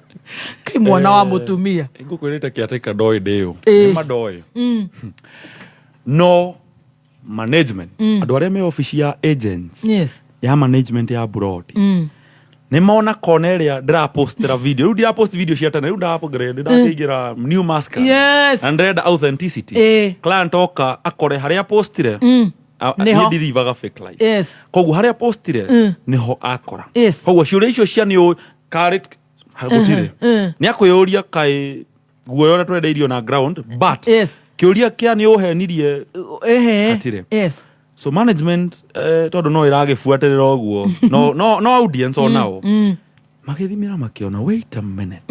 Speaker 11: Kai mwana wa mũtumia.
Speaker 16: Ngũkwĩrĩte kĩatĩka ndoĩ ndĩũ.
Speaker 11: Ĩĩ.
Speaker 16: Nĩ mandoĩ. No management, andũ arĩa me obici ya agents ya management ya broti, nĩ mona kona ĩrĩa ndĩrapostera video. Rĩu ndirapost video cia tene, rĩu ndapgrade, ndakĩingĩra new masker. Na ndĩrenda authenticity. Client oka akore harĩa postire.
Speaker 11: Nĩho.
Speaker 16: Niĩ ndirivaga fake life. Koguo harĩa postire nĩho akora. Koguo ciũria icio cia nĩ karĩ gũtirĩ. Nĩ akwĩyũria kaĩ guoya ũrĩa twendeirio na ground, but kĩũria kĩa nĩ ũhenirie hatirĩ. So management, tondũ no ĩragĩbuatĩrĩra ũguo, no audience onao magĩthimĩra makĩona, wait a minute,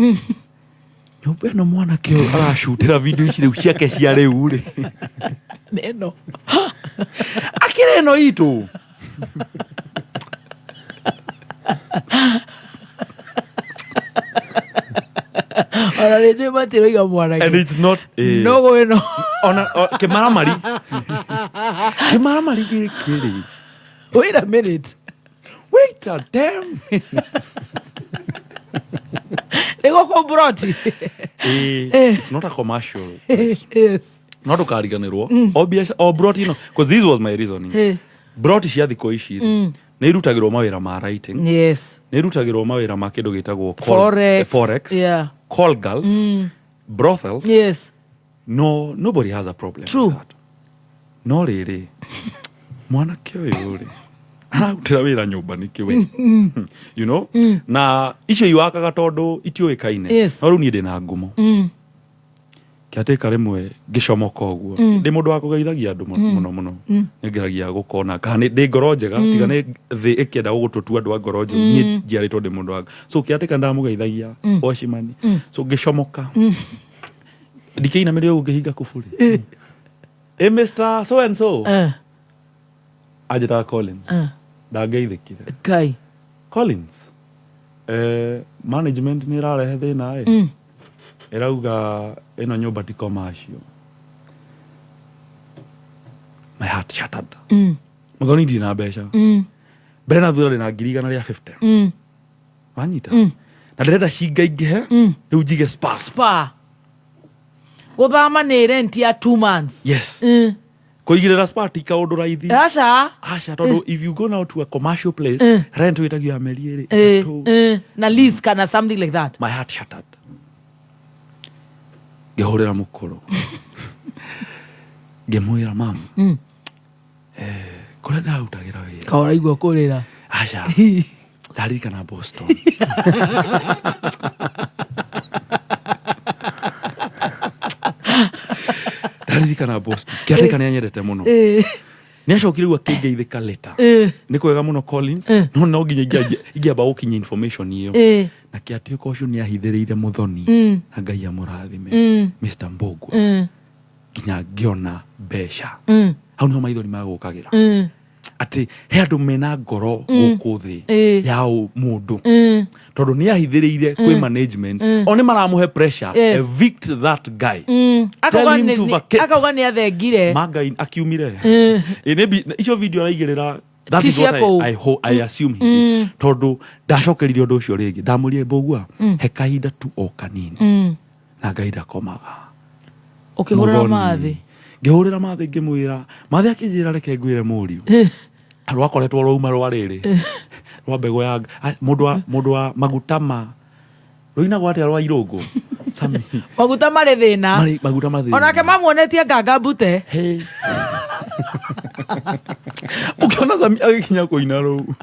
Speaker 16: nyũmba ĩno mwanake ũyũ aracutĩra video ici rĩu ciake cia rĩu rĩ,
Speaker 11: Nĩ ĩno.
Speaker 16: Akĩrĩ ĩno itũ.
Speaker 11: Ona nĩ njũĩ matiroiga mwanake.
Speaker 16: And it's not
Speaker 11: Nũgũ ĩno.
Speaker 16: Ona kĩmaramari, kĩmaramari gĩkĩ rĩ.
Speaker 11: Wait a minute.
Speaker 16: Wait a damn minute.
Speaker 11: Nĩ gũkũ broti.
Speaker 16: It's not a commercial. No ndũkariganĩrwo o biacara o broti ĩno, 'cause this was my reasoning, broti cia thikũ ici rĩ, nĩ irutagĩrwo mawĩra ma writing, nĩ irutagĩrwo mawĩra ma kĩndũ gĩtagwo
Speaker 11: Forex.
Speaker 16: Forex, call girls, brothels. No, nobody has a problem with that. No rĩrĩ, mwanake ũyũ rĩ, ararutĩra wĩra nyũmba nĩkĩ we? Na icio iwakaga tondũ itiũĩkaine. No rĩu niĩ ndĩna ngumo. Kĩatĩka rĩmwe ngĩcomoka ũguo, ndĩ mũndũ wa kũgeithagia andũ mũno mũno. Nĩ ngeragia gũkona kana ndĩ ngoro njega. Tiga nĩ thĩ ĩkĩenda gũgũtũtua andũ a ngoro njũru. Niĩ njiarĩtwo ndĩ mũndũ wa, so kĩatĩka ndamũgeithagia watchman. So ngĩcomoka, ndikĩinamĩrĩra ũguo, ngĩhinga kuburi, ĩ Mr so and so. Anjĩtaga Collins. Ndangeithĩkire.
Speaker 11: Kai.
Speaker 16: Collins, management nĩ ĩrarehe thĩna ĩ. Ĩrauga ĩno nyũmba ti commercial. My heart shattered. Mũthoni, ndirĩ na mbeca. Mbere na thutha ndĩ na 150,000. Wanyita? Na ndĩrenda cingaingĩhe rĩu njige spa.
Speaker 11: Spa. Gũthama nĩ rent ya 2 months.
Speaker 16: Yes. Kũigĩrĩra spa ti kaũndũ raithi.
Speaker 11: Aca.
Speaker 16: Aca, tondũ if you go now to a commercial place, rent wĩtagio ya mĩeri ĩrĩ, ĩtatũ.
Speaker 11: Na lease kana something like that.
Speaker 16: My heart shattered. Ngĩhũrĩra mũkũrũ, ngĩmwĩra, "Mam, kũrĩa ndarutagĩra wĩra."
Speaker 11: Kaũraigua kũrĩra.
Speaker 16: Aca, ndaririkana Boston. Ndaririkana Boston, kĩatĩka nĩ anyendete mũno. Nĩ acokire rĩu akĩngeithĩka later. Nĩ kwega mũno Collins, no nginya ingĩamba gũkinyia information ĩyo. Na kĩatĩka ũcio nĩ ahithĩrĩire mũthoni, na Ngai amũrathime, Mr Mbũngua, nginya ngĩona mbeca. Hau niho maithori magũkagĩra, atĩ he andũ mena ngoro gũkũ thĩ ya mũndũ, tondũ nĩ ahithĩrĩire kwĩ management. O nĩ maramũhe pressure, evict that guy. Tell
Speaker 11: Akauga
Speaker 16: him to vacate.
Speaker 11: Akauga nĩ athengire.
Speaker 16: Mangai akiumire. Ĩ, nĩ icio video araigĩrĩra, that
Speaker 11: Ti
Speaker 16: is what
Speaker 11: cia kũu.
Speaker 16: I assume he did. Tondũ ndacokeririe ũndũ ũcio rĩngĩ, ndamũrire, "Mbũgua, he kahinda tu o kanini." Na Ngai ndakomaga.
Speaker 11: Ũkĩhũrĩra
Speaker 16: Mũthoni.
Speaker 11: Mathĩ.
Speaker 16: Ngĩhũrĩra Mathĩ, ngĩmwĩra. Mathĩ akĩnjĩra, "Reke ngwĩre mũriũ, rwakoretwo rwauma rwa rĩrĩ rwa mbegũ ya mũndũ wa maguta ma rũinagwo atĩa rwa irũngũ Sami?"
Speaker 11: Maguta marĩ thĩna.
Speaker 16: Maguta ma thĩna.
Speaker 11: Onake mamuonetie nganga mbute.
Speaker 16: Hey. Ũkĩona Sami agĩkinya kũina rũu,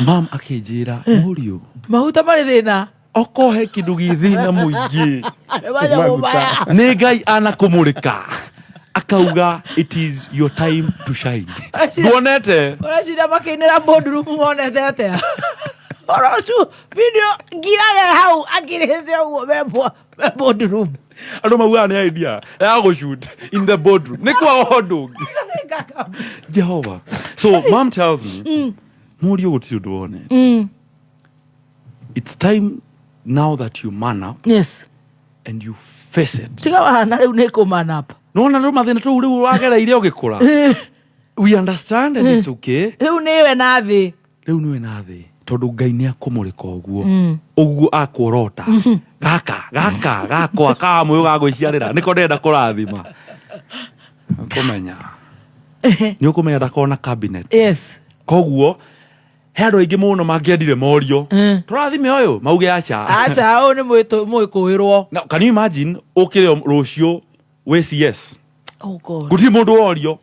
Speaker 16: mam akĩnjĩra, "Mũriũ,
Speaker 11: maguta marĩ thĩna."
Speaker 16: Okohe kĩndũ gĩ thĩna mũingĩ
Speaker 11: Manyamũ maya.
Speaker 16: Nĩ Ngai anakũmũrĩka akauga, "It is your time to shine." Nduonete?
Speaker 11: Ũreciria makĩinĩra boardroom monete atĩa? Orocu video ngirage hau akirĩte ũguo me boardroom.
Speaker 16: Andũ maugaga nĩ idea ya gũshoot in the boardroom, nĩ kwaga ũndũ ũngĩ. Jehova. So mom tells me, "Mũriũ, gũtirĩ ũndũ wone. It's time now that you man up and you face it."
Speaker 11: Tiga wahana rĩu nĩ kũmanapa.
Speaker 16: Nona rĩu mathĩna tũu rĩu wagereire ũgĩkũra, we understand and it's okay.
Speaker 11: Rĩu nĩwe na thĩ.
Speaker 16: Rĩu nĩwe na thĩ. Tondũ Ngai nĩ akũmũrĩka ũguo ũguo akuorota gaka gaka gakwa kamũyũ gagwĩciarĩra nĩko ndĩrenda kũrathima. Kũmenya nĩ ũkũmenya ndakona cabinet. Koguo he andũ aingĩ mũno mangĩendire morio tũrathime ũyũ, mauge aca.
Speaker 11: Aca, ũyũ nĩ mwĩkũĩrwo.
Speaker 16: Now, can you imagine ũkĩre rũciũ wĩ CS?
Speaker 11: Oh God.
Speaker 16: Gũtirĩ mũndũ worio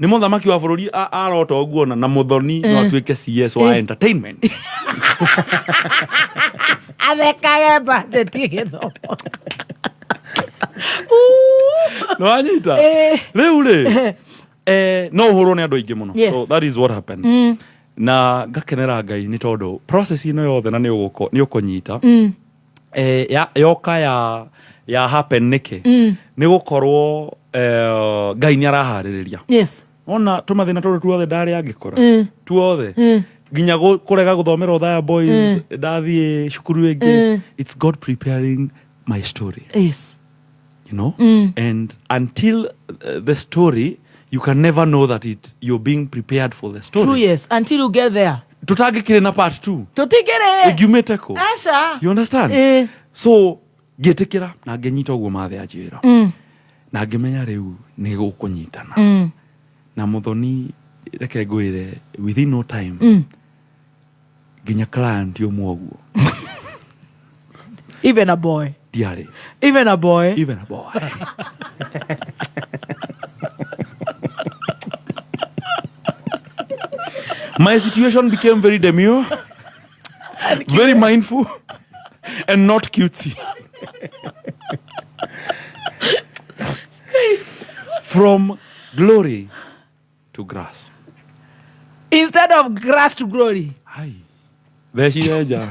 Speaker 16: nĩ mũthamaki wa bũrũri arota ũguo na Mũthoni no atuĩke CS wa entertainment.
Speaker 11: Athekage budget gĩthomo.
Speaker 16: Nĩwanyita? Rĩu rĩ, no ũhũrwo nĩ andũ aingĩ mũno. So that is what happened. Na ngakenera Ngai nĩ tondũ process ĩno yothe na nĩ ũkũnyita yoka ya happen nĩkĩ? Nĩ gũkorwo Ngai nĩ araharĩrĩria. Ona tũmathĩna tũrũ tuothe ndarĩ angĩkora tuothe nginya kũrega gũthomera Othaya Boys, ndathiĩ cukuru ĩngĩ, it's God preparing my story. And until the story, you can never know that it you're being prepared for the story.
Speaker 11: True, yes, until you get there.
Speaker 16: Tutangĩkĩrĩ na part 2.
Speaker 11: Tũtikĩrĩ.
Speaker 16: Ĩngiumĩte kũ?
Speaker 11: Aca.
Speaker 16: You understand? So ngĩtĩkĩra na ngĩnyita ũguo mathe anjĩra na ngĩmenya rĩu nĩ gũkũnyitana. Na Mũthoni, reke ngwĩre, within no time nginya client ũmwe ũguo
Speaker 11: Even a boy.
Speaker 16: Ndiarĩ.
Speaker 11: Even a boy.
Speaker 16: Even a boy. My situation became very demure, very mindful and not cutesy. From glory to grass.
Speaker 11: Instead of grass to glory.
Speaker 16: Hai. Thecire nja.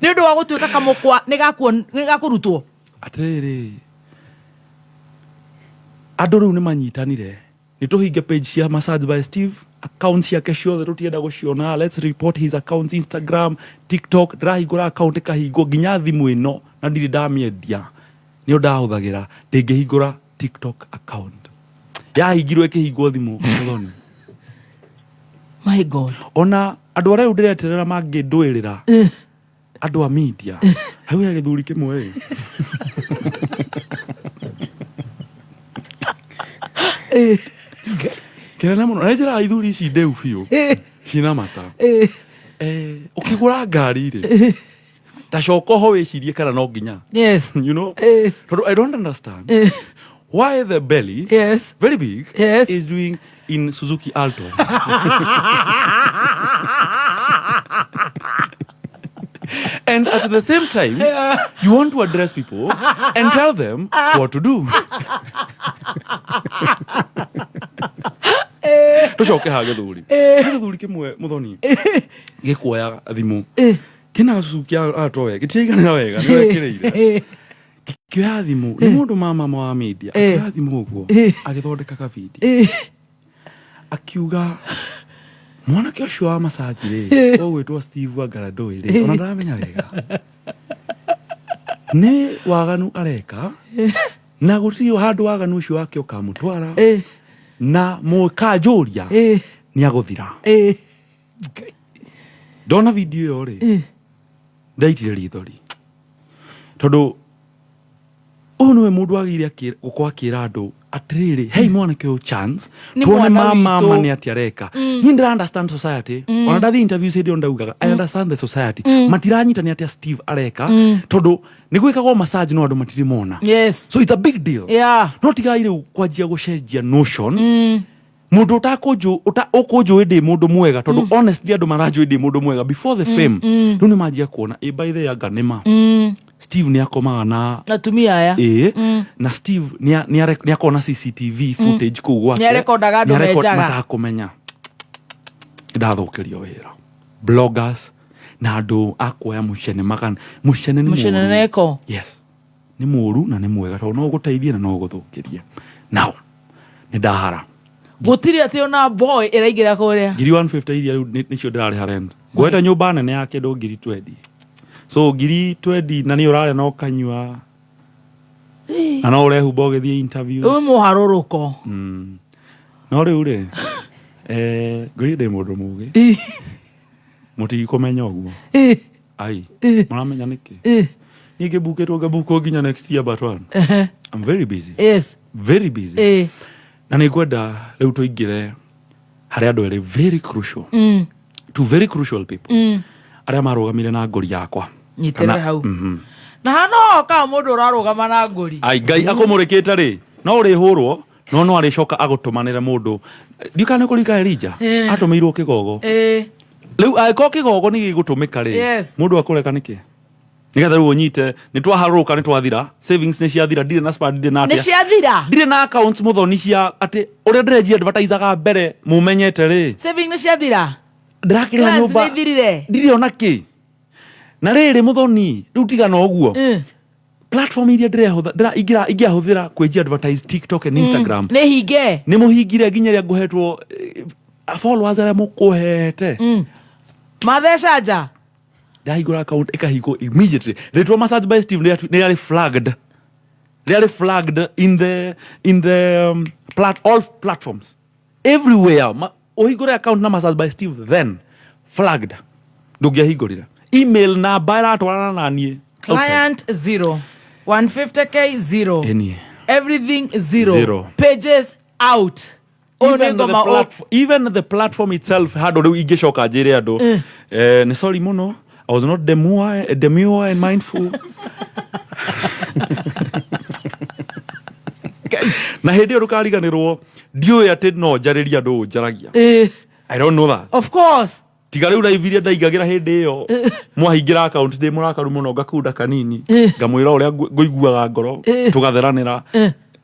Speaker 11: Nĩ ũndũ wa gũtuĩka kamũkwa nĩ gakũrutwo.
Speaker 16: Atĩrĩrĩ, andũ rĩu nĩ manyitanire nĩ tũhinge page cia Massage by Steve, accounts ciake ciothe tũtienda gũciona. Let's report his accounts, Instagram, TikTok. Ndĩrahingũra account ĩkahingwo, nginya thimũ ĩno na ndirĩ ndamĩendia nĩyo ndahũthagĩra, ndĩngĩhingũra TikTok account. Yahingirwo ĩkĩhingwo thimũ, Mũthoni.
Speaker 11: My God.
Speaker 16: Ona andũ arĩa rĩu ndĩreterera mangĩndũĩrĩra, andũ a media hau he gĩthuri kĩmwe ĩ kĩnene mũno na njĩra ithuri ici ndĩu biũ cina mata. Ũkĩgũra ngari rĩ, ta coka ho wĩcirie kana no nginya tondũ I don't understand why the belly very big is doing in Suzuki Alto. And at the same time, you want to address people and tell them what to do. Tucoke ha gĩthuri. Gĩthuri kĩmwe, Mũthoni, gĩkuoya thimũ kĩna gacucu Alto we gĩtiraiganĩra wega nĩ wekĩrĩire. Gĩkĩoya thimũ nĩ mũndũ mama wa media, akĩoya thimũ ũguo agĩthondeka kavideo akiuga mwanake ũcio wa massage rĩ, ũgwĩtwo Steve Wangaradoi rĩ, ona ndaramenya wega nĩ waganu areka na gũtirĩ handũ waganu ũcio wake ũkamũtwara na mũkanjũria nĩ agũthira. Ndona video ĩyo rĩ, ndaitire rithori tondũ ũyũ nĩwe mũndũ wagĩrĩire gũkorwo akĩra andũ atĩrĩrĩ, hei mwanake ũyũ chance.
Speaker 11: Nĩ
Speaker 16: Tuone
Speaker 11: mwana
Speaker 16: mama
Speaker 11: witũ.
Speaker 16: nĩ atĩa areka. Niĩ ndĩra understand society. Ona ndathiĩ interviews hĩndĩ ĩyo ndaugaga I understand the society. Matiranyita nĩ atĩa Steve areka tondũ nĩ gwĩkagwo massage no andũ matirĩ mona. So it's a big deal. No tigai rĩu kwanjia gũcenjia notion mũndũ ũtakũnjũ ũkũnjũĩ ndĩ mũndũ mwega tondũ honestly andũ maranjũĩ ndĩ mũndũ mwega before the fame. Rĩu nĩ manjia kuona ĩ by the anga nĩ ma Steve nĩ akomaga na
Speaker 11: atumia aya.
Speaker 16: Ĩĩ, na Steve nĩ akorwo na CCTV footage kũu gwake.
Speaker 11: Nĩarekondaga andũ menjaga.
Speaker 16: Matakũmenya ndathũkĩrio wĩra bloggers na andũ a kuoya mũcene magana mũcene nĩ mũũru.
Speaker 11: Mũceneneko.
Speaker 16: Yes, nĩ mũũru na nĩ mwega tondũ no ũgũteithie na no ũgũthũkĩrie. Now nĩ ndahara.
Speaker 11: Gũtirĩ atĩ ona boy ĩraingĩra kũrĩa.
Speaker 16: Ngiri 150 iria rĩu nĩcio ndĩrarĩha rent, ngwete nyũmba nene ya kĩndũ ngiri 20, so ngiri 20 na nĩ ũrarĩa na ũkanyua na no ũrehumba ũgĩthiĩ interviews.
Speaker 11: Wĩ mũharũrũko.
Speaker 16: No rĩu rĩ, Ngwĩrire ndĩ mũndũ mũgĩ. Mũtigũmenya ũguo. Ai, mũramenya nĩkĩ? Niĩ ngĩbukĩtwo ngabukwo nginya next year but one. I'm very busy.
Speaker 11: Yes.
Speaker 16: Very busy. Na nĩ ngwenda rĩu tũingĩre harĩ andũ erĩ very crucial. Two very crucial people. Arĩa marũgamire na ngori yakwa.
Speaker 11: Nyitĩrĩra
Speaker 16: Kana-
Speaker 11: hau. Na hano okaga mũndũ ũrarũgama na ngũri.
Speaker 16: Ai, Ngai akũmũrĩkĩte rĩ, no ũrĩhũrwo no no arĩcoka agũtũmanĩre mũndũ. Ndiũĩ kana nĩ kũrika Elija atũmĩirwo kĩgogo. Rĩu angĩkorwo kĩgogo nĩ gĩgũtũmĩka rĩ, mũndũ akũreka nĩkĩ? Nĩgetha rĩu ũnyite nĩ twaharũrũka, nĩ twathira, savings nĩ ciathira, ndirĩ na spa, ndirĩ na
Speaker 11: Nĩ
Speaker 16: atĩa.
Speaker 11: ciathira.
Speaker 16: Ndirĩ na accounts mũthoni cia atĩ ũrĩa ndĩrenjia advertisaga mbere mũmenyete rĩ.
Speaker 11: Saving nĩ ciathira.
Speaker 16: Ndĩrakĩrĩha
Speaker 11: Clients
Speaker 16: nyũmba.
Speaker 11: nĩ ithirire.
Speaker 16: Ndirĩ ona kĩ. Na rĩrĩ mũthoni, rĩu tigana ũguo. Platform iria ndĩrehũthĩra ingĩahũthĩra kwĩnjia advertise TikTok and Instagram.
Speaker 11: Nĩ hinge.
Speaker 16: Nĩ mũhingire nginya ĩrĩa ngũhetwo followers arĩa mũkũhete.
Speaker 11: Matheca nja.
Speaker 16: Ndahingũra account ĩkahingwo immediately. Rĩtwa Massage by Steve nĩ rĩarĩ flagged. Rĩarĩ flagged in the all platforms. Everywhere. Ũhingũre account na Massage by Steve then flagged. Ndũngĩahingũrire. Email namba ĩratwarana na niĩ. Outside.
Speaker 11: Client zero. 150K zero.
Speaker 16: Ĩni.
Speaker 11: Everything zero.
Speaker 16: Zero.
Speaker 11: Pages out. Ũyũ nĩ
Speaker 16: Even the
Speaker 11: ngoma
Speaker 16: even the platform itself handũ rĩu ingĩcoka njĩre andũ nĩ sorry mũno, I was not demure and mindful. Na hĩndĩ ĩyo ndũkariganĩrwo, ndiũĩ atĩ no njarĩrie andũ ũũ njaragia. I don't know that.
Speaker 11: Of course.
Speaker 16: Tiga rĩu live iria ndaingagĩra hĩndĩ ĩyo mwahingĩra account ndĩ mũrakaru mũno, ngakunda kanini, ngamwĩra ũrĩa ngũiguaga ngoro, tũgatheranĩra.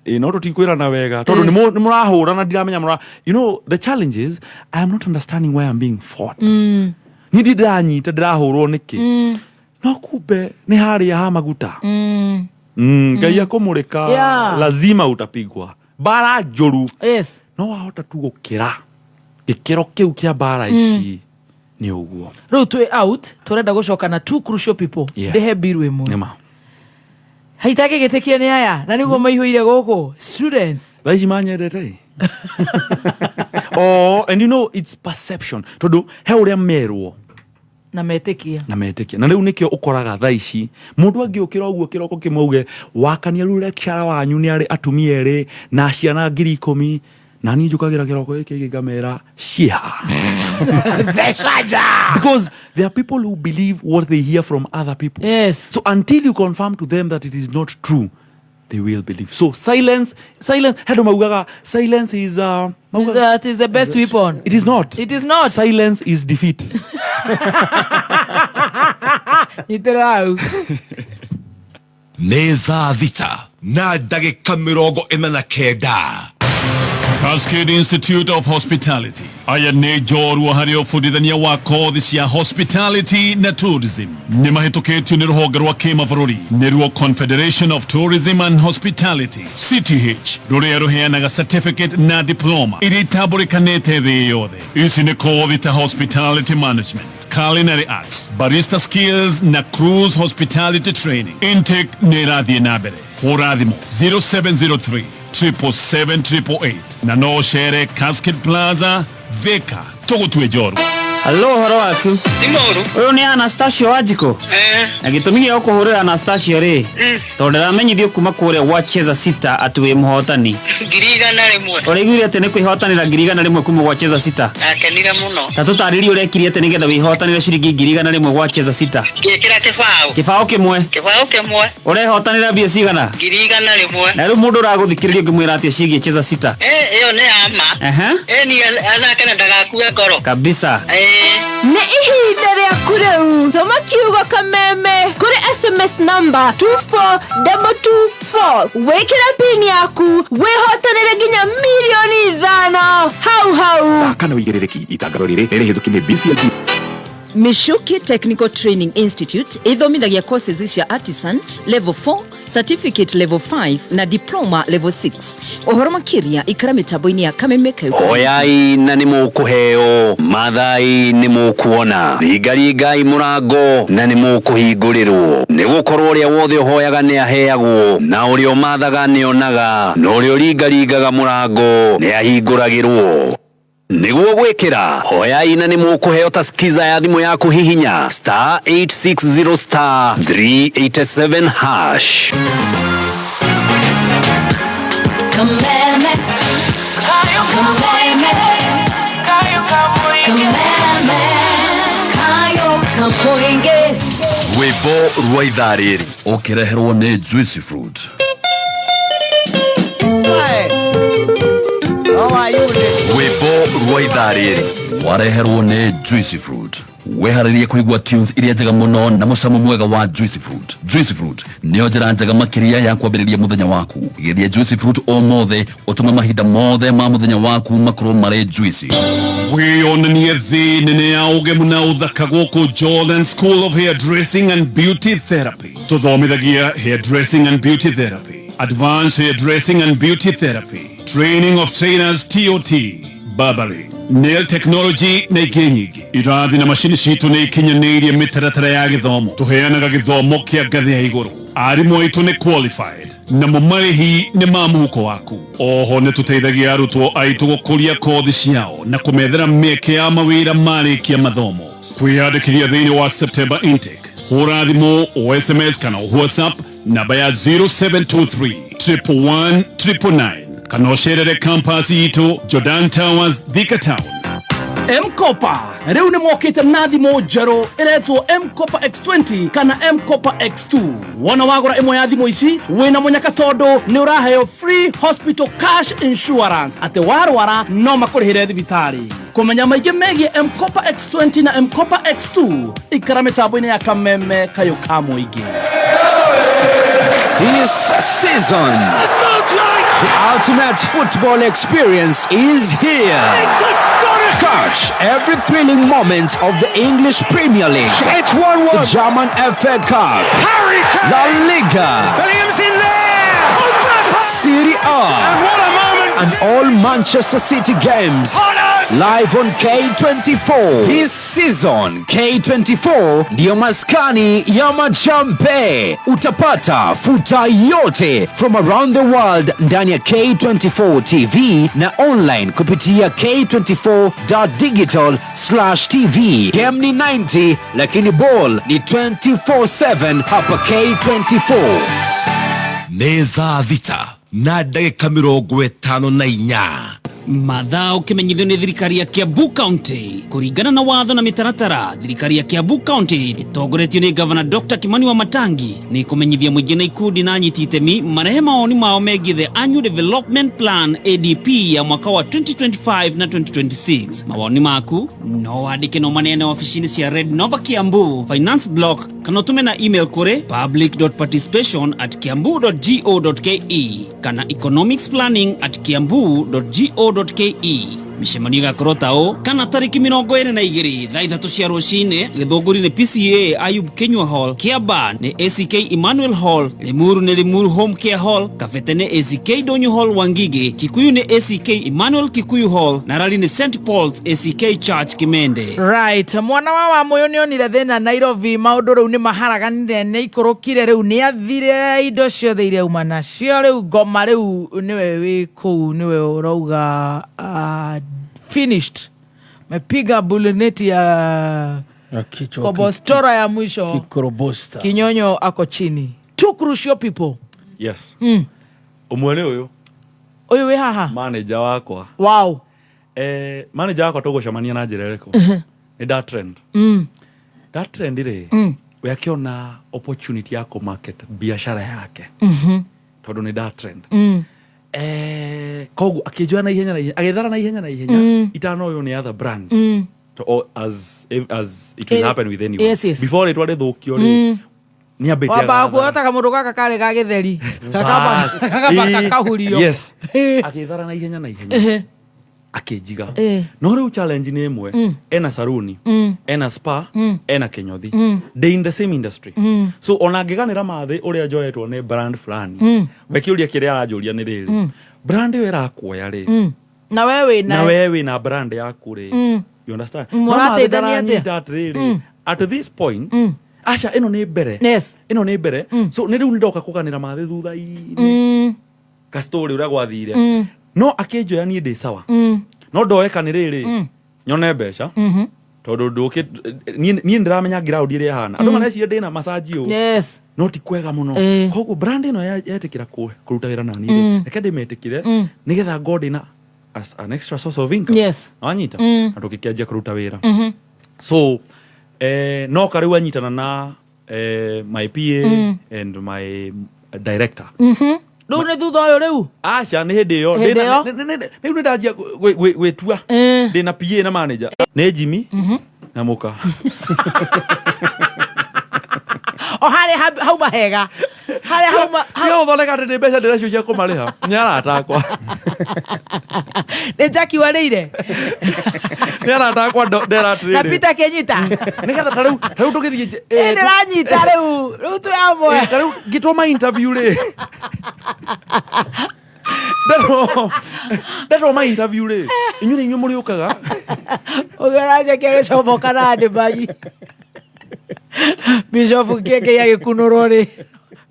Speaker 16: Ĩ, no tũtikwĩrana wega tondũ nĩ mũrahũra na ndiramenya mũra. You know, the challenge is I am not understanding why I'm being fought. Niĩ ndi ndĩranyita ndĩrahũrwo nĩkĩ, no kumbe nĩ harĩa ha maguta. Ngai akũmũrĩka, lazima utapigwa mbara njũru. No wahota tu gũkĩra gĩkĩro kĩu kĩa mbara ici nĩ ũguo.
Speaker 11: Rĩu twĩ out, tũrenda gũcoka na two crucial people. Ndĩhe mbiru ĩmwe.
Speaker 16: Nĩma.
Speaker 11: Haitangĩgĩtĩkia nĩ aya na nĩguo maihũire gũkũ students.
Speaker 16: Thaa ici manyendete ĩ. Oh, and you know it's perception, tondũ he ũrĩa merwo
Speaker 11: na metĩkia.
Speaker 16: Na metĩkia, na rĩu nĩkĩo ũkoraga thaa ici mũndũ angĩũkĩra ũguo kĩroko kĩmwe uge wakania rĩu lecturer wanyu nĩ arĩ atumia erĩ na ciana 10,000, na niĩ njũkagĩra kĩroko gĩkĩ gĩngĩ ngamera ciĩha.
Speaker 11: Theca nja.
Speaker 16: Because there are people who believe what they hear from other people. So until you confirm to them that it is not true, they will believe. So silence, silence, handũ maugaga silence is maugaga,
Speaker 11: That is the best weapon.
Speaker 16: It is not.
Speaker 11: It is not.
Speaker 16: Silence is defeat.
Speaker 11: Nyitĩrĩra hau.
Speaker 1: Nĩ thaa 6:49.
Speaker 15: Cascade Institute of Hospitality aya nĩ njorua harĩ ũbundithania wa kothi cia hospitality na tourism. Nĩ mahĩtũkĩtio nĩ rũhonge rwa kĩmabũrũri, nĩruo Confederation of Tourism and Hospitality, CTH, rũrĩa rũheanaga certificate na diploma iria itambũrĩkanĩte thĩ yothe. Ici nĩ kothi ta hospitality management, culinary arts, barista skills na cruise hospitality training. Intake nĩ ĩrathiĩ na mbere. Hũra thimũ 0703 777 na no ũcere Cascade Plaza, Thika. Tũgũtue njorua.
Speaker 9: Halo, ũhoro waku?
Speaker 18: Ti mũru.
Speaker 9: Ũyũ nĩ Anastasio Wanjikũ?
Speaker 18: Eh.
Speaker 9: Na gĩtũmi gĩa gũkũhũrĩra Anastasio rĩ, tondũ ndĩramenyithio kuma kũrĩa gwa Cheza Sita atĩ wĩ mũhotani.
Speaker 18: 100,000.
Speaker 9: Ũraiguire atĩ nĩ kwĩhotanĩra 100,000 kuma gwa Cheza Sita?
Speaker 18: Ndakenire mũno.
Speaker 9: Ta tũtarĩrie ũrekire atĩ nĩgetha wĩhotanĩre ciringi 100,000 gwa Cheza Sita.
Speaker 18: Ngĩkĩra kĩbaũ.
Speaker 9: Kĩbaũ kĩmwe.
Speaker 18: Kĩbaũ kĩmwe.
Speaker 9: Ũrehotanĩra mbia cigana?
Speaker 18: 100,000.
Speaker 9: Na rĩu mũndũ ũragũthikĩrĩria ũngĩmwĩra atĩa ciĩgiĩ Cheza Sita?
Speaker 18: Eh, ĩyo nĩ ya ma. Eh, ni athake na ndagakue ngoro.
Speaker 9: Kabisa.
Speaker 18: Eh.
Speaker 19: Nĩ ihinda rĩaku rĩu, tũma kiugo kameme kũrĩ SMS namba 24224, wĩkĩre pin yaku wĩhotanĩre nginya 5 mirioni hau hau.
Speaker 20: Kana wĩigĩrĩrĩki itangatho rĩrĩ nĩ rĩhĩtũki nĩ BCLB.
Speaker 21: Michuki Technical Training Institute ithomithagia courses cia artisan level 4, certificate level 5 na diploma level 6. Ũhoro makĩria ikara mĩtambo-inĩ ya Kameme.
Speaker 2: Oyai na nĩ mũkũheo, mathai nĩ mũkuona, ringaringai mũrango na nĩ mũkũhingũrĩrwo, nĩ gũkorwo ũrĩa wothe ũhoyaga nĩ aheagwo, na ũrĩa ũmathaga nĩ onaga, na ũrĩa ũringaringaga mũrango nĩ ahingũragĩrwo.
Speaker 3: Nĩguo gwĩkĩra hoyai na nĩ mũkũheo ta skiza ya thimũ yaku hihinya star 860 star 387 hash.
Speaker 14: Kameme. Kameme. Kameme. Kayo kamoinge.
Speaker 6: Rwĩmbo rwa ithaa rĩrĩ ũkĩreherwo nĩ Juicy Fruit. Rwĩmbo rwa ithaa rĩrĩ wareherwo nĩ Juicy Fruit. Weharĩrie kũigua tunes iria njega mũno na mũcamo mwega wa Juicy Fruit. Juicy Fruit nĩyo njĩra njega makĩria ya kwambĩrĩria mũthenya waku. Geria Juicy Fruit ũmũthĩ ũtũme mahinda mothe ma mũthenya waku makorwo marĩ juicy.
Speaker 15: Wĩyonanie thĩ nene ya ũgemu na ũthaka gũkũ Jordan School of Hairdressing and Beauty Therapy. Tũthomithagia hairdressing and beauty therapy, advanced hairdressing and beauty therapy, training of trainers TOT, barbering, nail technology na ingĩ nyingĩ. Irathi na macini citũ nĩ ikinyanĩirie mĩtaratara ya gĩthomo. Tũheanaga gĩthomo kĩa ngathĩ ya igũrũ. Arimũ aitũ nĩ qualified namo marĩhi nĩ ma mũhuko waku. Oho nĩ tũteithagia arutwo aitũ gũkũria kothi ciao na kũmethera mĩeke ya mawĩra marĩkia mathomo. Kwĩyandĩkithia thĩinĩ wa September intake, hũra thimũ o SMS kana o WhatsApp namba ya 0723 111 999 kana ũcerere campus itũ Jordan Towers, Thika Town.
Speaker 4: M-Kopa rĩu nĩ mokĩte na thimũ njerũ ĩretwo M-Kopa X20 kana M-Kopa X2. Wona wagũra ĩmwe ya thimũ ici wĩna mũnyaka tondũ nĩ ũraheo free hospital cash insurance atĩ warwara no makũrĩhĩre thibitarĩ. Kũmenya maingĩ megiĩ M-Kopa X20 na M-Kopa X2 ikara mĩtambo-inĩ ya Kameme kayũ ka mũingĩ.
Speaker 2: This season, the ultimate football experience is here. Catch every thrilling moment of the English Premier League.
Speaker 5: It's 1-1.
Speaker 2: The German FA Cup.
Speaker 5: Harry Kane.
Speaker 2: La Liga.
Speaker 5: Williams in there.
Speaker 2: Serie A.
Speaker 5: And what a moment.
Speaker 2: And all Manchester City games. Live on K24. This season, K24 ndiyo maskani ya majambe. Utapata futa yote from around the world ndani ya K24 TV na online kupitia k24.digital/tv. Game ni 90 lakini ball ni 24/7 hapa K24.
Speaker 1: Nĩ thaa 6 na ndagĩka 54.
Speaker 9: Mathaa ũkĩmenyithio nĩ thirikari ya Kiambu County kũringana na watho na mĩtaratara. Thirikari ya Kiambu County ĩtongoretio nĩ Gavana Dr. Kimani Wamatangi nĩ kũmenyithia mũingĩ na ikundi na anyiti itemi marehe mawoni mao megiĩ the Annual Development Plan ADP ya mwaka wa 2025 na 2026. Mawoni maku no wandĩke no maneane ofici-inĩ cia Red Nova Kiambu Finance Block kana ũtũme na email kũrĩ public.participation@kiambu.go.ke kana economicsPlanning@kiambu.go.ke. Mĩcemanio ĩgakorwo ta ũũ kana tarĩki 22 thaa 3 cia rũcinĩ Gĩthũngũri nĩ PCA Ayub Kinyua Hall, Kiamba nĩ ACK Emmanuel Hall, Limuru nĩ Limuru Home Care Hall, Kabete nĩ ACK Donyo Hall Wangige, Kikuyu nĩ ACK Emmanuel Kikuyu Hall na Rari nĩ St Paul's ACK Church Kimende.
Speaker 11: Right, mwana wa Wamuyu nĩ onire thĩna Nairobi, maũndũ rĩu nĩ maharaganire, nĩ ikũrũkire rĩu, nĩ athire indo ciothe iria auma nacio rĩu ngoma rĩu nĩwe wĩ kũu, nĩwe ũrauga finished, mepiga buluneti ya
Speaker 10: kichwa
Speaker 11: kobostora ya mwisho.
Speaker 10: Kikorobosta.
Speaker 11: Kinyonyo ako chini. Two crucial people.
Speaker 16: Yes. Ũmwe nĩ ũyũ.
Speaker 11: Ũyũ wĩ haha.
Speaker 16: Manager wakwa.
Speaker 11: Wow.
Speaker 16: Manager wakwa tũgũcemania na njĩra ĩrĩkũ? Nĩ da trend. Da trend rĩ, we akĩona opportunity ya kũ-market biashara yake. Tondũ nĩ da trend. Koguo akĩnjoya na ihenya na ihenya, agĩthara na ihenya na ihenya. Itanoywo nĩ other brands. To, or as it will happen with anyone.
Speaker 11: Yes.
Speaker 16: Before rĩtwa rĩthũkio rĩ, nĩ ambĩtie
Speaker 11: Wambaga
Speaker 16: agathara.
Speaker 11: kuona ta kamũndũ gaka karĩ ga gĩtheri.
Speaker 16: Bas.
Speaker 11: Gakamba kakahurio.
Speaker 16: Yes. Agĩthara na ihenya na ihenya. Akĩnjiga. No rĩu challenge nĩ ĩmwe. Ena saruni, ena spa, ena kĩnyothi. They in the same industry. So ona angĩganĩra mathĩ ũrĩa njoetwo nĩ brand fulani. We kĩũria kĩrĩa aranjũria nĩ rĩrĩ. Brand ĩyo ĩrakuoya rĩ.
Speaker 11: Na we wĩ
Speaker 16: Na we wĩna brand yaku rĩ. You understand? No mathĩ
Speaker 11: Mũrateithania atĩa?
Speaker 16: ndaranyita atĩrĩrĩ. At this point, aca ĩno nĩ mbere.
Speaker 11: Yes.
Speaker 16: Ĩno nĩ mbere. So nĩ rĩu nĩndoka kũganĩra mathĩ thutha-inĩ. Ka story ũrĩa gwathire. No akĩnjoya niĩ ndĩ sawa. No ndoeka nĩ rĩrĩ nyone mbeca tondũ ndũkĩ niĩ ndĩramenya ground ĩrĩa ĩhana andũ mareciria ndĩna massage ũũ
Speaker 11: Yes.
Speaker 16: No ti kwega mũno. Koguo brand ĩno yetĩkĩra kũruta wĩra nani rĩ, reke ndĩmetĩkĩre nĩgetha ngorwo ndĩna as an extra source of income. Wanyita? Na tũgĩkĩanjia kũruta wĩra. So no karĩu anyitana na my PA and my director.
Speaker 11: Rĩu nĩ thutha ũyũ rĩu?
Speaker 16: Aca, nĩ hĩndĩ ĩyo.
Speaker 11: Hĩndĩ ĩyo?
Speaker 16: Rĩu nĩ ndanjia gwĩtua ndĩna PA na manager nĩ Jimmy na mũka.
Speaker 11: O harĩa hauma hega, harĩa hauma.
Speaker 16: Tiga gũthondeka atĩ nĩ mbeca ndĩracio cia kũmarĩha, nĩ arata akwa.
Speaker 11: Nĩ Jackie warĩire?
Speaker 16: Nĩ arata akwa ndera
Speaker 11: Na
Speaker 16: atĩrĩrĩ
Speaker 11: Peter Kenyita.
Speaker 16: Nĩgetha ta rĩu tũgĩthiĩ
Speaker 11: Ĩ, ndĩranyita rĩu, rĩu twĩ amwe.
Speaker 16: Ta rĩu ngĩtwo ma interview rĩ, nderwo ma interview rĩ, inyuĩ nĩ inyuĩ mũrĩũkaga.
Speaker 11: Ũgĩona Jackie agĩcomoka na ndĩmagi Bishop kĩengei agĩkunũrwo rĩ,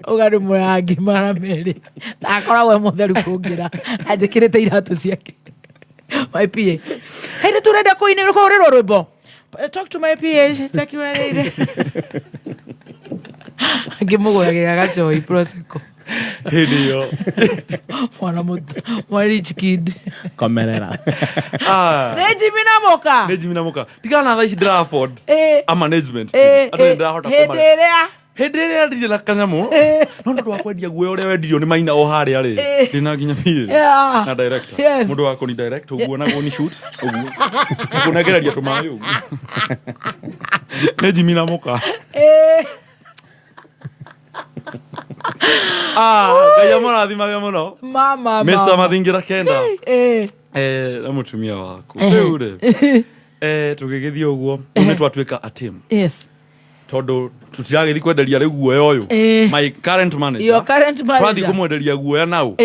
Speaker 11: uga nĩ mũrangi mara merĩ na akoragwo e mũtheru kũngĩra anjĩkĩrĩte iratũ ciake. My PA, hey, nĩ tũrenda kũinĩrwo kũhũrĩrwo rwĩmbo. Talk to my PA Jackie Warĩire ngĩmũgũragĩra gacoi prosecco.
Speaker 16: Hĩndĩ ĩyo.
Speaker 11: Mwana mwana rich kid.
Speaker 9: Komerera.
Speaker 16: Ah.
Speaker 11: Nĩ Jimmy na mũka.
Speaker 16: Nĩ Jimmy na mũka, tigana na thaa ici ndĩra afford a management
Speaker 11: Eh,
Speaker 16: team. Atĩ ndĩrahota
Speaker 11: hĩndĩ
Speaker 16: kũmare-
Speaker 11: ĩrĩa
Speaker 16: Hĩndĩ ĩrĩa ndirĩ na kanyamũ, no nĩ ũndũ wa kwendia guoya ũrĩa wendirio nĩ maina o harĩa rĩ, ndĩna nginya PA na director. Mũndũ wa kũni direct ũguo na kũni shoot ũguo kũnengereria tũmaĩ ũguo nĩ Jimmy na mũka. Ah, Ngai amũrathimage mũno.
Speaker 11: Mama,
Speaker 16: Mr.
Speaker 11: mama.
Speaker 16: Mathingira Kenda na mũtumia waku. Rĩu rĩ, tũgĩgĩthiĩ ũguo, rĩu nĩ twatuĩka a team tondũ tũtiragĩthiĩ kwenderia rĩu guoya ũyũ my current manager.
Speaker 11: Your current manager.
Speaker 16: Twathiĩ kũmwenderia guoya nau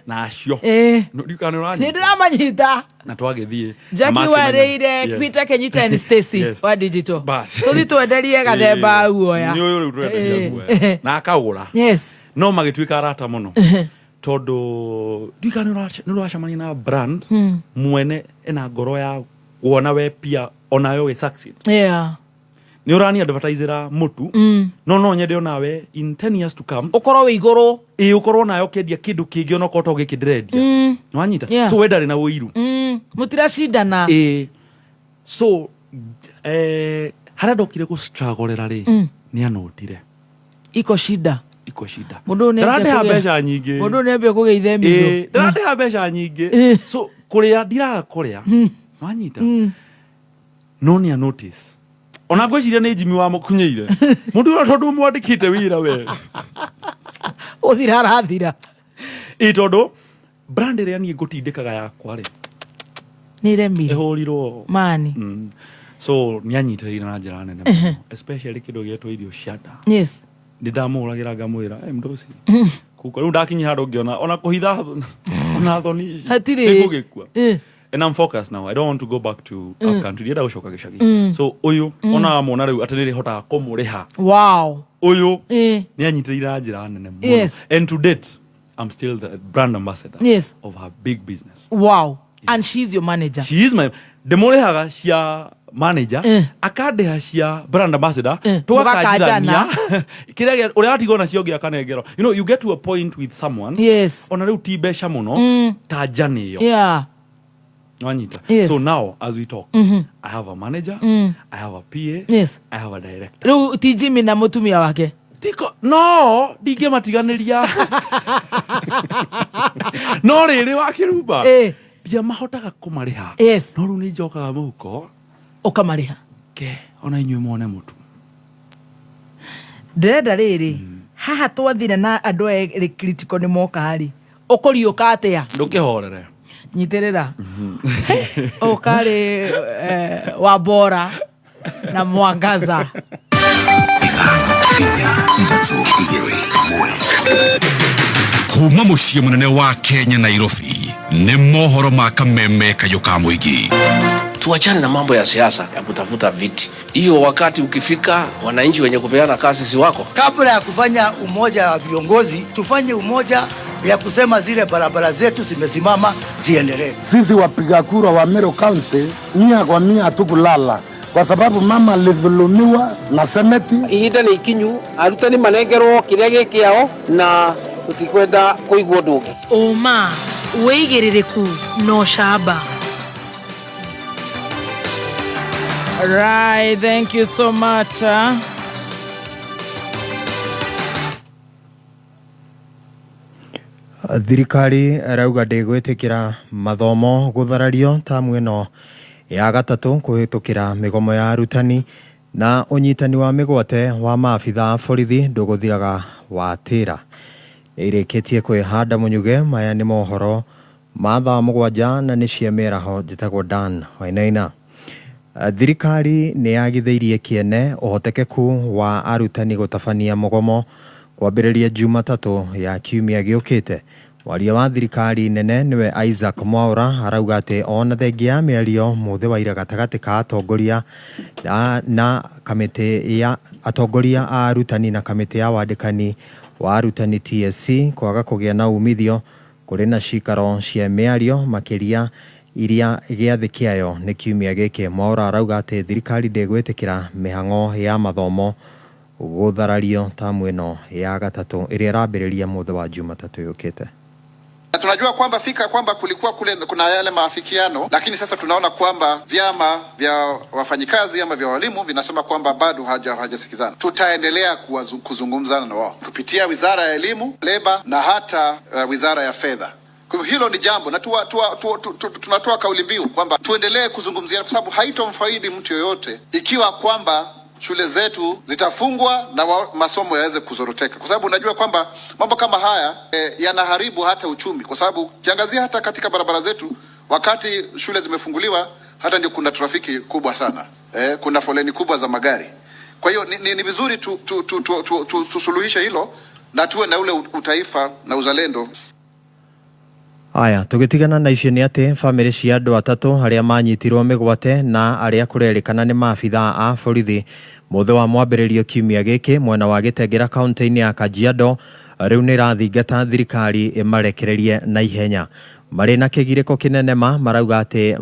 Speaker 16: na acio. Ndiũĩ kana nĩ ũranyita.
Speaker 11: Nĩ ndĩramanyita.
Speaker 16: Na twagĩthiĩ na
Speaker 11: Jackie
Speaker 16: makĩmenya.
Speaker 11: Warĩire, Peter Kenyita and Stacy wa digital.
Speaker 16: Bas.
Speaker 11: Tũthiĩ twenderie gathemba guoya.
Speaker 16: Nĩ ũyũ rĩu tũrenderia guoya na akagũra. No magĩtuĩka arata mũno tondũ ndiũĩ kana nĩ ũracemania na brand mwene ena ngoro ya kuona we pia onawe ũgĩ succeed. Nĩ ũrani advertisera mũtu, no nyende onawe in 10 years to come
Speaker 11: ũkorwo wĩ igũrũ.
Speaker 16: Ĩ, ũkorwo nawe ũkĩendia kĩndũ kĩngĩ onokorwo to gĩkĩ ndĩrendia. Nĩwanyita? So we ndarĩ na ũiru.
Speaker 11: Mũtiracindana.
Speaker 16: Ĩ, so harĩa ndokire gũstragorera rĩ, nĩ anotire
Speaker 11: iko shida.
Speaker 16: Iko shida.
Speaker 11: Mũndũ ũyũ nĩ ambia
Speaker 16: Ndarandĩha mbeca nyingĩ.
Speaker 11: Mũndũ ũyũ nĩ ambia kũgĩa ithemithũ.
Speaker 16: Ĩ, ndarandĩha mbeca nyingĩ, so kũrĩa ndiraga kũrĩa, wanyita? No nĩ a notice ona ngwĩciria nĩ Jimmy wamũkunyĩire mũndũ ũrĩa tondũ mwandĩkĩte wĩra we.
Speaker 11: Ũthira arathira.
Speaker 16: Ĩ, tondũ brand ĩrĩa niĩ ngũtindĩkaga yakwa rĩ,
Speaker 11: nĩ iremire.
Speaker 16: Ĩhũrirwo.
Speaker 11: Mani.
Speaker 16: So nĩ anyitĩrĩire na njĩra nene mũno, especially kĩndũ gĩetwo irio cia nda. Nĩ ndamũhũragĩra ngamwĩra, "Ĩ, mdosi kuko rĩu ndakinyia handũ ngĩona ona kũhitha ona thoni ici,
Speaker 11: Hatirĩ.
Speaker 16: nĩngũgĩkua." And I'm focused now. I don't want to go back to upcountry. Ndienda gũcoka gĩcagi. So ũyũ ona mona rĩu atĩ nĩrĩhotaga kũmũrĩha. Ũyũ nĩ anyitĩrĩire na njĩra nene mũno. And to date I'm still the brand ambassador of her big business.
Speaker 11: Wow. And she's your manager.
Speaker 16: She is my, ndĩmũrĩhaga cia manager, akandĩha cia brand ambassador, tũgakanjithania kĩrĩa ũrĩa watigwo nacio ũngĩ akanengerwo. You know, you get to a point with someone ona rĩu ti mbeca mũno ta njani ĩyo. Wanyita? So now as we talk, I have a manager, I have a PA, I have a director.
Speaker 11: Rĩu ti Jimmy na mũtumia wake?
Speaker 16: Tiko no ndingĩmatiganĩria, no rĩrĩ wa kĩrumba ndiamahotaga kũmarĩha. No rĩu nĩ njokaga mũhuko
Speaker 11: ũkamarĩha
Speaker 16: ke ona inyuĩ muone mũtu.
Speaker 11: Ndĩrenda rĩrĩ haha twathire na andũ aya erĩ critical nĩ moka rĩ, ũkũriũka atĩa?
Speaker 16: Ndũkĩhorere.
Speaker 11: Nyitĩrĩra ũkarĩ wa bora na mwangaza.
Speaker 1: Kuma mũciĩ mũnene wa Kenya Nairobi nĩ mohoro ma kameme kayũ ka mũingĩ.
Speaker 10: Tuachane na mambo ya siasa ya kutafuta viti. Hiyo wakati ukifika, wananchi wenye kupeana kazi si wako.
Speaker 12: Kabla ya kufanya umoja wa viongozi, tufanye umoja ya kusema zile barabara zetu zimesimama ziendelee.
Speaker 13: Sisi wapiga kura wa Meru County 100% hatukulala kwa sababu mama alidhulumiwa na seneti.
Speaker 23: Ihinda nĩ ikinyu arutani manengerwo kĩrĩa gĩ kĩao na tũtikwenda kũigua ũndũ ũngĩ.
Speaker 19: Ũma, wĩigĩrĩrĩku na ũcamba.
Speaker 11: Right, thank you so much.
Speaker 22: Thirikari ĩrauga ndĩgwĩtĩkĩra mathomo gũtharario tamu ĩno ya gatatũ kũhĩtũkĩra mĩgomo ya arutani na ũnyitani wa mĩgwate wa maabitha a borithi ndũgũthiraga watĩra. Nĩirĩkĩtie kwĩhanda mũnyuge. Maya nĩ mohoro ma thaa 7 na nĩ cia mĩaraho. Njĩtagwo Dan Wainaina. Thirikari nĩ yagithĩirie kĩene ũhotekeku wa arutani gũtabania mũgomo kwambĩrĩria Jumatatũ ya kiumia gĩũkĩte. Mwaria wa thirikari nene nĩwe Isaac Mwaura arauga atĩ ona thengia ya mĩario mũthĩ wa ira gatagatĩ ka atongoria na kamĩtĩ ya atongoria a arutani na kamĩtĩ ya wandĩkani wa arutani TSC kwaga kũgĩa na umithio kũrĩ na cikaro cia mĩario makĩria iria gĩathĩ kĩayo nĩ kiumia gĩkĩ. Mwaura arauga atĩ thirikari ndĩgwĩtĩkĩra mĩhang'o ya mathomo gũtharario tamu ĩno ya gatatũ ĩrĩa ĩrambĩrĩria mũthĩ wa Jumatatũ yũkĩte.
Speaker 24: Na tunajua kwamba fika kwamba kulikuwa kule kuna yale maafikiano, lakini sasa tunaona kwamba vyama vya wafanyikazi ama vya walimu vinasema kwamba bado hawajasikizana. Tutaendelea kuzungumzana na wao kupitia Wizara ya Elimu, Leba na hata Wizara ya Fedha. Kwa hivyo hilo ni jambo na tunatoa kauli mbiu kwamba tuendelee kuzungumziana, kwa sababu haitomfaidi mtu yoyote ikiwa kwamba shule zetu zitafungwa na masomo yaweze kuzoroteka, kwa sababu unajua kwamba mambo kama haya yanaharibu hata uchumi, kwa sababu ukiangazia hata katika barabara zetu wakati shule zimefunguliwa hata ndio kuna trafiki kubwa sana, kuna foleni kubwa za magari. Kwa hiyo ni vizuri tusuluhishe hilo na tuwe na ule utaifa na uzalendo.
Speaker 22: Aya, tũgĩtigana na icio nĩ atĩ bamĩrĩ cia andũ atatũ arĩa manyitirwo mĩgwate na arĩa kũrerĩkana nĩ maabitha a borithi mũthĩ wa mwambĩrĩrio kiumia gĩkĩ mwena wa Gĩtengera kaunti-inĩ ya Kajiado rĩu nĩ ĩrathingata thirikari ĩmarekererie na ihenya. Marĩ na kĩgirĩko kĩnene ma marauga atĩ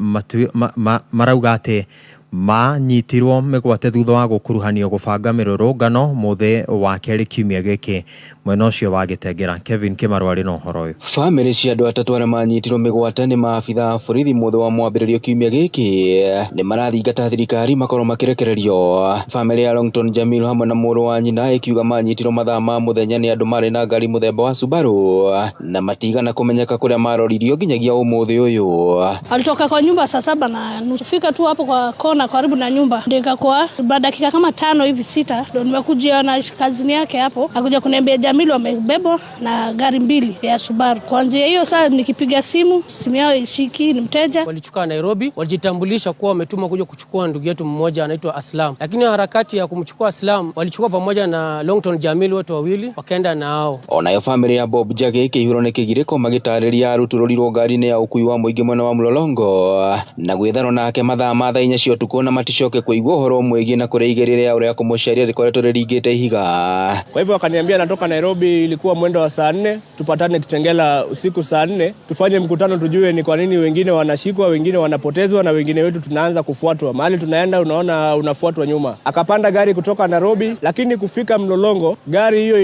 Speaker 22: marauga atĩ manyitirwo mĩgwate thutha wa gũkuruhanio gũbanga mĩrũrũngano mũthĩ wa kerĩ kiumia gĩkĩ mwena ũcio wa Gĩtengera. Kevin Kĩmarũ arĩ na ũhoro ũyũ.
Speaker 25: Bamĩrĩ cia andũ atatũ arĩa manyitirwo mĩgwate nĩ maabitha a borithi mũthĩ wa mwambĩrĩrio kiumia gĩkĩ nĩ marathingata thirikari makorwo makĩrekererio. Bamĩrĩ ya Longton Jamil hamwe na mũrũ wa nyina ĩkiuga manyitirwo mathaa ma mũthenya nĩ andũ marĩ na ngari mũthemba wa Subaru na matigana kũmenyeka kũrĩa maroririo nginyagia ũmũthĩ ũyũ.
Speaker 26: Alitoka kwa nyumba saa 7:30, fika tu hapo kwa kona karibu na nyumba, nikakuwa baada dakika kama 5 hivi 6 ndo nimekuja na kazini yake hapo, akakuja kuniambia Jamilu amebebwa na gari 2 ya Subaru. Kuanzia hiyo saa nikipiga simu yao ishiki, ni mteja.
Speaker 27: Walichukua Nairobi, walijitambulisha kuwa wametumwa kuja kuchukua ndugu yetu mmoja anaitwa Aslam, lakini harakati ya kumchukua Aslam walichukua pamoja na Longton Jamilu, wote wawili wakaenda nao.
Speaker 25: Onayo family ya Bob Jage ikĩihũrwo nĩ kĩgirĩko magĩtarĩria aruturũrirwo ngari-inĩ ya ũkui wa mũingĩ mwena wa Mlolongo na gwĩtharwo nake mathaa ma thaa 4 cia ũtukũ na maticoke kuigua ũhoro mwĩgiĩ na kũrĩa igĩrĩ rĩa ũrĩa kũmũcaria rĩkoretwo rĩringĩte ihiga.
Speaker 28: Kwa hivyo akaniambia natoka Nairobi, ilikuwa mwendo wa saa 4, tupatane Kitengela usiku saa 4, tufanye mkutano tujue ni kwa nini wengine wanashikwa, wengine wanapotezwa na wengine wetu tunaanza kufuatwa. Mahali tunaenda unaona unafuatwa nyuma. Akapanda gari kutoka Nairobi, lakini kufika Mlolongo gari hiyo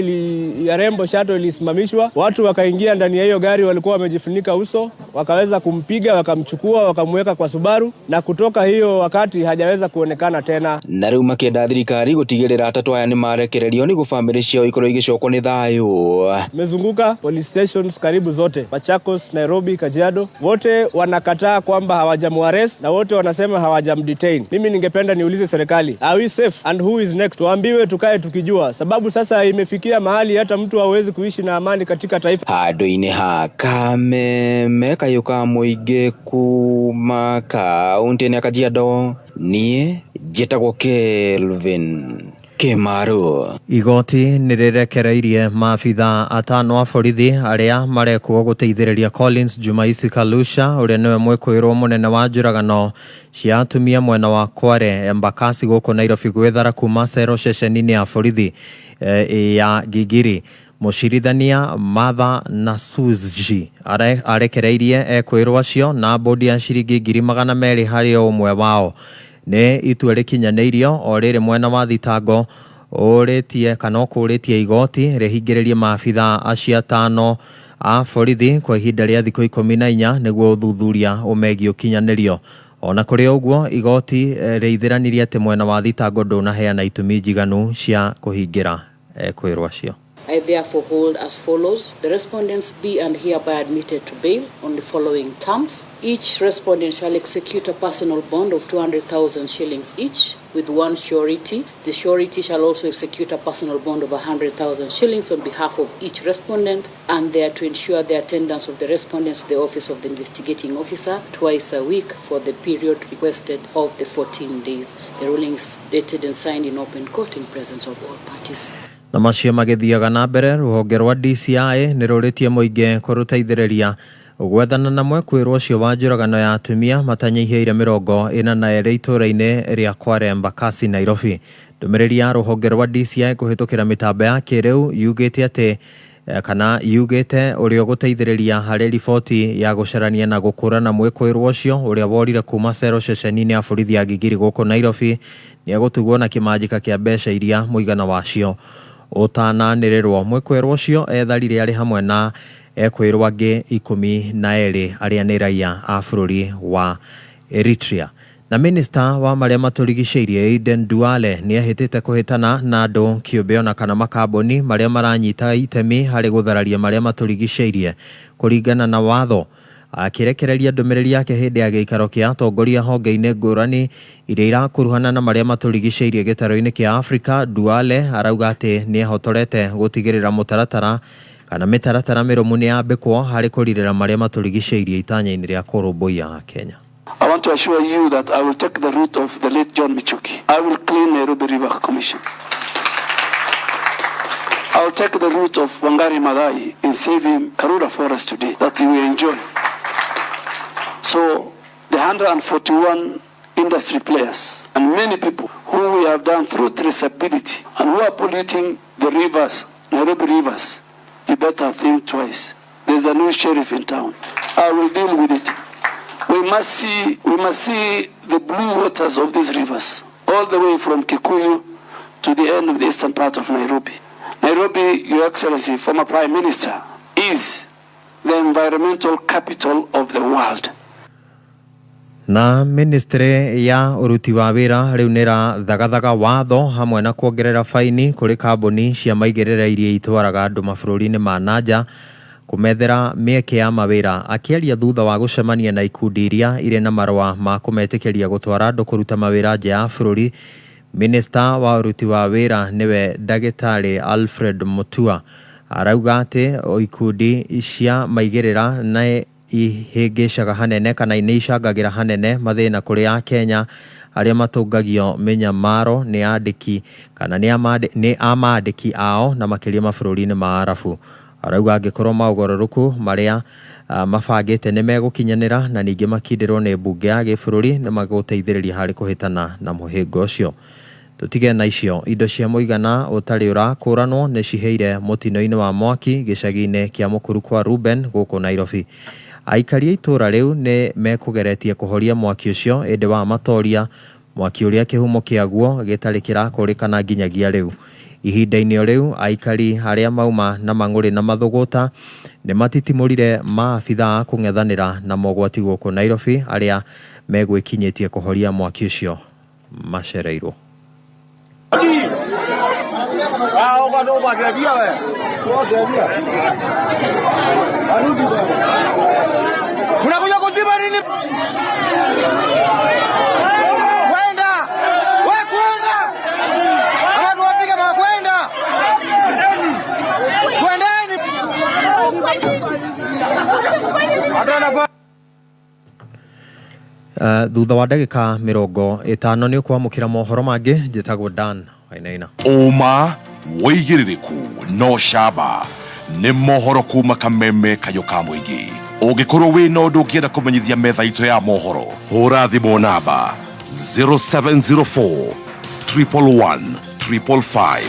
Speaker 28: ya Rembo Shuttle ilisimamishwa. Watu wakaingia ndani ya hiyo gari, walikuwa wamejifunika uso, wakaweza kumpiga, wakamchukua, wakamweka kwa Subaru, na kutoka hiyo wakati hajaweza kuonekana tena.
Speaker 25: Na rĩu makĩenda thirikari gũtigĩrĩra atatũ aya nĩ marekererio nĩguo bamĩrĩ ciao ikorwo igĩcokwo nĩ thayũ.
Speaker 28: Mezunguka police stations karibu zote, Machakos, Nairobi, Kajiado, wote wanakataa kwamba hawajamuarrest na wote wanasema hawajamdetain. Mimi ningependa niulize serikali, are we safe and who is next? Tuambiwe tukae tukijua, sababu sasa imefikia mahali hata mtu hawezi kuishi na amani katika taifa.
Speaker 25: Handũ-inĩ ha Kameme kayũ ka mũingĩ kuma kaũntĩ-inĩ ya Kajiado, niĩ njĩtagwo Kelvin Kĩmarũ.
Speaker 22: Igoti nĩ rĩrekereirie maabitha atano a borithi arĩa marekwo gũteithĩrĩria Collins Jumaisi Kalusha ũrĩa nĩwe mwĩkũĩrwo mũnene wa njũragano cia atumia mwena wa Kware Embakasi gũkũ Nairobi gwĩthara kuma cero ceceni-inĩ ya borithi ya Gigiri. Mũcirithania Martha Nasuzi arekereirie ekwĩrwo acio na bodi ya ciringi 200,000 harĩ o ũmwe wao. Nĩ itua rĩkinyanĩirio o rĩrĩ mwena wa thitango ũrĩtie kana ũkũrĩtie igoti rĩhingĩrĩrie maabitha acio atano a borithi kwa ihinda rĩa thikũ 14 nĩguo ũthuthuria ũmegiĩ ũkinyanĩrio. Ona kũrĩ ũguo igoti rĩithĩranirie atĩ mwena wa thitango ndũnaheana itũmi njiganu cia kũhingĩra ekwĩrwo acio.
Speaker 3: I therefore hold as follows. The respondents be and hereby admitted to bail on the following terms. Each respondent shall execute a personal bond of 200,000 shillings each with one surety. The surety shall also execute a personal bond of 100,000 shillings on behalf of each respondent, and they are to ensure the attendance of the respondents to the office of the investigating officer twice a week for the period requested of the 14 days. The ruling is dated and signed in open court in presence of all parties.
Speaker 22: Na macio magĩthiaga na mbere, rũhonge rwa DCI nĩ rũrĩtie mũingĩ kũrũteithĩrĩria gwethana na mwekwĩrwo ũcio wa njũragano ya atumia matanyihĩire 42 itũũra-inĩ rĩa Kware Embakasi, Nairobi. Ndũmĩrĩri ya rũhonge rwa DCI kũhĩtũkĩra mĩtambo ya kĩrĩu yugĩte atĩ kana yugĩte ũrĩa ũgũteithĩrĩria harĩ riboti ya gũcarania na gũkũrana mwĩkũĩrwo ũcio ũrĩa worire kuma cero ceceni-inĩ ya borithi ya Gigiri gũkũ Nairobi nĩegũtugwo na kĩmanjĩka kĩa mbeca iria mũigana wacio ũtananĩrĩrwo. Mwĩkũĩrwo ũcio etharire arĩ hamwe na ekwĩrwo angĩ 12 arĩa nĩ raia a bũrũri wa Eritrea. Na minista wa marĩa matũrigicĩirie Aden Duale nĩ ehĩtĩte kũhĩtana na andũ kĩũmbe ona kana makambuni marĩa maranyita itemi harĩ gũthararia marĩa matũrigicĩirie kũringana na watho. Akĩrekereria ndũmĩrĩri yake hĩndĩ ya gĩikaro kĩa atongoria honge-inĩ ngũrani iria irakuruhana na marĩa matũrigicĩirie gĩtarũ-inĩ kĩa Afrika, Duale arauga atĩ nĩehotorete gũtigĩrĩra mũtaratara kana mĩtaratara mĩrũmu nĩyambĩkwo harĩ kũrirĩra marĩa matũrigicĩirie itanya-inĩ rĩa kũrũmbũiya Kenya.
Speaker 7: I want to assure you that I will take the route of the late John Michuki. I will clean Nairobi River Commission. I will take the route of Wangari Maathai in saving Karura Forest today that we enjoy. So the 141 industry players and many people who we have done through traceability and who are polluting the rivers, Nairobi rivers, you better think twice. There's a new sheriff in town. I will deal with it. We must see the blue waters of these rivers, all the way from Kikuyu to the end of the eastern part of Nairobi. Nairobi, Your Excellency, former Prime Minister, is the environmental capital of the world.
Speaker 22: Na ministry ya ũruti wa wĩra rĩu nĩrathagathaga watho hamwe na kuongerera faini kũrĩ kambuni cia maigĩrĩra iria itwaraga andũ mabũrũri-inĩ ma nanja kũmethera mĩeke ya mawĩra. Akĩaria thutha wa gũcemania na ikundi iria irĩ na marũa ma kũmetĩkĩria gũtwara andũ kũruta mawĩra nja ya bũrũri, minista wa ũruti wa wĩra nĩwe ndagĩtarĩ Alfred Mutua arauga atĩ ikundi cia maigĩrĩra nĩ ihĩngĩcaga hanene kana nĩ icangagĩra hanene mathĩna kũrĩ akenya arĩa matũngagio mĩnyamaro nĩ andĩki kana nĩ amandĩki ao na makĩria mabũrũri-inĩ ma Arabu. Arauga angĩkorwo maũgarũrũku marĩa mabangĩte nĩ megũkinyanĩra na ningĩ makindĩrwo nĩ mbunge ya gĩbũrũri nĩ magũteithĩrĩria harĩ kũhĩtana na mũhĩnga ũcio. Tũtige na icio, indo cia mũigana ũtarĩ ũrakũranwo nĩ ciheire mũtino-inĩ wa mwaki gĩcagi-inĩ kĩa Mũkuru kwa Ruben gũkũ Nairobi. Aikari a itũũra rĩu nĩ mekũgeretie kũhoria mwaki ũcio ĩndĩ wa matoria mwaki ũrĩa kĩhumo kĩaguo gĩtarĩ kĩrakũrĩkana nginyagia rĩu. Ihinda-inĩ o rĩu aikari arĩa mauma na mang'ũrĩ na mathũgũta nĩ matitimũrire maabitha a kũng'ethanĩra na mogwati gũkũ Nairobi arĩa megwĩkinyĩtie kũhoria mwaki ũcio macereirwo.
Speaker 8: Unakuja kuzima nini? Kwenda! We kwenda! Ama tuwapige kwa kwenda! Kwendeni! Hata nafaa.
Speaker 22: Thutha wa ndagĩka 50 nĩ ũkwamũkĩra mohoro mangĩ. Njĩtagwo Dan Wainaina.
Speaker 1: Ũma wĩigĩrĩrĩku no camba nĩ mohoro kuma kameme kayũ ka mũingĩ. Ũngĩkorwo wĩna ũndũ ũngĩenda kũmenyithia metha itũ ya mohoro, hũra thimũ namba 0704 111 555.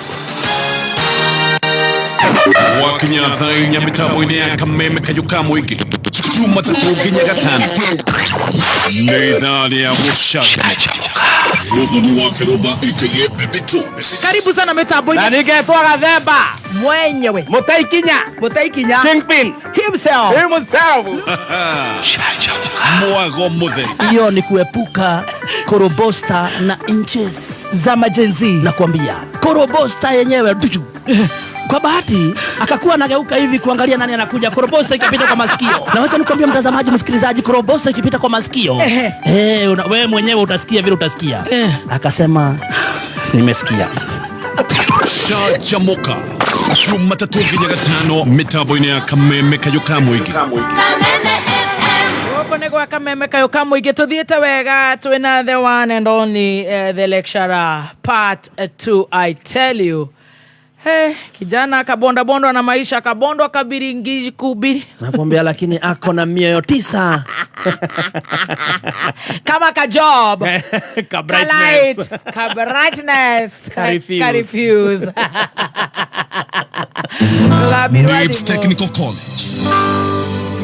Speaker 1: Gwakinya thaa inya mĩtambo-inĩ ya Kameme Kayũ ka Mũingĩ, Jumatatũ nginya Gatano, nĩ ithaa rĩa gũcanjamũka. Mũthoni wa Kĩrũmba aka Baby Tones.
Speaker 11: Karibu sana mitambo-inĩ.
Speaker 23: Na ningetwo Gathemba.
Speaker 11: Mwenyewe.
Speaker 23: Mũtaikinya.
Speaker 11: Mũtaikinya.
Speaker 23: Kingpin.
Speaker 11: Himself.
Speaker 23: Himself.
Speaker 1: Mwago mũtheri.
Speaker 9: Hiyo ni kuepuka korobosta na inches
Speaker 11: za majenzi.
Speaker 9: Nakwambia korobosta yenyewe duju. Kwa bahati akakuwa anageuka hivi kuangalia nani anakuja, korobosta ikapita kwa masikio. Na wacha nikwambie mtazamaji, msikilizaji, korobosta ikipita kwa masikio, wewe mwenyewe utasikia vile utasikia. Akasema nimesikia.
Speaker 1: Canjamuka Jumatatũ nginya Gatano mĩtambo-inĩ ya Kameme Kayũ ka Mũingĩ.
Speaker 11: Gũkũ nĩ gwa Kameme Kayũ ka Mũingĩ, tũthiĩte wega, twĩna the one and only, the lecturer part 2. I tell you. Hey, kijana akabonda bondwa na maisha, akabondwa kabiringi kubiri.
Speaker 9: Nakwambia, lakini ako na mioyo tisa.
Speaker 11: Kama ka job.
Speaker 9: Ka
Speaker 11: Ka
Speaker 9: brightness.
Speaker 11: Light, ka brightness.
Speaker 9: Ka refuse.
Speaker 11: Ka refuse.
Speaker 1: Nibs Technical College.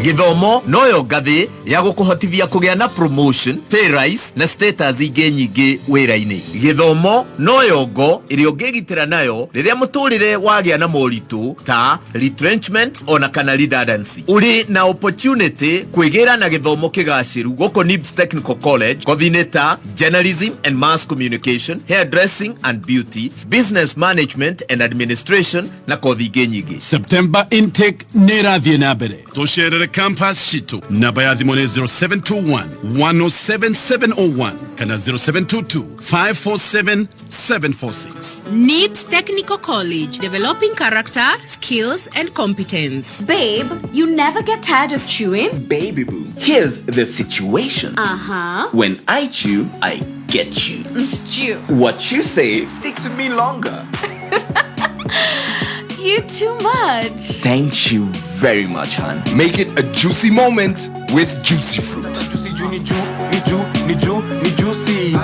Speaker 4: Gĩthomo noyo ngathĩ ya gũkũhotithia kũgĩa na promotion, pay rise na status ingĩ nyingĩ wĩra-inĩ. Gĩthomo noyo ngo ĩrĩa ũngĩgitĩra nayo rĩrĩa mũtũrĩre wagĩa na moritũ ta retrenchment ona kana redundancy. Ũrĩ na opportunity kwĩgĩra na gĩthomo kĩgacĩru gũkũ Nibs Technical College, kothi-inĩ ta journalism and mass communication, hairdressing and beauty, business management and administration na kothi ingĩ nyingĩ.
Speaker 1: September intake nĩ ĩrathiĩ na mbere. Tũcerere campus citũ. Namba ya thimũ nĩ 0721 107 701 kana 0722 547 746.
Speaker 6: NIBS Technical College, developing character, skills, and competence.
Speaker 14: Babe, you never get tired of chewing?
Speaker 15: Baby boo, here's the situation. When I chew, I get you.
Speaker 14: Stew.
Speaker 15: What you say sticks with me longer.
Speaker 14: You too much.
Speaker 15: Thank you very much, hon.
Speaker 17: Make it a juicy moment with Juicy Fruit.
Speaker 18: Juicy juu ni juu ni juu ni juu ni juicy.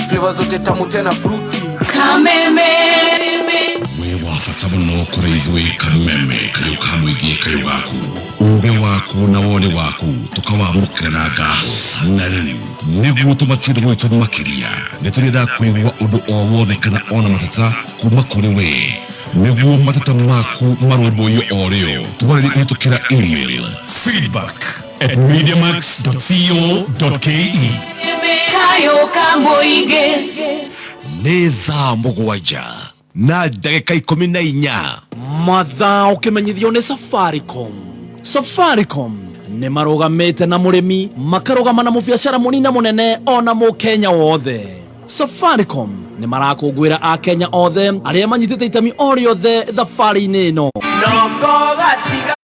Speaker 18: Flavor zote tamu tena fruity.
Speaker 6: Kameme.
Speaker 1: Wĩ wa bata mũno kũrĩ ithuĩ Kameme Kayũ ka Mũingĩ, kayũ gaku, ũgĩ waku na woni waku tũkawamũkĩra na ngatho. Na rĩu nĩguo tũmatire gwitũ makĩria, nĩ tũrĩendaga kũigua ũndũ o wothe kana ona mateta kuma kũrĩ we, nĩguo mateta maku marũmbũiyo o rĩo. Twarĩrie kũhĩtũkĩra email feedback@mediamax.co.ke.
Speaker 6: Kayo ka Mũingĩ.
Speaker 4: Nĩ thaa 7:14.
Speaker 9: Mathaa ũkĩmenyithio nĩ Safaricom. Safaricom nĩ marũgamĩte na mũrĩmi, makarũgama na mũbiacara mũnini na mũnene, ona mũkenya wothe. Safaricom nĩ marakũngũĩra akenya othe arĩa manyitĩte itemi o rĩothe thabarĩ-inĩ ĩno.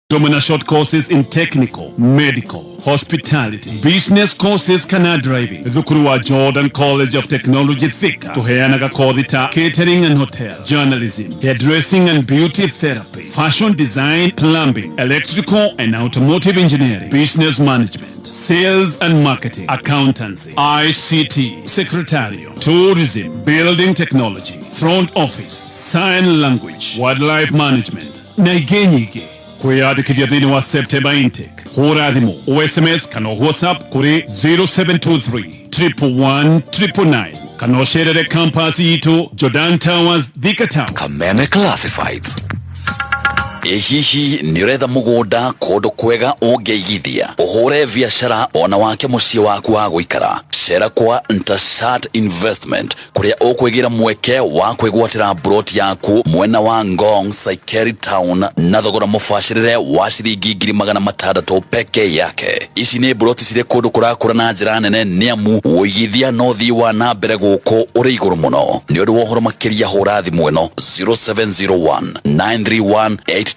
Speaker 1: Domina short courses in technical, medical, hospitality, business courses kana driving. Thukuru wa Jordan College of Technology Thika tuheanaga kothi ta catering and hotel, journalism, hairdressing and beauty therapy, fashion design, plumbing, electrical and automotive engineering, business management, sales and marketing, accountancy, ICT, secretarial, tourism, building technology, front office, sign language, wildlife management na ingĩ nyingĩ. Kwĩyandĩkithia thĩinĩ wa September intake, hũra thimũ o SMS kana WhatsApp kũrĩ 0723 111 999 kana ũcerere campus itũ, Jordan Towers, Thika Town.
Speaker 20: Kameme Classifieds. Ĩ hihi nĩ ũretha mũgũnda kũndũ kwega ũngĩigithia, ũhũre biacara ona wake mũciĩ waku wa gũikara? Cera kwa Ntasat Investment, kũrĩa ũkwĩgĩra mweke wa kwĩgwatĩra mburoti yaku mwena wa Ngong Saikeri Town na thogora mũbacĩrĩre wa ciringi 600,000 peke yake. Ici nĩ mburoti cirĩ kũndũ kũrakũra na njĩra nene, nĩ amu ũigithia no thiĩ wa na mbere gũkũ ũrĩ igũrũ mũno. Nĩ ũndũ wa ũhoro makĩria, hũra thimũ ĩno 0701 931 826.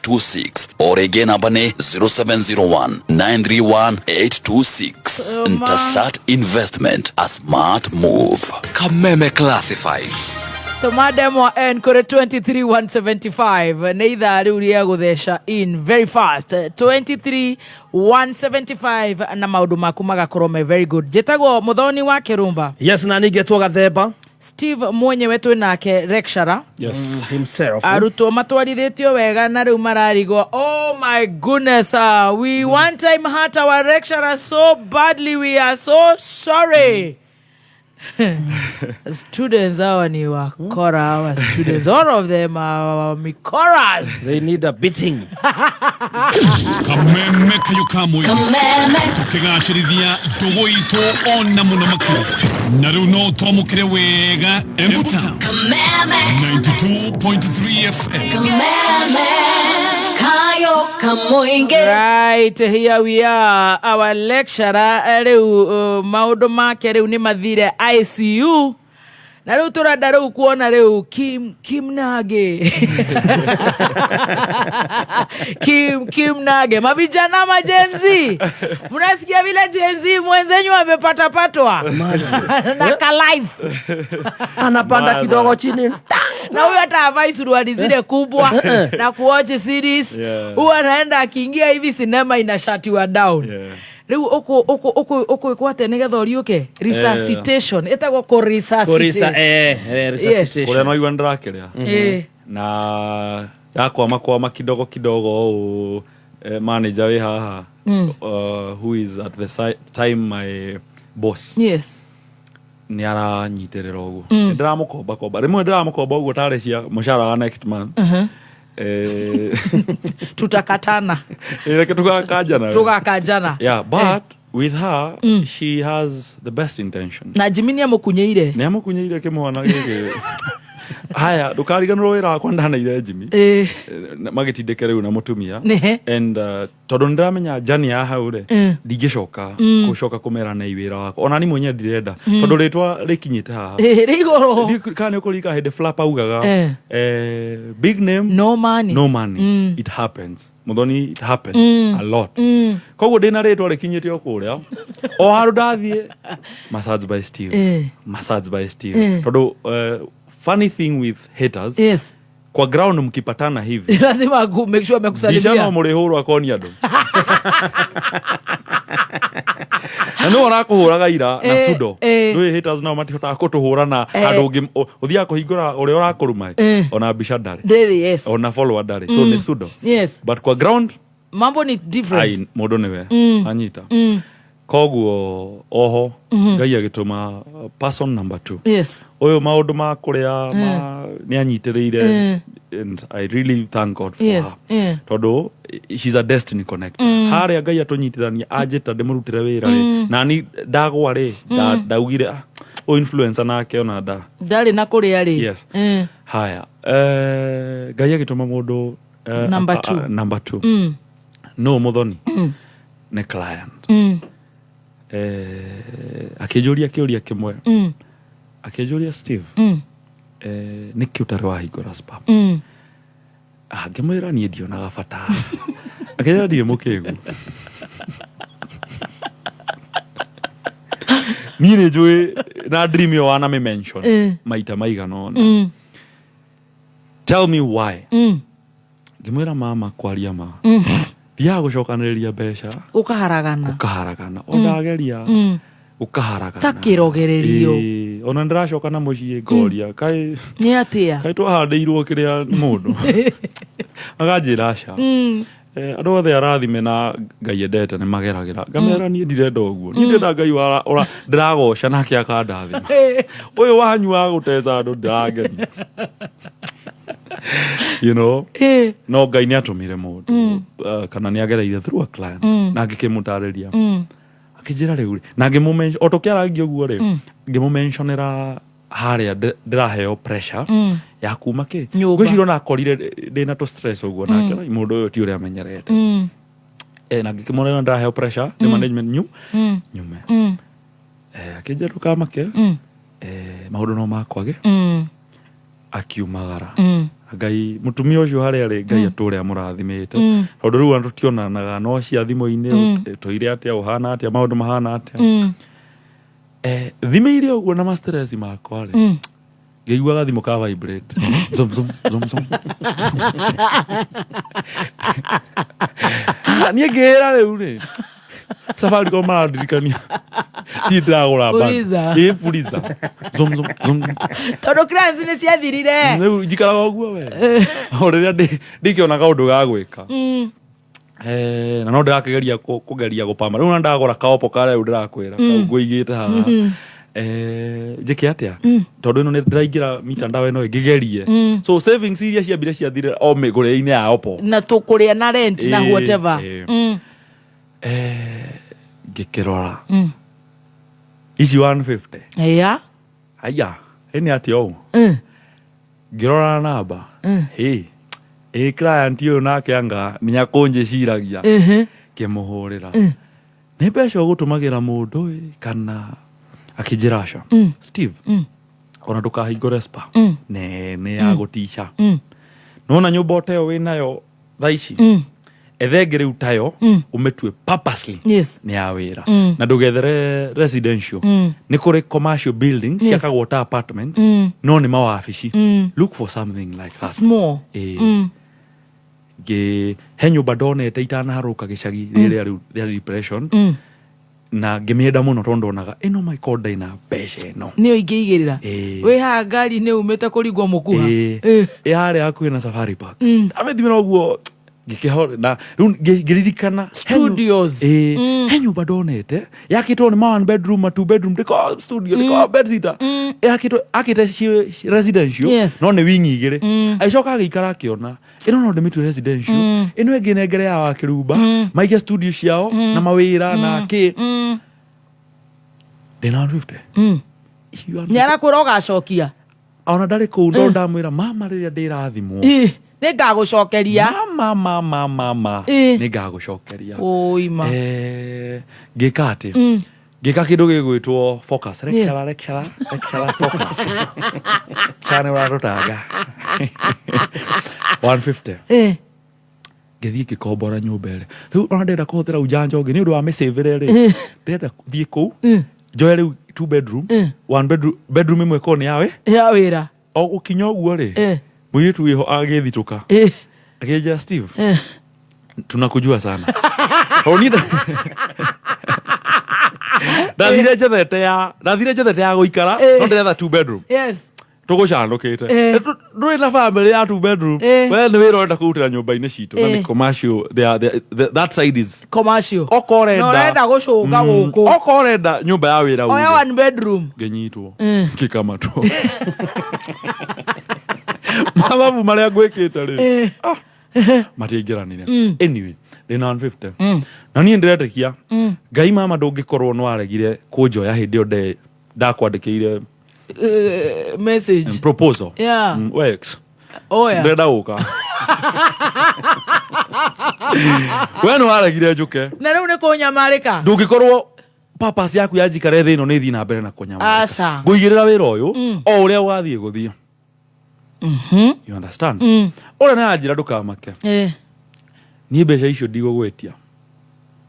Speaker 20: O rĩngĩ namba nĩ 0701 931 826. Ntasat Investment, a smart move. Kameme Classifieds.
Speaker 11: Tũma ndemwa N kũrĩ 23175. Nĩ ithaa rĩu rĩa gũtheca in very fast, 23175, na maũndũ maku magakorwo me very good. Njĩtagwo Mũthoni wa Kĩrũmba.
Speaker 9: Yes, na ningetwo Gathemba.
Speaker 11: Steve mwenyewe twĩ nake lecturer.
Speaker 2: Yes. Himself.
Speaker 11: Arutwo matwarithĩtio wega na rĩu mararigwo, oh my goodness, we one time hurt our lecturer so badly, we are so sorry. Students hawa ni wakora. Hawa students, all of them are mikoras.
Speaker 2: They need a beating.
Speaker 1: Kameme kayo kamwe tukigacĩrithia ndũgũ itũ ona mũno makĩria, na rĩu no twamũkĩre wega Embu Town 92.3 FM.
Speaker 11: Right, here we are, our lecturer. Rĩu maũndũ make rĩu nĩ mathire ICU, na rĩu tũrenda rĩu kuona rĩu Kim Kim Nage, Kim Kim Nage. Mavijana ma Gen Z, mnasikia vile Gen Z mwenzenyu amepata patwa na ka life.
Speaker 2: Anapanda kidogo chini.
Speaker 11: Na huyu hata havai suruali zile kubwa na kuwatch series. Huyu anaenda akiingia hivi sinema inashatiwa down. Rĩu ũkwĩkwo atĩa nĩgetha ũriũke? Resuscitation ĩtagwo kũ
Speaker 2: Kũrisa, resuscitation.
Speaker 5: Kũrĩa no igua ndĩrakĩrĩa na ndakwama kwama kidogo kidogo ũũ, manager wĩ haha, who is at the time my boss, nĩ aranyitĩrĩra ũguo. Nĩ ndĩramũkomba komba, rĩmwe ndĩramũkomba ũguo tarĩ cia mũcara wa next month.
Speaker 11: Tutakatana.
Speaker 5: Reke tũgakanjana.
Speaker 11: Tũgakanjana.
Speaker 5: Yeah, but with her, she has the best intentions.
Speaker 11: Na Jimmy nĩ amũkunyeire.
Speaker 5: Nĩ amũkunyeire kĩmwana gĩkĩ. Haya, ndũkariganĩrwo wĩra wakwa ndaneire Jimmy. Magĩtindĩke rĩu na mũtumia. And tondũ nĩndĩramenya jani ya hau rĩ, ndingĩcoka gũcoka kũmera nei wĩra wakwa, ona ni mwenyewe ndirenda, tondũ rĩtwa rĩkinyĩte haha.
Speaker 11: Rĩ igũrũ.
Speaker 5: Kana nĩ ũkũririkana hĩndĩ Flap augaga, big name,
Speaker 11: no money.
Speaker 5: No money. It happens, Muthoni, it happens a lot. Koguo ndĩna rĩtwa rĩkinyĩte o kũrĩa, o handũ ndathiĩ, Massage by Steve, Massage by Steve. Tondũ funny thing with haters, kwa ground mkipatana hivi,
Speaker 11: lazima make sure
Speaker 5: mbica
Speaker 11: amekusalimia.
Speaker 5: No mũrĩhũrwo akonia andũ na nĩwe ũrakũhũraga ira na sudo. Ndũĩ haters nao matihotaga kũtũhũra na handũ ũngĩ ũthiaga kũhingũra ũrĩa ũrakũruma, ona mbica ndarĩ.
Speaker 11: Ndĩrĩ, yes.
Speaker 5: Ona follower ndarĩ, so nĩ sudo. But kwa ground
Speaker 11: mambo ni different.
Speaker 5: Ai, mũndũ nĩwe anyita. Koguo oho Ngai agĩtũma person number two. Ũyũ maũndũ ma kũrĩa nĩ anyitĩrĩire, and I really thank God for her, tondũ she's a destiny connector. Harĩa Ngai atũnyitithania, anjĩta ndĩmũrutĩre wĩra rĩ, nani ndagwa rĩ, ndaugire, "Ah, ũyũ influencer nake ona nda
Speaker 11: ndarĩ na kũrĩa rĩ."
Speaker 5: Yes. Haya, Ngai agĩtũma mũndũ
Speaker 11: Number two.
Speaker 5: Number two. No Muthoni nĩ client. Akĩnjũria kĩũria kĩmwe. Akĩnjũria, "Steve, nĩkĩ ũtarĩ wahingũra spa?" Ah, ngĩmwĩra niĩ ndionaga bata. Akĩnjĩra ndirĩ mũkĩgu, niĩ nĩ njũĩ na dream ĩyo wanamĩ mention maita maigana ũna. Tell me why. Ngĩmwĩra, mama, kwaria ma, thiaga gũcokanĩrĩria mbeca,
Speaker 11: ũkaharagana.
Speaker 5: Ũkaharagana o ndageria, ũkaharagana.
Speaker 11: Ta kĩrogererio.
Speaker 5: Ĩĩ, ona ndĩracoka na mũciĩ ngoria, kaĩ
Speaker 11: nĩ atĩa?
Speaker 5: Kaĩ twahandĩirwo kĩrĩa mũndũ aganjĩra aca. Andũ othe arathime na Ngai endete nĩ mageragĩra. Ngamera niĩ ndirenda ũguo, niĩ ndĩrenda Ngai ndĩragoca nake akandathima. Ũyũ wanyu wa gũteca andũ ndirangenia. No Ngai nĩ atũmire mũndũ, kana nĩ agereire through a client, na ngĩkĩmũtarĩria. Akĩnjĩra rĩu rĩ, na ngĩmũ o tũkĩarangia ũguo rĩ, ngĩmũmentionĩra harĩa ndĩraheo pressure ya kuma kĩ
Speaker 11: Nyũmba.
Speaker 5: Ngwĩciria ona akorire ndĩna tũ stress ũguo, nake mũndũ ũyũ ti ũrĩa amenyerete. Na ngĩkĩmwĩra ndĩraheo pressure nĩ management new nyume. Akĩnjĩra ndũkamake, maũndũ no makwage. Akiumagara. Ngai mũtumia ũcio harĩa arĩ, Ngai atũre amũrathimĩte, tondũ rĩu andũ tũtionanaga no cia thimũ-inĩ. Tũire atĩa, ũhana atĩa, maũndũ mahana atĩa? Thimĩire ũguo na ma stress makwa rĩ, ngĩigua gathimũ ka vibrate, zum zum zum zum. Niĩ ngĩĩra rĩu rĩ, Safaricom marandirikania ti ndĩragũra bundle.
Speaker 11: Fuliza.
Speaker 5: Ĩ, Fuliza. Zum, zum, zum.
Speaker 11: Tondũ clients nĩ ciathirire.
Speaker 5: Rĩu njikaraga ũguo we o rĩrĩa ndingĩona kaũndũ ga gwĩka. Na no ndĩrakĩgeria kũgeria gũpamba rĩu na ndagũra kaopo karĩa rĩu ndĩrakwĩra kau ngũigĩte haha. Njĩke atĩa tondũ ĩno nĩ ndĩraingĩra mitandao ĩno ĩngĩgerie. So savings iria ciambire ciathire o mĩgũrĩre-inĩ ya opo
Speaker 11: Na tũkũrĩa na rent na whatever.
Speaker 5: Ngĩkĩrora ici 150. Aya, ĩnĩ atĩa ũũ? Ngĩrora namba hĩ ĩ client ũyũ nake anga nĩ akũnjĩciragia. Ngĩmũhũrĩra, nĩ mbeca ũgũtũmagĩra mũndũ ĩ kana akĩnjĩra aca. Steve, ona ndũkahingũre spa nene ya gũtica. Nona nyũmba o ta ĩyo wĩnayo thaa ici, ethenge rĩu tayo ũmĩtue purposely nĩ ya wĩra na ndũgethere residential. Nĩ kũrĩ commercial buildings ciakagwo ta apartments no nĩ mawabici. Look for something like that.
Speaker 11: Small.
Speaker 5: Ĩĩ. Ngĩ he nyũmba ndonete itanaharũka gĩcagi rĩrĩa rĩu rĩa depression na ngĩmĩenda mũno tondũ ndonaga ĩno maikoda ina mbeca ĩno.
Speaker 11: Nĩyo ingĩigĩrĩra.
Speaker 5: Ĩĩ.
Speaker 11: Wĩ haha ngari-inĩ umĩte kũringwo mũkuha.
Speaker 5: Ĩĩ. Ĩ harĩa hakuhĩ na Safari Park. Ndamĩthimĩra ũguo ngĩkĩho na rĩu ngĩririkana
Speaker 11: Studios.
Speaker 5: Ĩĩ, he nyũmba ndonete yakĩtwo nĩ ma one bedroom, ma two bedroom, ndĩko studio, ndĩko bed sitter, yakĩtwo akĩte ci residential no nĩ wing igĩrĩ. Agĩcoka agĩikara akĩona ĩno no ndĩmĩtue residential, ĩno ĩngĩ nengere ya wakĩrumba maige studio ciao na mawĩra na kĩ. Ndĩna 150.
Speaker 11: Nĩ arakwĩra ũgacokia.
Speaker 5: Ona ndarĩ kũu no ndamwĩra mama rĩrĩa ndĩrathimwo.
Speaker 11: Ĩ, nĩ ngagũcokeria.
Speaker 5: Mama mama mama nĩ ngagũcokeria.
Speaker 11: Ũima.
Speaker 5: Ngĩka atĩ ngĩka kĩndũ gĩgwĩtwo focus. Lecturer, lecturer, lecturer, focus. Lecturer nĩ ũratũtanga 150. Ngĩthiĩ ngĩkombora nyũmba ĩrĩa rĩu ona ndĩrenda kũhũthĩra ujanja ũngĩ nĩ ũndũ wa mĩcĩvĩre rĩ, ndĩrenda thiĩ kũu njoe rĩu two bedroom, one bedroom, bedroom ĩmwe ĩkorwo nĩ yawe
Speaker 11: ya wĩra.
Speaker 5: O gũkinya ũguo rĩ, mũirĩtu wĩho agĩthitũka akĩnjĩra, "Steve, tunakujua sana." Tondũ niĩ ndathire njethete ya gũikara no ndĩretha two bedroom. Tũgũcanũkĩte. Ndũrĩ na family ya two bedroom. We nĩ wĩra ũrenda kũrutĩra nyũmba-inĩ citũ na nĩ commercial. That side is
Speaker 11: commercial.
Speaker 5: Okorwo
Speaker 11: Na
Speaker 5: ũrenda
Speaker 11: ũrenda gũcũnga gũkũ.
Speaker 5: Okorwo ũrenda nyũmba ya wĩra
Speaker 11: oya
Speaker 5: uge.
Speaker 11: One bedroom.
Speaker 5: Ngĩnyitwo ngĩkamatwo mathabu marĩa ngwĩkĩte rĩ matiaingĩranire. Anyway, ndĩna 150 na niĩ ndĩretĩkia Ngai mama ndũngĩkorwo nĩ waregire kũnjoya hĩndĩ ĩyo ndakwandĩkĩire
Speaker 11: Message.
Speaker 5: Proposal. Wex
Speaker 11: Oya.
Speaker 5: Ndĩrenda gũka we nĩ waregire njũke.
Speaker 11: Na rĩu nĩ kũnyamarĩka.
Speaker 5: Ndũngĩkorwo purpose yaku ya njikare thĩ ĩno nĩ thiĩ na mbere na kũnyamarĩka.
Speaker 11: Aca.
Speaker 5: Ngũigĩrĩra wĩra ũyũ o ũrĩa ũgathiĩ gũthiĩ, you understand? Ũrĩa nĩ anjĩra ndũkamake. Niĩ mbeca icio ndigũgwĩtia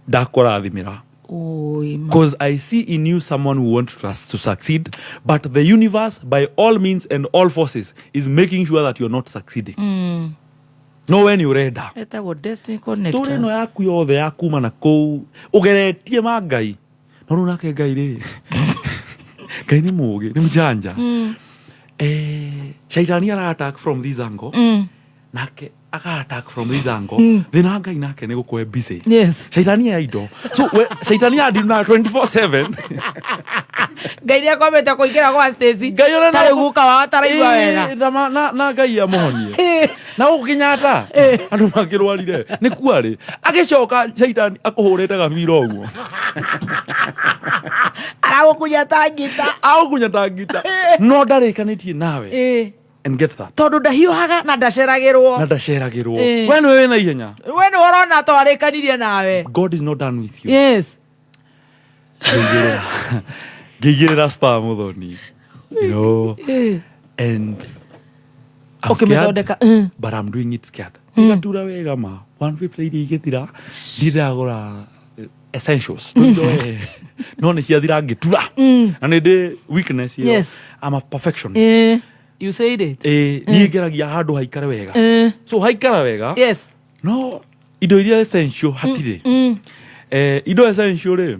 Speaker 5: ndakũrathimĩra.
Speaker 11: Ũima.
Speaker 5: Because I see in you someone who wants to succeed, but the universe, by all means and all forces, is making sure that you're not succeeding. No we nĩ ũrenda.
Speaker 11: Etagwo destiny
Speaker 5: Story ĩno
Speaker 11: connectors.
Speaker 5: Yaku yothe ya kuma na kũu ũgeretie ma Ngai no rĩu nake Ngai rĩ, Ngai nĩ mũũgĩ, nĩ mjanja. Shaitani ara attack from this angle, nake aka attack from this angle. Thĩna wa Ngai nake nĩ gũkũhe busy. Shaitani ya indo, so we, shaitani ya ndina 24/7.
Speaker 11: Ngai nĩ akomete kũingĩra gwa Stacy.
Speaker 5: Ngai ũrĩa
Speaker 11: tarĩ guka wao ataraigua wega.
Speaker 5: Na Ngai amũhonie na gũkũ Kenyatta andũ makĩrwarire nĩ kuarĩ agĩcoka shaitani akũhũrĩte gabira ũguo.
Speaker 11: Aragũkunya ta ngita.
Speaker 5: Agũkunya ta ngita no ndarĩkanĩtie nawe and get that.
Speaker 11: Tondũ ndahiũhaga na ndaceragĩrwo.
Speaker 5: Na ndaceragĩrwo. We nĩwe wĩna ihenya.
Speaker 11: We nĩ ũrona twarĩkanirie nawe.
Speaker 5: God is not done with you. Ngĩigĩrĩra spa mũthoni, and I'm scared,
Speaker 11: Ũkĩmĩthondeka.
Speaker 5: But I'm doing it scared. Igatura wega ma 150 iria igĩthira ndiragũra essentials tũindo we no nĩ ciathira ngĩtura na nĩ ndĩ weakness ĩyo. I'm a perfectionist.
Speaker 11: You said it.
Speaker 5: Niĩ ngeragia handũ haikare wega, so haikara wega no indo iria essential hatirĩ. Indo essential rĩ,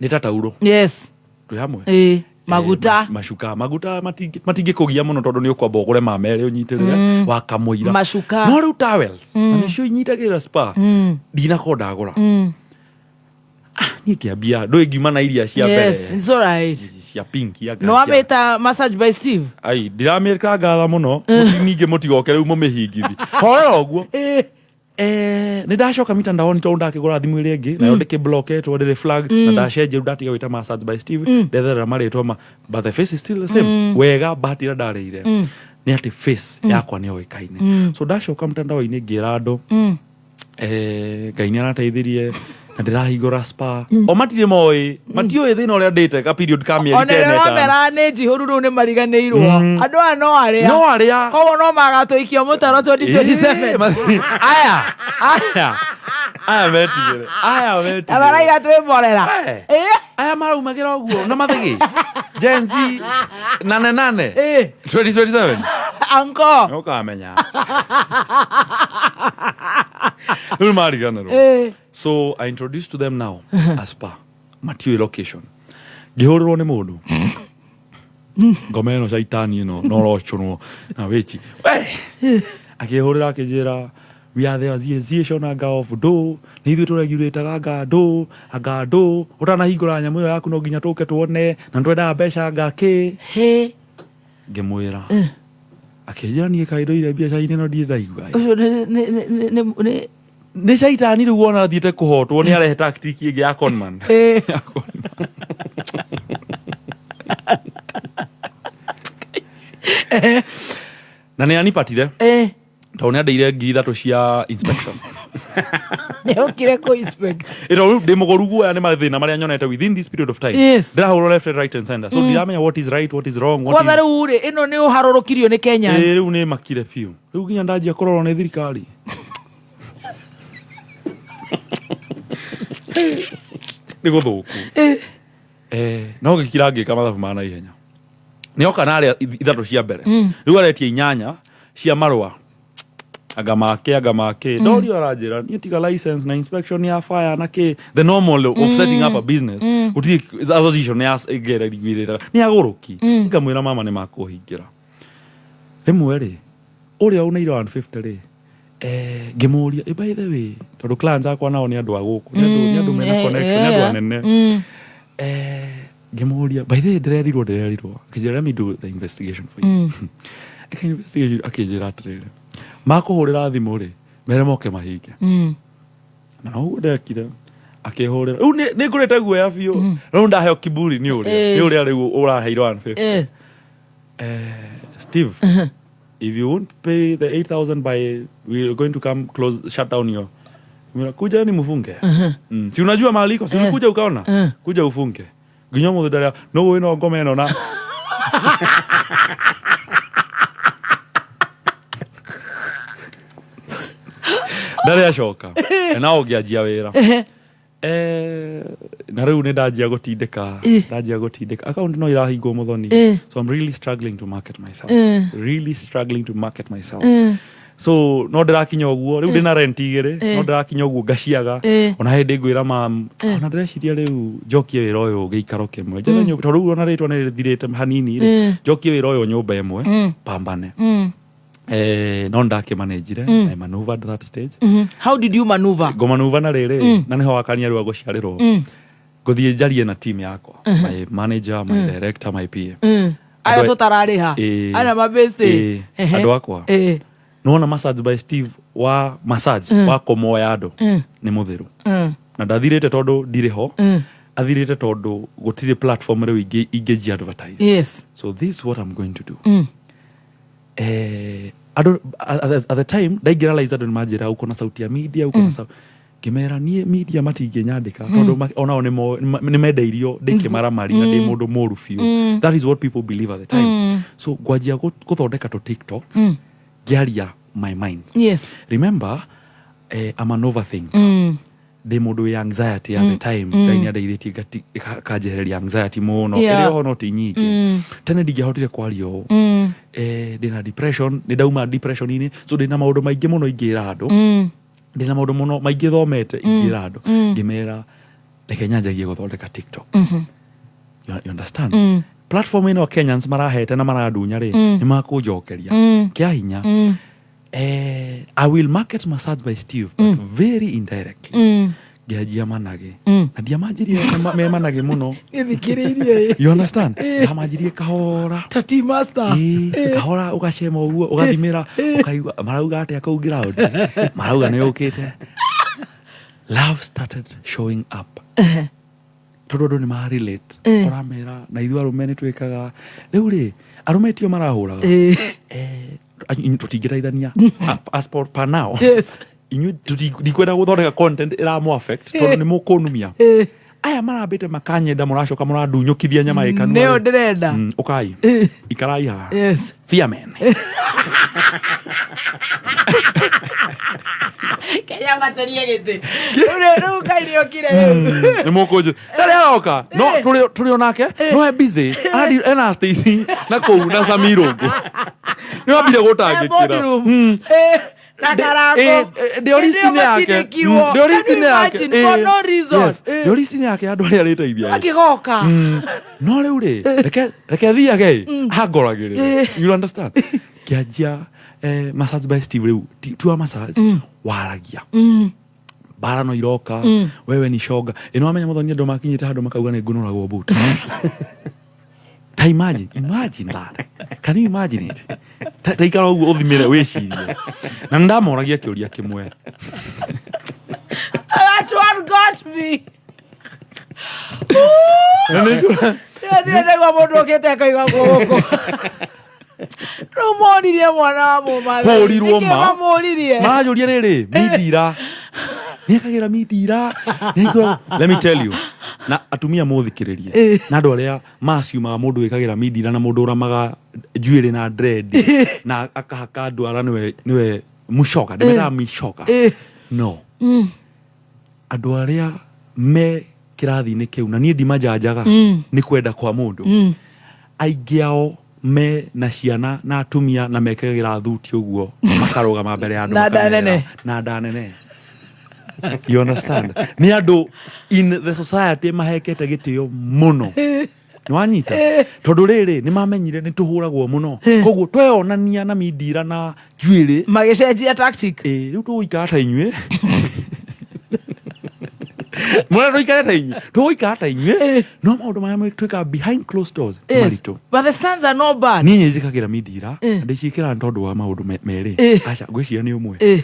Speaker 5: nĩ ta tauro. Twĩ hamwe?
Speaker 11: Ĩĩ, maguta.
Speaker 5: Macuka, maguta matingĩkũgia mũno tondũ nĩ ũkwamba ũgũre ma merĩ ũnyitĩrĩre wakamũira.
Speaker 11: Macuka.
Speaker 5: No rĩu towels, na nĩcio inyitagĩrĩra spa, ndinakorwo ndagũra. Niĩ ngĩambia ndũĩ ngiuma na iria cia mbere.
Speaker 11: Yes, it's all right.
Speaker 5: Cia pink ya
Speaker 11: No wamĩta Massage by Steve.
Speaker 5: Ai, ndiramĩka ngatha mũno. Ningĩ mũtigoke rĩu mũmĩhingithi horera ũguo. Nĩ ndacoka mitandaoni tondũ ndakĩgũra thimũ ĩrĩa ĩngĩ nayo ndĩkĩbloketwo, ndĩrĩ flagged, na ndacenjia rĩu ndatiga gwĩta Massage by Steve, ndetherera marĩtwa ma, but the face is still the same. Wega bahati ĩrĩa ndarĩire nĩ atĩ face yakwa nĩ yoĩkaine. So ndacoka mtandao-inĩ ngĩra andũ, Ngai nĩ arateithirie na ndĩrahingũra spa. O matirĩ moĩ, matiũĩ thĩna ũrĩa ndĩte ka period ka mĩeri
Speaker 11: Ona
Speaker 5: 10
Speaker 11: rĩrĩa
Speaker 5: ĩtano.
Speaker 11: wamera nĩ njihũru rĩu nĩ mariganĩirwo. Andũ aya no arĩa.
Speaker 5: No arĩa.
Speaker 11: Koguo no magatũikia mũtaro 2027.
Speaker 5: Aya metigĩre, aya metigĩre.
Speaker 11: Na maraiga twĩmborera.
Speaker 5: Aya maraumagĩra ũguo na mathĩgĩ Gen Z nane nane 2027.
Speaker 11: Anko.
Speaker 5: Nĩũkamenya rĩu mariganĩrwo. So I introduced to them now a spa, matiũĩ location. Ngĩhũrĩrwo nĩ mũndũ ngoma ĩno caitani ĩno no rocũnwo na wĩchi we, akĩhũrĩra akĩnjĩra, "We are the association anga of do nĩ ithuĩ tũregurĩtaga anga ndũ anga ndũ ũtanahingũra nyamũ ĩyo yaku no nginya tũke tuone na nĩtwendaga mbeca anga kĩ."
Speaker 11: He.
Speaker 5: Ngĩmwĩra, akĩnjĩra, "Niĩ kaĩ ndũire biacara-inĩ ĩno ndirĩ ndaigua."
Speaker 11: Ũcio nĩ
Speaker 5: Nĩ caitani rĩu wona athiĩte kũhotwo nĩ arehe tactic ĩngĩ ya conman. Ya conman. Na nĩ anipatire tondũ nĩ andeire 3,000 cia inspection.
Speaker 11: Nĩ okire kũ inspect.
Speaker 5: Ĩno rĩu ndĩ mũgũru guoya nĩ mathĩna marĩa nyonete within this period of time. Ndĩrahũrwo left and right and center, so ndiramenya what is right, what is wrong, what
Speaker 11: Kwatha
Speaker 5: is
Speaker 11: rĩu rĩ, ĩno nĩ ũharũrũkirio nĩ Kenyans.
Speaker 5: Ĩĩ, rĩu nĩ makire biũ, rĩu nginya ndanjia kũrorwo nĩ thirikari nĩ gũthũku. No gĩkira ngĩka mathabu ma naihenya nĩ oka na arĩa ithatũ cia mbere. Rĩu aretia inyanya cia marũa anga make anga make. Ndorio aranjĩra niĩ tiga license na inspection ya fire na kĩ, the normal of setting up a business. Gũtirĩ association ya ĩngĩrĩra nĩ agũrũki. Ngamwĩra, "Mama, nĩ makũhingĩra rĩmwe rĩ ũrĩa ũneire 150 rĩ." Ngĩmũria, "By the way," tondũ clients akwa nao nĩ andũ a gũkũ, nĩ andũ mena connection, nĩ andũ anene. Ngĩmũria, "By the way, ndĩrerirwo." Akĩnjĩra, "Let me do the investigation for you." Eka investigation, akĩnjĩra atĩrĩrĩ, "Makũhũrĩra thimũ rĩ, mere moke mahinge." Na noguo ndekire, akĩhũrĩra. Rĩu nĩ ngũrĩte guoya biũ, rĩu ndaheo kiburi nĩ ũrĩa nĩ ũrĩa rĩu ũraheirwo 150. "Steve, if you won't pay the 8000 by, we are going to come close, shut down your." Mwira, "Kuja ni mfunge. Si unajua mahali iko, si ulikuja ukaona? Kuja ufunge." Nginya mũthĩ ndarĩa no wĩno ngoma ĩno na ndarĩ acoka na ũngĩanjia wĩra. Na rĩu nĩ ndanjia gũtindĩka, ndanjia gũtindĩka account no irahingwo mũthoni. So I'm really struggling to market myself, really struggling to market myself. So no ndĩrakinya ũguo rĩu ndĩna rent igĩrĩ, no ndĩrakinya ũguo ngaciaga. Ona hĩndĩ ngwĩra mam, ona ndĩreciria rĩu njokie wĩra ũyũ gĩikaro kĩmwe, njethe nyũmba, tondũ rĩu ona rĩtwa nĩ rĩthirĩte hanini rĩ, njokie wĩra ũyũ nyũmba ĩmwe pambane. No ndakĩmanĩnjire. I maneuvered that stage.
Speaker 11: How did you maneuver?
Speaker 5: Ngũmanuva na rĩrĩ, na nĩho wakania rĩu agũciarĩrwo. Ngũthiĩ njarie na team yakwa, my manager, my director, my PA.
Speaker 11: Aya tũtararĩha.
Speaker 5: Ĩĩ.
Speaker 11: Aya mabĩstĩ.
Speaker 5: Ĩĩ. Andũ akwa, nĩwona Massage by Steve wa massage wa kũmoya andũ nĩ mũthĩru na ndathirĩte tondũ ndirĩ ho, athirĩte tondũ gũtirĩ platform rĩu ingĩ advertise. So this is what I'm going to do. Andũ at the time ndaingĩra live, andũ nĩmanjĩra, "Uko na sauti ya media, uko na sauti." Ngĩmera niĩ media matingĩnyandĩka tondũ onao nĩmendeirio ndĩkĩmaramari na ndĩ mũndũ mũru biũ. That is what people believe at the time. So ngwanjia gũthondeka tũ TikToks ngĩaria my mind. Remember, I'm an overthinker. Ndĩ mũndũ wĩ anxiety at the time. Ngai nĩ andeithĩtie akanjehereria anxiety mũno. Ĩrĩa oho no ti nyingĩ. Tene ndingĩahotire kwaria ũũ. Ndĩna depression, nĩ ndauma depression-inĩ, so ndĩna maũndũ maingĩ mũno ingĩra andũ. Ndĩna maũndũ mũno maingĩ thomete ingĩra andũ. Ngĩmera reke nyanjagie gũthondeka TikTok. You understand? Platform ĩno Kenyans marahete na marandunya rĩ, nĩ makũnjokeria kĩa hinya. I will market Massage by Steve, but very indirectly. Ngĩanjia managĩ na ndiamanjirie me managĩ mũno.
Speaker 11: Gĩthikĩrĩirie.
Speaker 5: You understand? Ndamanjirie kahora.
Speaker 11: Tati master.
Speaker 5: Ĩĩ, kahora ũgacema ũguo ũgathimĩra ũkaigua marauga atĩa kũu ground, marauga nĩ ũkĩte. Love started showing up tondũ andũ nĩ marelate. Ũramera na ithuĩ arũme nĩ twĩkaga rĩu rĩ, arũme tio marahũraga. Tũtingĩteithania as per now. Inyuĩ ndikwenda gũthondeka content ĩramũ affect tondũ nĩ mũkũnumia. Aya marambĩte makanyenda, mũracoka mũrandunyũkithia nyama ĩ kanua.
Speaker 11: Nĩyo
Speaker 5: rĩ.
Speaker 11: ndĩrenda.
Speaker 5: Ũkai ikarai haha. Fiamen.
Speaker 11: Kenya materie gĩtĩ rĩu rĩu Ngai nĩ okire rĩu.
Speaker 5: Nĩ mũkũnjũ ndarĩ aroka no tũrĩ onake no e busy. Andi ena Stacy na kũu na Samirũngũ nĩ wambire gũtangĩkĩra.
Speaker 11: Boardroom. Na karango.
Speaker 5: Ndĩ list-inĩ yake. Ndĩ list-inĩ yake.
Speaker 11: Imagine, for no reason.
Speaker 5: Yes, ndĩ list-inĩ yake andũ arĩa arĩteithia.
Speaker 11: Akĩgoka.
Speaker 5: No rĩu rĩ, reke thiage angoragĩrĩre. You understand? Kĩanjia Massage by Steve rĩu tiwa massage waragia mbara no iroka. Wewe ni shoga ĩno wamenya mũthoni andũ makinyĩte handũ makauga nĩ ngunũragwo boot. Ta imagine that. Can you imagine it? Ta ikara ũguo ũthimĩre wĩcirie na nĩ ndamoragia kĩũria kĩmwe.
Speaker 11: That one got me.
Speaker 5: Na
Speaker 11: Ndĩrenda mũndũ ũkĩte akaigua gũkũ rĩu moririe mwana wa mũmathai.
Speaker 5: Hũrirwo
Speaker 11: Nĩkĩ
Speaker 5: ma.
Speaker 11: mamũririe?
Speaker 5: Maranjũria rĩrĩ, mindira nĩekagĩra mindira nĩekagĩra. Let me tell you, na atumia mũthikĩrĩrie na andũ arĩa maciumaga mũndũ wĩkagĩra mindira na mũndũ ũramaga njuĩrĩ na dread na akahaka ndwara nĩwe mũcoka ndĩmetaga micoka no andũ arĩa me kĩrathi-inĩ kĩu na niĩ ndimanjanjaga nĩ kwenda kwa mũndũ. Aingĩ ao me na ciana na atumia na mekagĩra thuti ũguo makarũgama mbere ya andũ
Speaker 11: Na nda
Speaker 5: makamera.
Speaker 11: nene.
Speaker 5: Na nda nene, you understand? Nĩ andũ in the society mahekete gĩtĩo mũno, nĩ wanyita? Tondũ rĩrĩ nĩ mamenyire nĩ tũhũragwo mũno, koguo tweyonania na mindira na njuĩrĩ
Speaker 11: magĩcenjia tactic.
Speaker 5: Ĩ, rĩu tũgũikara ta inyuĩ mũrenda tũikare ta inyuĩ, tũgũikara ta inyuĩ, no maũndũ marĩa twĩkaga behind closed doors nĩ maritũ.
Speaker 11: But the stands are not bad.
Speaker 5: Niĩ njĩkagĩra mindira na ndĩciĩkĩraga nĩ tondũ wa maũndũ merĩ. Aca, ngwĩciria nĩ ũmwe.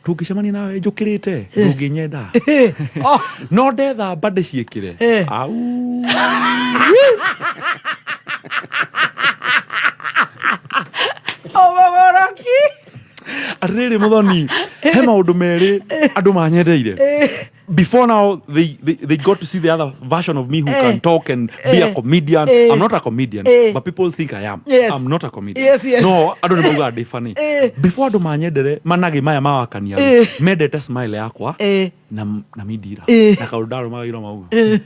Speaker 5: Tũngĩcemania nawe njũkĩrĩte ndũngĩnyenda.
Speaker 11: Oh.
Speaker 5: No ndethamba ndĩciĩkĩre au.
Speaker 11: Ũmũgũrũki.
Speaker 5: Atĩrĩrĩ mũthoni, he maũndũ merĩ andũ manyendeire before now. They got to see the other version of me who can talk and be a comedian. I'm not a comedian, but people think I am. I'm not a comedian. No andũ nĩ maugaga ndĩ funny. Before andũ manyendere managĩ maya mawakania rĩ, mendete smile yakwa na mindira na kaũndũ ndarũmaga iroma ũguo.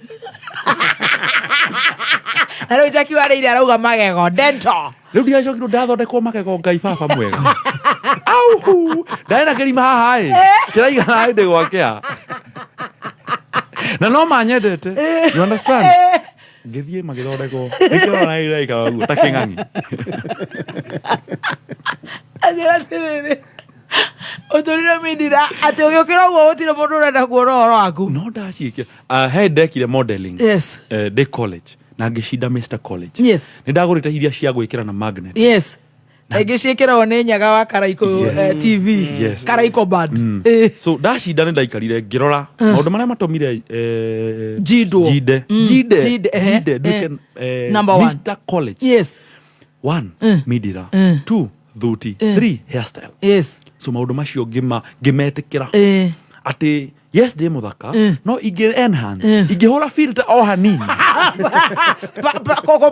Speaker 11: Na rĩu Jackie warĩire arauga magego dental.
Speaker 5: Rĩu ndiracokirwo ndathondekwo magego. Ngai baba mwega, auhu, ndarĩ na kĩrima haha ĩ kĩraigana hĩndĩ gwakĩa na no manyendete, you understand? Ngĩthiĩ magĩthondekwo nĩkĩrona iraikara ũguo ta kĩng'ang'i.
Speaker 11: Anjĩra atĩrĩrĩ, ũtũrire mindira atĩ ũgĩũkĩra ũguo gũtirĩ mũndũ ũrenda kuona ũhoro waku.
Speaker 5: No ndaciĩkĩra he ndekire modeling ndĩ college na ngĩcinda Mr College. Nĩ ndagũrĩte iria cia gwĩkĩra na magnet.
Speaker 11: Yes, ingĩ ciĩkĩragwo nĩ nyaga wa Karaiko. TV. Karaiko band.
Speaker 5: So ndacinda nĩ ndaikarire ngĩrora maũndũ marĩa matũmire
Speaker 11: Njindwo.
Speaker 5: njinde njinde
Speaker 11: Njinde, ehe,
Speaker 5: njinde nduĩke
Speaker 11: Number one.
Speaker 5: Mr College. One, mindira. Two, thuti. Three, hairstyle. So maũndũ macio ngĩma ngĩmetĩkĩra atĩ yes, ndĩ mũthaka, no ingĩ enhance, ingĩhũra filter o hanini.
Speaker 11: Koko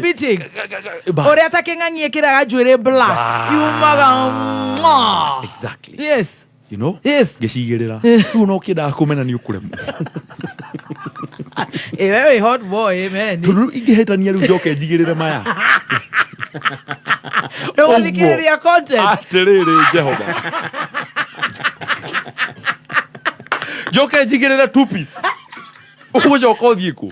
Speaker 11: beating.
Speaker 5: Bas.
Speaker 11: Ũrĩa ta kĩng'ang'i ĩkĩraga njuĩrĩ black yumaga mwah.
Speaker 5: Exactly. You know? Ngĩcigĩrĩra rĩu no kĩendaga kũmena nĩ ũkũremwo.
Speaker 11: Ĩ, we wĩ hot boy man.
Speaker 5: Tondũ rĩu ingĩhĩtania rĩu njoke njigĩrĩre maya.
Speaker 11: Ndũgũthikĩrĩria content.
Speaker 5: Atĩrĩrĩ Jehova, njoke njigĩrĩre two piece, ũgũcoka ũthiĩ kũ?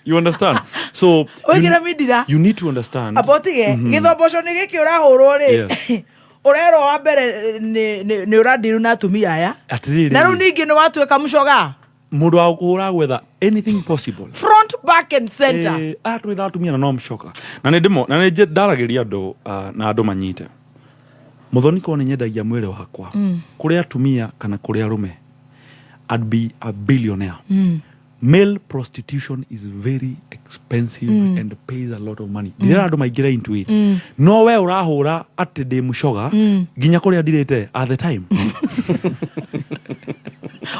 Speaker 5: You understand? So
Speaker 11: Wĩkĩre mindira.
Speaker 5: you need to understand.
Speaker 11: Amba ũtige gĩthomboco nĩ gĩkĩ ũrahũrwo rĩ, ũrerwo wa mbere nĩ ũrandiru na atumia aya,
Speaker 5: Atĩrĩrĩ,
Speaker 11: na rĩu ningĩ nĩ watuĩka mũcoga.
Speaker 5: Mũndũ wa gũkũhũra gwetha anything possible.
Speaker 11: Front, back and center.
Speaker 5: Eh, atwĩra atumia na no mũcoka na nĩ ndĩmo na nĩ ndaragĩria andũ na andũ manyite mũthoni korwo nĩ nyendagia mwĩrĩ wakwa kũrĩ atumia kana kũrĩ arũme, I'd be a billionaire. Male prostitution is very expensive and pays a lot of money. Ndirera andũ maingĩre into it, no we ũrahũra atĩ ndĩ mũcoga nginya kũrĩa ndirĩte at the time.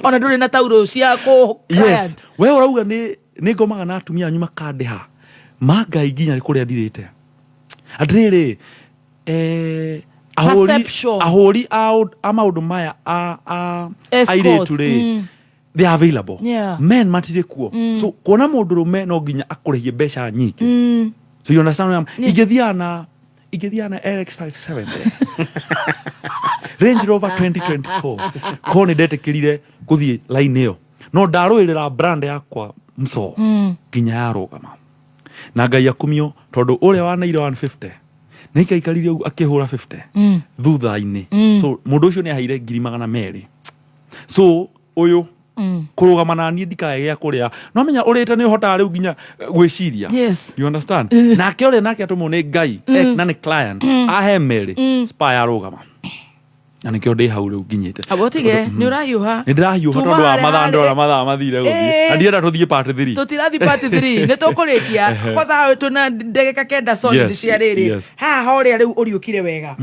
Speaker 11: Ona ndũrĩ na taurũ cia kũ
Speaker 5: Yes, we ũrauga nĩ ngomaga na atumia anyu makandĩha ma ngai nginya kũrĩa ndirĩte. Atĩrĩrĩ, ahũri
Speaker 11: Perception.
Speaker 5: Ahũri a maũndũ maya a
Speaker 11: Escorts,
Speaker 5: airĩtu rĩ, they are available. Men matirĩ kuo. So kuona mũndũ rũme no nginya akũrĩhie mbeca nyingĩ. So you understand where I'm ingĩthiaga na LX 570, Range Rover 2024, korwo nĩ ndetĩkĩrire gũthiĩ line ĩyo, no ndarũĩrĩra brand yakwa mso nginya yarũgama na Ngai akumio, tondũ ũrĩa wanaire 150 nĩ aikaikarire ũguo akĩhũra 50 thutha-inĩ. So mũndũ ũcio nĩ aheire 200,000. So ũyũ kũrũgama na niĩ ndikae gĩa kũrĩa, no menya ũrĩte nĩ ũhotaga rĩu nginya gwĩciria. You understand? Nake ũrĩa nake atũmwo nĩ Ngai na nĩ client ahe merĩ spa yarũgama, na nĩkĩo ndĩ hau rĩu nginyĩte.
Speaker 11: Amba ũtige, nĩ ũrahiũha.
Speaker 5: Nĩ ndĩrahiũha
Speaker 11: Tuma
Speaker 5: tondũ wa
Speaker 11: harĩa
Speaker 5: mathaa,
Speaker 11: harĩ.
Speaker 5: ndĩrona mathaa mathire gũthiĩ na ndienda tũthiĩ part 3.
Speaker 11: Tũtirathi part 3, nĩ tũkũrĩkia. Kwanza hau twĩna ndagĩka 9 solid cia rĩrĩ. Haha horĩa rĩu ũriũkire wega,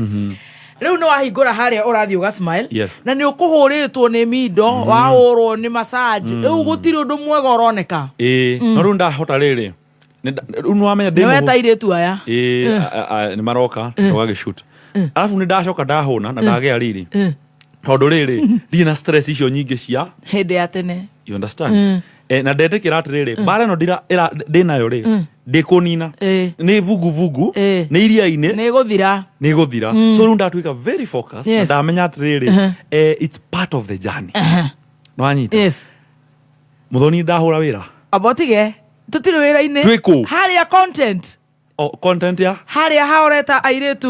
Speaker 11: rĩu nĩ wahingũra harĩa ũrathiĩ ũga smile na nĩ ũkũhũrĩtwo nĩ mindo, wahũrwo nĩ massage, rĩu gũtirĩ ũndũ mwega ũroneka.
Speaker 5: Ĩĩ, no rĩu ndahota rĩrĩ, rĩu nĩ wamenya ndĩ
Speaker 11: Nĩ weta airĩtu aya.
Speaker 5: Ĩĩ, nĩ maroka tũgagĩshoot, arabu nĩ ndacoka ndahũna na ndagĩa riri, tondũ rĩrĩ ndirĩ na stress icio nyingĩ cia
Speaker 11: hĩndĩ ya tene.
Speaker 5: You understand? Na ndetĩkĩra atĩrĩrĩ, mbara ĩno ndĩnayo rĩ, ndĩkũnina nĩ vuguvugu, nĩ iria-inĩ.
Speaker 11: Nĩ gũthira.
Speaker 5: Nĩ gũthira. So rĩu ndatuĩka very focused na ndamenya atĩrĩrĩ, it's part of the journey. Nĩwanyita? Mũthoni, ndahũra wĩra.
Speaker 11: Amba ũtige, tũtirĩ wĩra-inĩ.
Speaker 5: Twĩ kũ?
Speaker 11: Harĩa content.
Speaker 5: O, content ya
Speaker 11: Harĩa haoreta airĩtu,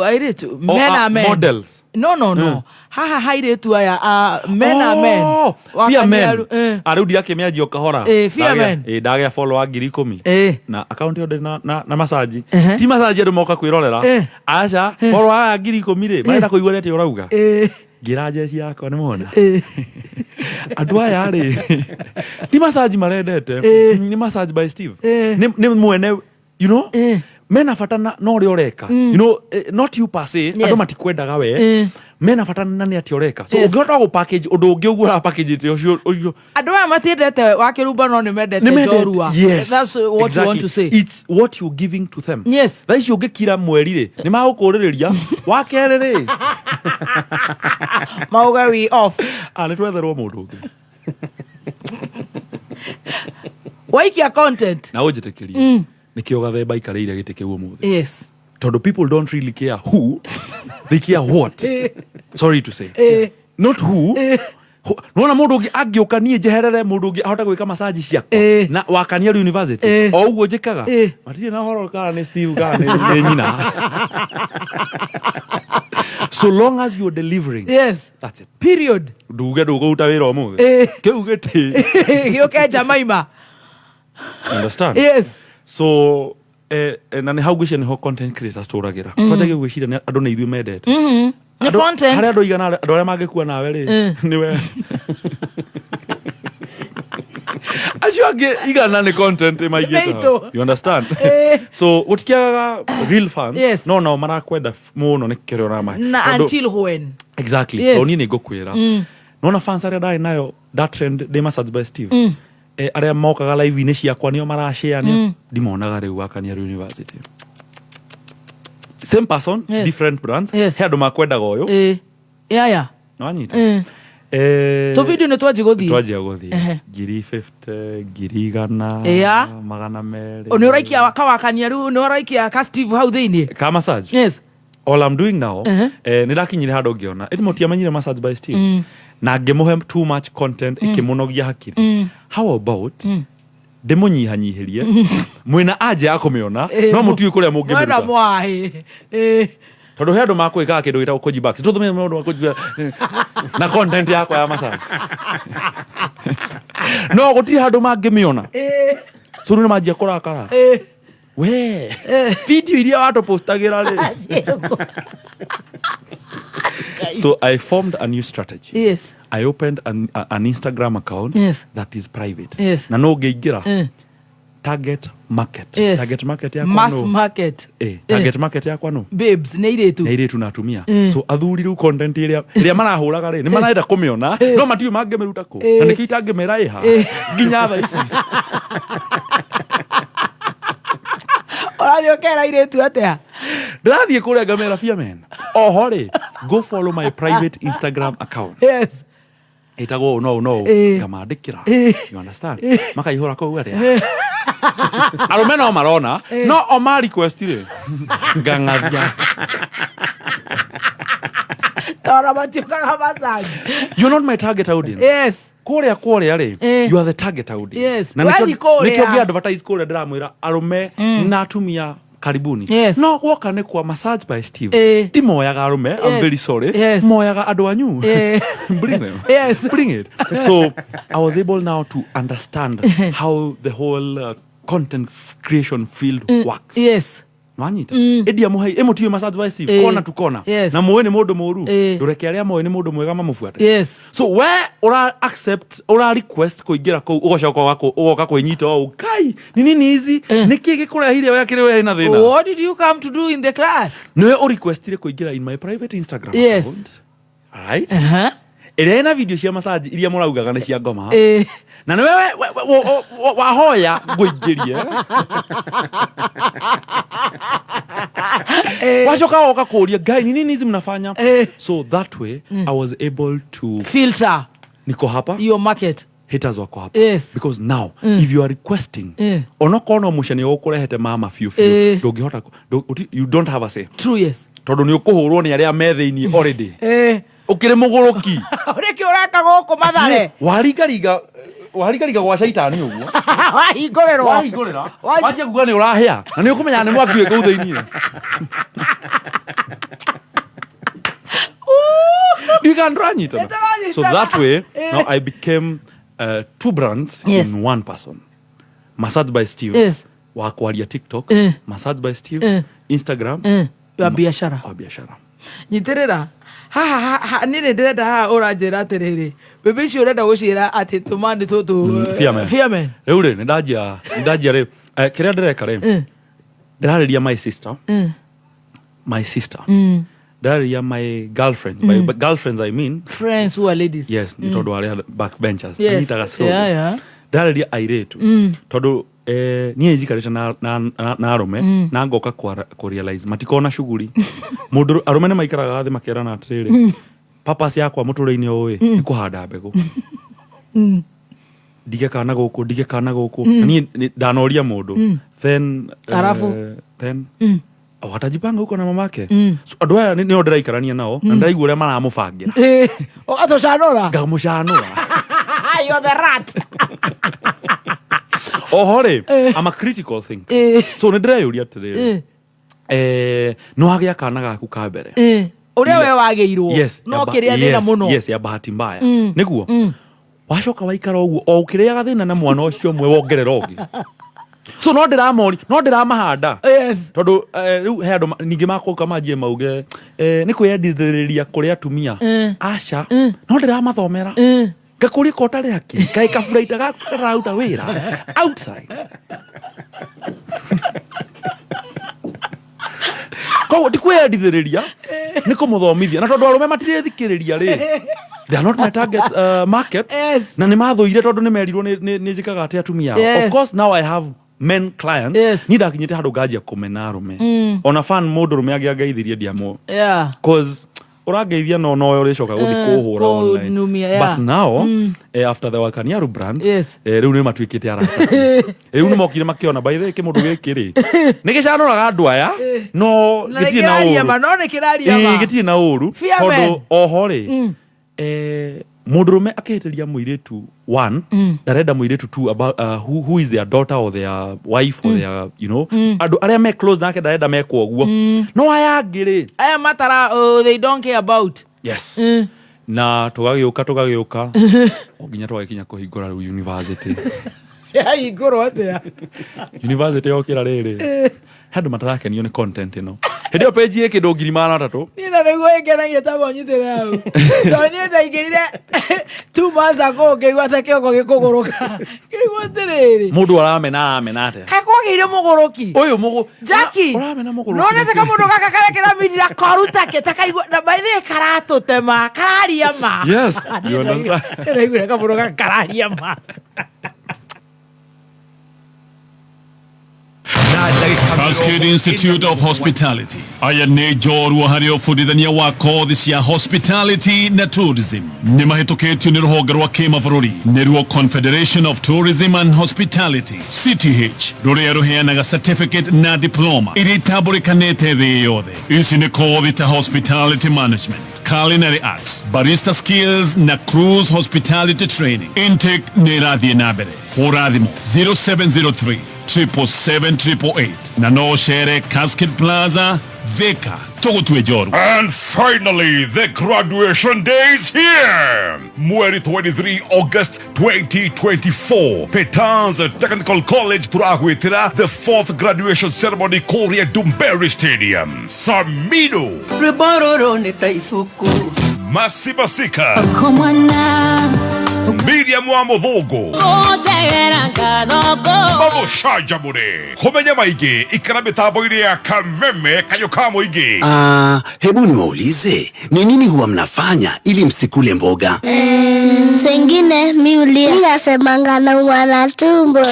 Speaker 11: airĩtu
Speaker 5: O,
Speaker 11: men are men.
Speaker 5: Models.
Speaker 11: No, haha hairĩtu aya a men are men.
Speaker 5: Oh, fear men. Rĩu ndirakĩmĩanjia o kahora.
Speaker 11: Fear men.
Speaker 5: Ndagĩa follower 10,000 na akaunti ĩyo ndĩrĩ na massage. Ti massage andũ moka kwĩrorera. Aca, follower aya 10,000 rĩ, marenda kũigua nĩ atĩa ũrauga. Ngĩra jeshi yakwa, nĩ mona andũ aya rĩ, ti massage marendete, nĩ Massage by Steve. Nĩ mwene mena bata na ũrĩa ũreka, not you per se. Andũ matikwendaga we, mena bata na nĩ atĩa ũreka. So ũngĩhota gũ package ũndũ ũngĩ ũguo ũra package ĩte ũcio.
Speaker 11: Andũ aya matiendete wakĩrumba, no nĩ mendete
Speaker 5: Nĩ mendete-
Speaker 11: njorua.
Speaker 5: Yes,
Speaker 11: That's what you want
Speaker 5: exactly.
Speaker 11: to say.
Speaker 5: It's what you're giving to them. Thaa ici ũngĩkira mweri rĩ, nĩ magũkũrĩrĩria wa kerĩ rĩ.
Speaker 11: Mauga we off.
Speaker 5: Ah, nĩ twetherwo mũndũ ũngĩ.
Speaker 11: Waikia content.
Speaker 5: Na ũnjĩtĩkĩrie, nĩkĩo Gathemba aikarĩire gĩtĩ kĩu ũmũthĩ, tondũ people don't really care who, they care what. Sorry to say, not who. Nona mũndũ ũngĩ angĩũka, niĩ njeherere mũndũ ũngĩ ahote gwĩka massage ciakwa na Wakaniaru University o ũguo njĩkaga, matirĩ na ũhoro kana nĩ Steve kana nĩ nyina, so long as you're delivering. That's it.
Speaker 11: Period.
Speaker 5: Nduge ndũkũruta wĩra ũmũthĩ, kĩu gĩtĩ
Speaker 11: gĩũke njamaima.
Speaker 5: Understand?
Speaker 11: Yes.
Speaker 5: So na nĩ hau ngwĩciria nĩho content creators tũragĩra. Twanjagia gwĩciria nĩ andũ nĩ ithuĩ mendete.
Speaker 11: Nĩ content.
Speaker 5: Harĩ andũ igana, andũ arĩa mangĩkua nawe rĩ, nĩwe. Acio angĩ 100 nĩ content maigĩte hau.
Speaker 11: Mĩitũ.
Speaker 5: You understand? So gũtikiagaga real fans, no nao marakwenda mũno nĩ kĩrĩa ũramahe.
Speaker 11: Na until when?
Speaker 5: Exactly. No niĩ nĩ ngũkwĩra, nona fans arĩa ndarĩ nayo da trend ndĩ Massage by Steve, arĩa mokaga live-inĩ ciakwa, nĩo marashare, nĩo ndimonaga rĩu Wakaniaru University. Same person, different brands. He andũ makwendaga ũyũ.
Speaker 11: Yaya.
Speaker 5: Nĩwanyita?
Speaker 11: Tũ video nĩ twanji gũthiĩ.
Speaker 5: Twanjia gũthiĩ 50,000, 100,000, 200.
Speaker 11: Nĩ ũraikia kawakania rĩu, nĩ ũraikia ka Steve hau thĩinĩ.
Speaker 5: Ka massage.
Speaker 11: Yes.
Speaker 5: All I'm doing now, nä ndakinyire handå ngĩona ĩndĩ mũtiamenyire Massage by Steve na ngĩmũhe too much content, ĩkĩmũnogia hakiri. How about ndĩmũnyihanyihĩrie mwĩna anja ya kũmĩona, no mũtiũĩ kũrĩa
Speaker 11: Mwena
Speaker 5: mũngĩmĩruta?
Speaker 11: Mwaĩ.
Speaker 5: Tondũ he andũ makwĩkaga kĩndũ gĩtagwo koji back, tũthũmĩre maũndũ ma koji na content yakwa ya massage, no gũtirĩ handũ mangĩmĩona. So rĩu nĩ manjia kũrakara, we video iria watũpostagĩra rĩ. So I formed a new strategy. I opened an Instagram account that is private. Na no ngĩingĩra target market. Target market yakwa
Speaker 11: Mass
Speaker 5: no
Speaker 11: market.
Speaker 5: Target market yakwa no
Speaker 11: Babes, nĩ airĩtu.
Speaker 5: Nĩ airĩtu na atumia. So athuri rĩu content ĩrĩa ĩrĩa marahũraga rĩ, nĩ marenda kũmĩona no matiũĩ mangĩmĩruta kũ, na nĩkĩo itangĩmĩra ĩha nginya thaa ici.
Speaker 11: Ũrathiĩ ũkera airĩtu atĩa?
Speaker 5: Ndĩrathiĩ kũrĩa ngamera, "Fiamen, oho rĩ, go follow my private Instagram account." Ĩtagwo ũũ no ũũ no ũũ. Ngamandĩkĩra. You understand? Makaihũra kũu atĩa, arũme no marona, no o ma request rĩ, ngang'athia.
Speaker 11: Tondũ matiũkaga massage.
Speaker 5: You're not my target audience. Kũrĩa kũrĩa rĩ, you are the target audience. Na
Speaker 11: Wathiĩ kũrĩa.
Speaker 5: nĩkĩo ngĩ advertise kũrĩa, ndĩramwĩra arũme na atumia karibuni. No gwoka nĩ kwa Massage by Steve, ndimoyaga arũme. I'm very sorry. Moyaga andũ anyu. Bring them. Bring it. So I was able now to understand how the whole content creation field works. Wanyita? Ĩndi amũhei ĩmũtiũ Massage by Steve, kona tu kona. Na mũĩ nĩ mũndũ mũru, ndũreke arĩa moĩ nĩ mũndũ mwega mamũbuate. So we ura accept, ura request kũingĩra kũu, ũgacoka ũgoka kwĩnyita ũũ, kai ni nini hizi, nĩkĩ gĩkũrehire we akĩrĩ we na thĩna?
Speaker 11: What did you come to do in the class?
Speaker 5: Nĩwe ũrequestire kũingĩra in my private Instagram account, right, ĩrĩa ĩna video cia massage iria mũraugaga nĩ cia ngoma, na nĩwe wahoya ngũingĩrie, wacoka woka kũria, "Ngai, ni nini hizi mnafanya?" So that way I was able to
Speaker 11: filter
Speaker 5: niko hapa,
Speaker 11: your market.
Speaker 5: Haters wako hapa. Because now if you are requesting, onokorwo no mũcani ũkũrehete mama biũ biũ, ndũngĩhota you don't have a say.
Speaker 11: True, yes.
Speaker 5: Tondũ nĩ ũkũhũrwo nĩ arĩa me thĩiniĩ already. Ũkĩrĩ mũgũrũki.
Speaker 11: Ũrĩkĩ ũreka gũkũ Mathare?
Speaker 5: Warigariga gwa caitani ũguo.
Speaker 11: Wahingũrĩrwo.
Speaker 5: Wahingũrĩra, wanjia kuga nĩ ũrahĩa, na nĩ ũkũmenya nĩ mwaki wĩ kũu thĩiniĩ. You can ranyitana. So that way now I became two brands in one person: Massage by Steve wa kwaria TikTok, Massage by Steve Instagram
Speaker 11: Wa biashara.
Speaker 5: Wa biashara.
Speaker 11: Nyitĩrĩra haha niĩ nĩ ndĩrenda haha ũranjĩra atĩrĩrĩ, mbembe icio ũrenda gũciĩra atĩ tũmani tũtũ.
Speaker 5: Fiamen.
Speaker 11: Fiamen.
Speaker 5: Rĩu rĩ, nĩ ndanjia rĩ, kĩrĩa ndĩreka rĩ, ndĩrarĩria my sister, my sister, ndĩrarĩria my girlfriends. By girlfriends I mean
Speaker 11: friends who are ladies.
Speaker 5: Yes, nĩ tondũ arĩa backbenchers anyitaga slowly. Ndĩrarĩria airĩtu tondũ niĩ njikarĩte na arũme na ngoka kũ realize matikona shughuli. Mũndũ arũme nĩ maikaraga thĩ makerana atĩrĩrĩ, purpose yakwa mũtũrĩre-inĩ ũyũ nĩ kũhanda mbegũ, ndige kana gũkũ, ndige kana gũkũ. Na niĩ ndanoria mũndũ then
Speaker 11: Arafu?
Speaker 5: Then watajipanga huko na mamake. So andũ aya nĩo ndĩraikarania nao na ndĩraigua ũrĩa maramũbangĩra.
Speaker 11: Ũgatũcanũra.
Speaker 5: Ngamũcanũra.
Speaker 11: You're the rat.
Speaker 5: Oho rĩ, I'm a critical thinker. So nĩ ndĩreyũria atĩrĩrĩ, nĩ wagĩa kana gaku ka mbere,
Speaker 11: Ũrĩa we wagĩirwo, no kĩrĩa thĩna mũno.
Speaker 5: Yes, ya bahati mbaya. Nĩguo wacoka waikara ũguo o ũkĩrĩaga thĩna na mwana ũcio ũmwe wongerera ũngĩ. So no ndĩramori, no ndĩramahanda, tondũ rĩu he andũ ningĩ makũka manjie mauge nĩ kwĩyendithĩrĩria kũrĩ atumia. Aca, no ndĩramathomera, ngakũria ko ũtarĩ hakiri, kaĩ kaburaita gaku kararuta wĩra outside. Koguo ti kwĩyendithĩrĩria, nĩ kũmũthomithia. Na tondũ arũme matirĩthikĩrĩria rĩ, they are not my target market. Na nĩ mathũire tondũ nĩ merirwo nĩ njĩkaga atĩ atumia ao. Of course now I have men clients. Niĩ ndakinyĩte handũ nganjia kũmena arũme. Ona fan mũndũ rũme angĩangeithirie ndiamũ, cause Ũrangeithia no nowe ũrĩcoka gũthiĩ kũhũra online.
Speaker 11: Kũnumia, yeah.
Speaker 5: But now, after the Wakaniaru brand, rĩu nĩ matuĩkĩte arata. Rĩu nĩ mokire makĩona, by the way, kĩmũndũ gĩkĩ rĩ nĩ gĩcanũraga andũ aya, no
Speaker 11: Na
Speaker 5: gĩtirĩ na
Speaker 11: nĩkĩraria
Speaker 5: ũru.
Speaker 11: ma, no nĩkĩraria
Speaker 5: Ĩĩ,
Speaker 11: ma.
Speaker 5: gĩtirĩ na ũru.
Speaker 11: Fear
Speaker 5: Tondũ
Speaker 11: men.
Speaker 5: oho rĩ, mũndũrũme akĩhĩtĩria mũirĩtu one, ndarenda mũirĩtu two about, who is their daughter or their wife or their, you know, andũ arĩa me close nake ndarenda mekwo ũguo, no aya angĩ rĩ,
Speaker 11: Aya matara, they don't care about.
Speaker 5: Yes. Na tũgagĩũka tũgagĩũka o nginya tũgagĩkinya kũhingũra rĩu university.
Speaker 11: Yahingũrwo atĩa?
Speaker 5: University yokĩra rĩrĩ, he andũ matarakenio nĩ content ĩno. Hĩndĩ ĩyo page ĩ kĩndũ 300,000.
Speaker 11: Niĩ na nĩguo ĩngenagia ta monyitĩre hau, tondũ niĩ ndaingĩrire 2 months ago ngĩigua ta kĩongo gĩkũgũrũka, ngĩigua atĩrĩrĩ,
Speaker 5: Mũndũ aramena aramena atĩa?
Speaker 11: Kaĩ kwagĩire mũgũrũki?
Speaker 5: Ũyũ mũgũ
Speaker 11: Jackie,
Speaker 5: ũramena mũgũrũki
Speaker 11: nonete
Speaker 5: nĩkĩ?
Speaker 11: Kamũndũ gaka karĩa kĩramindira koru take ta kaigua na by the way karatũtema kararia ma.
Speaker 5: Yes, you understand.
Speaker 11: Ndĩraiguire kamũndũ gaka kararia ma.
Speaker 10: Cascade Institute of Hospitality aya nĩ njorua harĩ ũbundithania wa kothi cia hospitality na tourism. Nĩ mahĩtũkĩtio nĩ rũhonge rwa kĩmabũrũri, nĩruo Confederation of Tourism and Hospitality, CTH, rũrĩa rũheanaga certificate na diploma iria itambũrĩkanĩte thĩ yothe. Ici nĩ kothi ta hospitality management, culinary arts, barista skills na cruise hospitality training. Intake nĩ ĩrathiĩ na mbere. Hũra thimũ 0703 777 na no ũcere Cascade Plaza, Thika. Tũgũtue njoru.
Speaker 1: And finally, the graduation day is here! Mweri 23 August 2024. Petans Technical College turagwitira the fourth graduation ceremony kũrĩa Dumberi Stadium. Samido.
Speaker 12: Rwĩmbo rũrũ nĩ ta ibuku.
Speaker 1: Masi Masika. Miriam wa Mũthũngũ. Mamũcanjamũre. Kũmenya maingĩ ikara mĩtambo-inĩ ya Kameme kayũ ka mũingĩ.
Speaker 13: Ah, hebu niwaulize, ni nini huwa mnafanya ili msikule mboga?
Speaker 16: Sengine mi ulia, mi nasemanga naumwa na tumbo,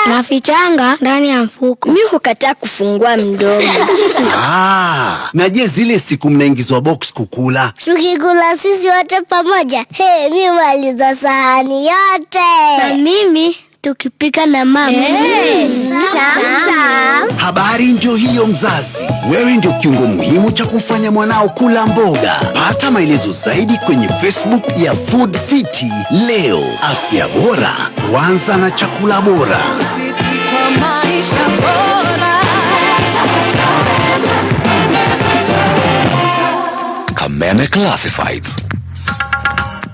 Speaker 16: nafichanga ndani ya mfuko. Mi hukataa kufungua mdomo.
Speaker 13: Ah, na je, zile siku mnaingizwa box kukula?
Speaker 16: Tukikula sisi wote pamoja, hey, mi maliza sahani yote. Na mimi tukipika na mama. Hey, tamu.
Speaker 13: Habari ndio hiyo mzazi. Wewe ndio kiungo muhimu cha kufanya mwanao kula mboga. Pata maelezo zaidi kwenye Facebook ya Food Fiti leo. Afya bora huanza na chakula bora.
Speaker 12: Kwa maisha bora.
Speaker 20: Kameme Classifieds.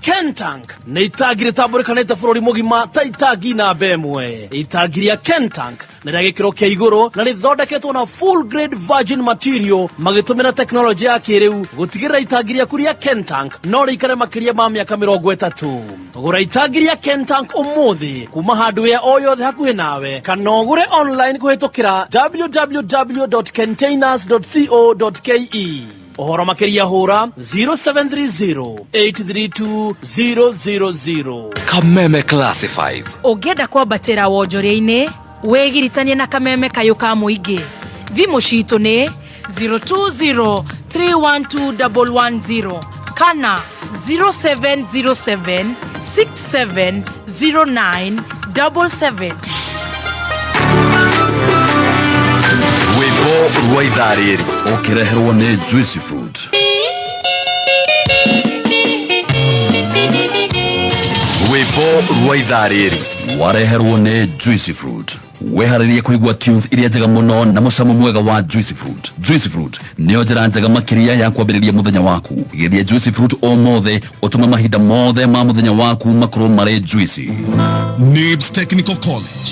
Speaker 2: Kentank nĩ itangi rĩtambũrĩkanĩte bũrũri mũgima ta itangi namba ĩmwe. Itangi rĩa Kentank nĩ rĩa gĩkĩro kĩa igũrũ na rĩthondeketwo na full grade virgin material magĩtũmĩra tekinoronjĩ ya kĩrĩu gũtigĩrĩra itangi rĩaku rĩa Kentank no rĩikare makĩria ma mĩaka 30. Gũra itangi rĩa Kentank ũmũthĩ kuma handũ o yothe hakuhĩ nawe kana ũgũre online kũhĩtũkĩra www.containers.co.ke. Ũhoro makĩria hũra 0730 832 000.
Speaker 20: Kameme Classifieds.
Speaker 6: Ũngĩenda kwambatĩra wonjoria-inĩ, wĩgiritanie na Kameme kayũ ka mũingĩ. Thimũ citũ nĩ 020 312 110 kana 0707 6709 77.
Speaker 20: Rwĩmbo rwa ithaa rĩrĩ ũkĩreherwo nĩ Juicy Fruit. Rwĩmbo rwa ithaa rĩrĩ wareherwo nĩ Juicy Fruit. Weharĩrie kũigua tunes iria njega mũno na mũcamo mwega wa Juicy Fruit. Juicy Fruit nĩyo njĩra njega makĩria ya kwambĩrĩria mũthenya waku. Geria Juicy Fruit ũmũthĩ ũtũme mahinda mothe ma mũthenya waku makorwo marĩ juicy.
Speaker 10: Nibs Technical College.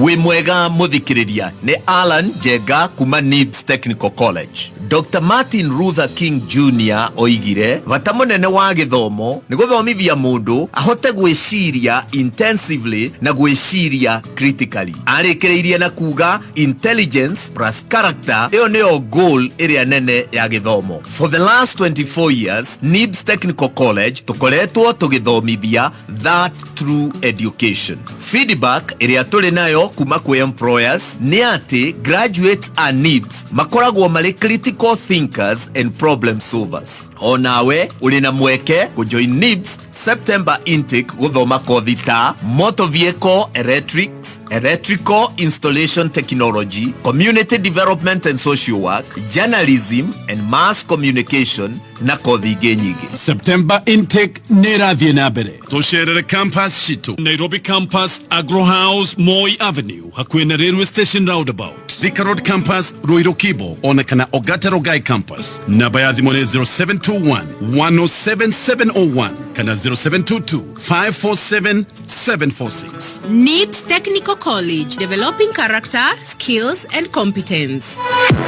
Speaker 4: Wĩ mwega mũthikĩrĩria, nĩ Alan Njenga kuma Nibs Technical College. Dr Martin Luther King Jr oigire bata mũnene wa gĩthomo nĩ gũthomithia mũndũ ahote gwĩciria intensively na gwĩciria critically. Arĩkĩrĩirie na kuga intelligence plus character, ĩyo nĩyo goal ĩrĩa nene ya gĩthomo. For the last 24 years, Nibs Technical College tũkoretwo tũgĩthomithia that true education. Feedback ĩrĩa tũrĩ nayo Ũhoro kuma kwĩ employers nĩ atĩ graduates a NIBS makoragwo marĩ critical thinkers and problem solvers. O nawe ũrĩ na mweke kũjoin NIBS September intake gũthoma kothi ta motor vehicle electrics, electrical installation technology, community development and social work, journalism and mass communication na kothi ingĩ nyingĩ.
Speaker 10: September intake nĩ ĩrathiĩ na mbere. Tũcerere campus citũ: Nairobi campus, Agro House, Moi Avenue, hakuhĩ na railway station roundabout; Thika Road campus, Ruiru Kibo, ona kana Ogata Rogai campus. Namba ya thimũ nĩ 0721 107 701 kana 0722 547 746.
Speaker 3: NIBS Technical College, developing character, skills and competence.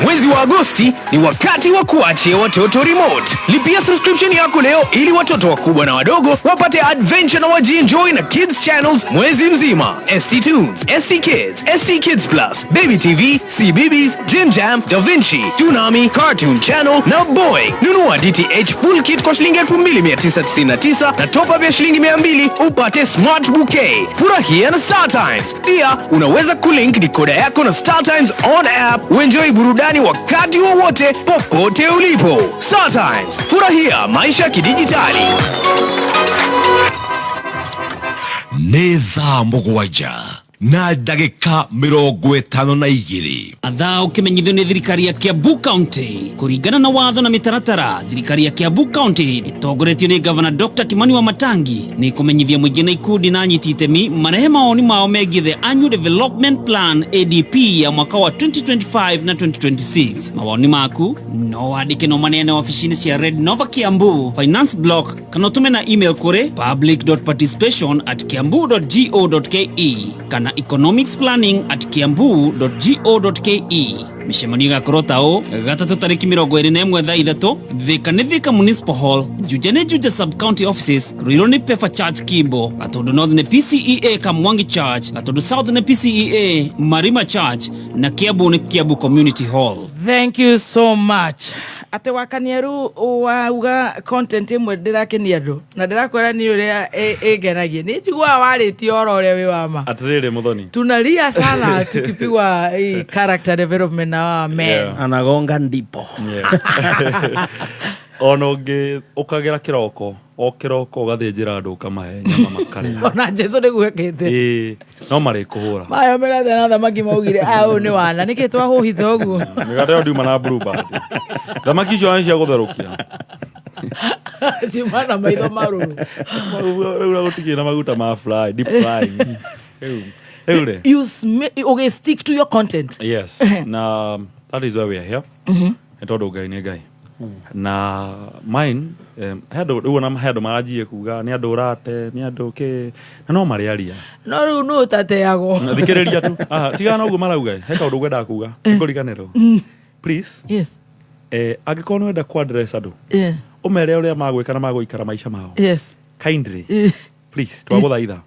Speaker 19: Mwezi wa Agosti ni wakati wa kuachia watoto remote. Lipia subscription yako leo ili watoto wakubwa na wadogo wapate adventure na wajienjoy na kids channels mwezi mzima. ST Tunes, ST Kids, ST Kids Plus, Baby TV, CBeebies, Jim Jam, Da Vinci, Toonami, Cartoon Channel na Boy. Nunua DTH full kit kwa shilingi 2999 na top up ya shilingi 200 upate smart bouquet. Furahia na Star Times. Pia unaweza kulink decoder yako na Star Times on app uenjoy burudani wakati wowote popote ulipo. Star Times, furahia maisha ya kidijitali.
Speaker 1: Nĩ thaa 7:52.
Speaker 9: Athaa ũkĩmenyithio nĩ thirikari ya Kiambu County. Kũringana na watho na mĩtaratara, thirikari ya Kiambu County ĩtongoretio nĩ Gavana Dr. Kimani Wamatangi nĩ kũmenyithia mũingĩ na ikundi na anyiti itemi marehe mawoni mao megiĩ the Annual Development Plan, ADP, ya mwaka wa 2025 na 2026. Mawoni maku no wandĩke no maneane wabici-inĩ cia Red Nova Kiambu Finance Block, kana ũtũme na email kũrĩ public.participation@kiambu.go.ke kana economicsplanning@kiambu.go.ke. Mĩcemanio ĩgakorwo ta ũũ: gatatũ tarĩki 21 thaa 3, Thika nĩ Thika Municipal Hall, Juja nĩ Juja Sub County Offices, Ruiru nĩ Pefa Church Kimbo, Gatundu North nĩ PCEA Kamwangi Church, Gatundu South nĩ PCEA Marima Church na Kiambu nĩ Kiambu Community Hall.
Speaker 11: Thank you so much. Atä wakanieru wauga content ĩmwe ndĩrakenia andũ na ndĩrakwĩra nĩ ũrĩa ĩngenagia nĩ njiguaga warĩtie oro ũrĩa wĩ wa ma.
Speaker 5: Atĩrĩrĩ Mũthoni.
Speaker 11: Tunalia sana tukipigwa hii character development na wa men.
Speaker 2: Anagonga ndipo.
Speaker 5: Ona ũngĩ ũkagĩra kĩroko o kĩroko ũgathĩnjĩra andũ ũkamahe nyama makarĩa.
Speaker 11: Ona Jesu nĩguo ekĩte.
Speaker 5: Ĩĩ, no marĩkũhũra.
Speaker 11: Mayo mĩgate na thamaki maugire a ũyũ nĩ wana nĩkĩ twahũhitha ũguo.
Speaker 5: Mĩgate ĩyo ndiuma na Blue Band, thamaki icio nĩ cia gũtherũkia.
Speaker 11: Ciuma na maitho marũrũ.
Speaker 5: Rĩu gũtikĩrĩ na maguta ma fry, deep frying rĩu rĩ.
Speaker 11: You okay, stick to your content.
Speaker 5: Yes, na that is why we are here. Nĩ tondũ Ngai nĩ Ngai na mine he andũ rĩu ona he andũ maranjie kuga nĩ andũ ũrate nĩ andũ kĩ na no marĩaria.
Speaker 11: No rĩu nũ ũtateagwo?
Speaker 5: Thikĩrĩria tu. Aha, tigana na ũguo marauga. He kaũndũ ngwendaga kuga ngũriganĩrwo, please. Angĩkorwo nĩ wenda ku address andũ, ũmere ũrĩa magwĩka na magũikara maica mao kindly. Please, twagũthaitha,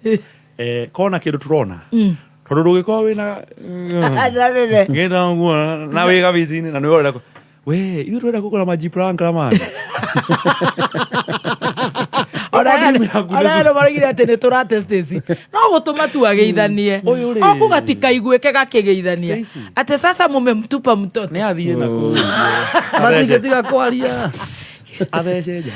Speaker 5: kona kĩndũ tũrona tondũ ndũngĩkorwo wĩna
Speaker 11: Ndarĩre.
Speaker 5: ngĩenda ũguo na wĩ gabici-inĩ na nĩ ũrenda we ithuĩ tũrenda kũgũra majiprank man.
Speaker 11: Ona andũ maraugire atĩ nĩ tũrate Stacy no gũtũma tu ageithanie oku gatikaiguĩke gakĩgeithania atĩ sasa mumemtupa mtoto.
Speaker 5: Nĩ athiĩ na kũu.
Speaker 2: Matingĩtiga kwaria.
Speaker 5: Athece nja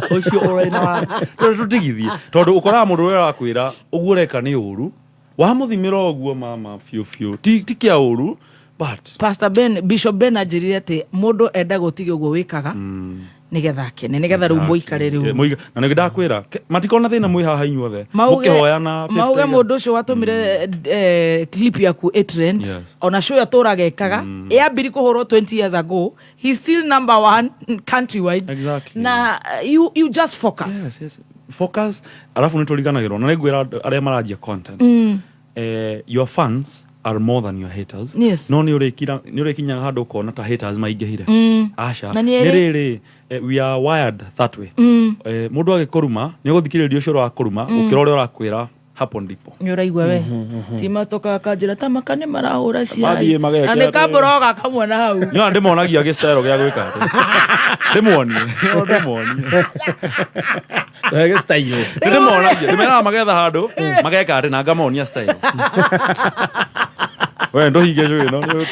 Speaker 5: ũcio ũraina wa tondũ tũtigithie tondũ ũkoraga mũndũ ũrĩa ũrakwĩra ũguo ũreka nĩ ũru wamũthimĩra ũguo mama biũ biũ ti kĩa ũru but
Speaker 11: Pastor Ben, Bishop Ben anjĩrire atĩ mũndũ enda gũtiga ũguo wĩkaga nĩgetha akene, nĩgetha rĩu mũikare rĩu.
Speaker 5: Na nĩngĩ ndakwĩra matikona thĩna mwĩ haha inyuothe
Speaker 11: Mauge
Speaker 5: mũkĩhoyana 50.
Speaker 11: Mauge mũndũ ũcio watũmire clip yaku ĩtrend ona show yatũraga ĩkaga yambiri kũhũrwo 20 years ago, he's still number one countrywide. Na you just focus.
Speaker 5: Yes. Focus, alafu nĩ tũriganagĩrwo na nĩngwĩra andũ arĩa maranjia content, your fans are more than your haters. No nĩ ũrĩkinyaga handũ ũkona ta haters maingĩhire. Aca.
Speaker 11: Na nĩ
Speaker 5: nĩ rĩrĩ, we are wired that way. Mũndũ agĩkũruma nĩ ũgũthikĩrĩria ũcio ũrakũruma gũkĩra ũrĩa ũrakwĩra. Hapo ndipo.
Speaker 11: Nä å raigua we ti matokaga kanjä ta maka nä marahå ra
Speaker 5: Mathiĩ mageke
Speaker 11: na nä
Speaker 5: atĩ-
Speaker 11: kambåroga kamwe na hau.
Speaker 5: Nyoa ndĩmonagia gĩstero gĩa gwĩka atĩ ndĩmuonie. No ndĩmuonie.
Speaker 9: Gĩstairo.
Speaker 5: Ndĩmonagia, ndĩmeraga magetha handũ mageka atĩ na ngamonia style. We ndũhinge cũĩ no.
Speaker 11: Rĩu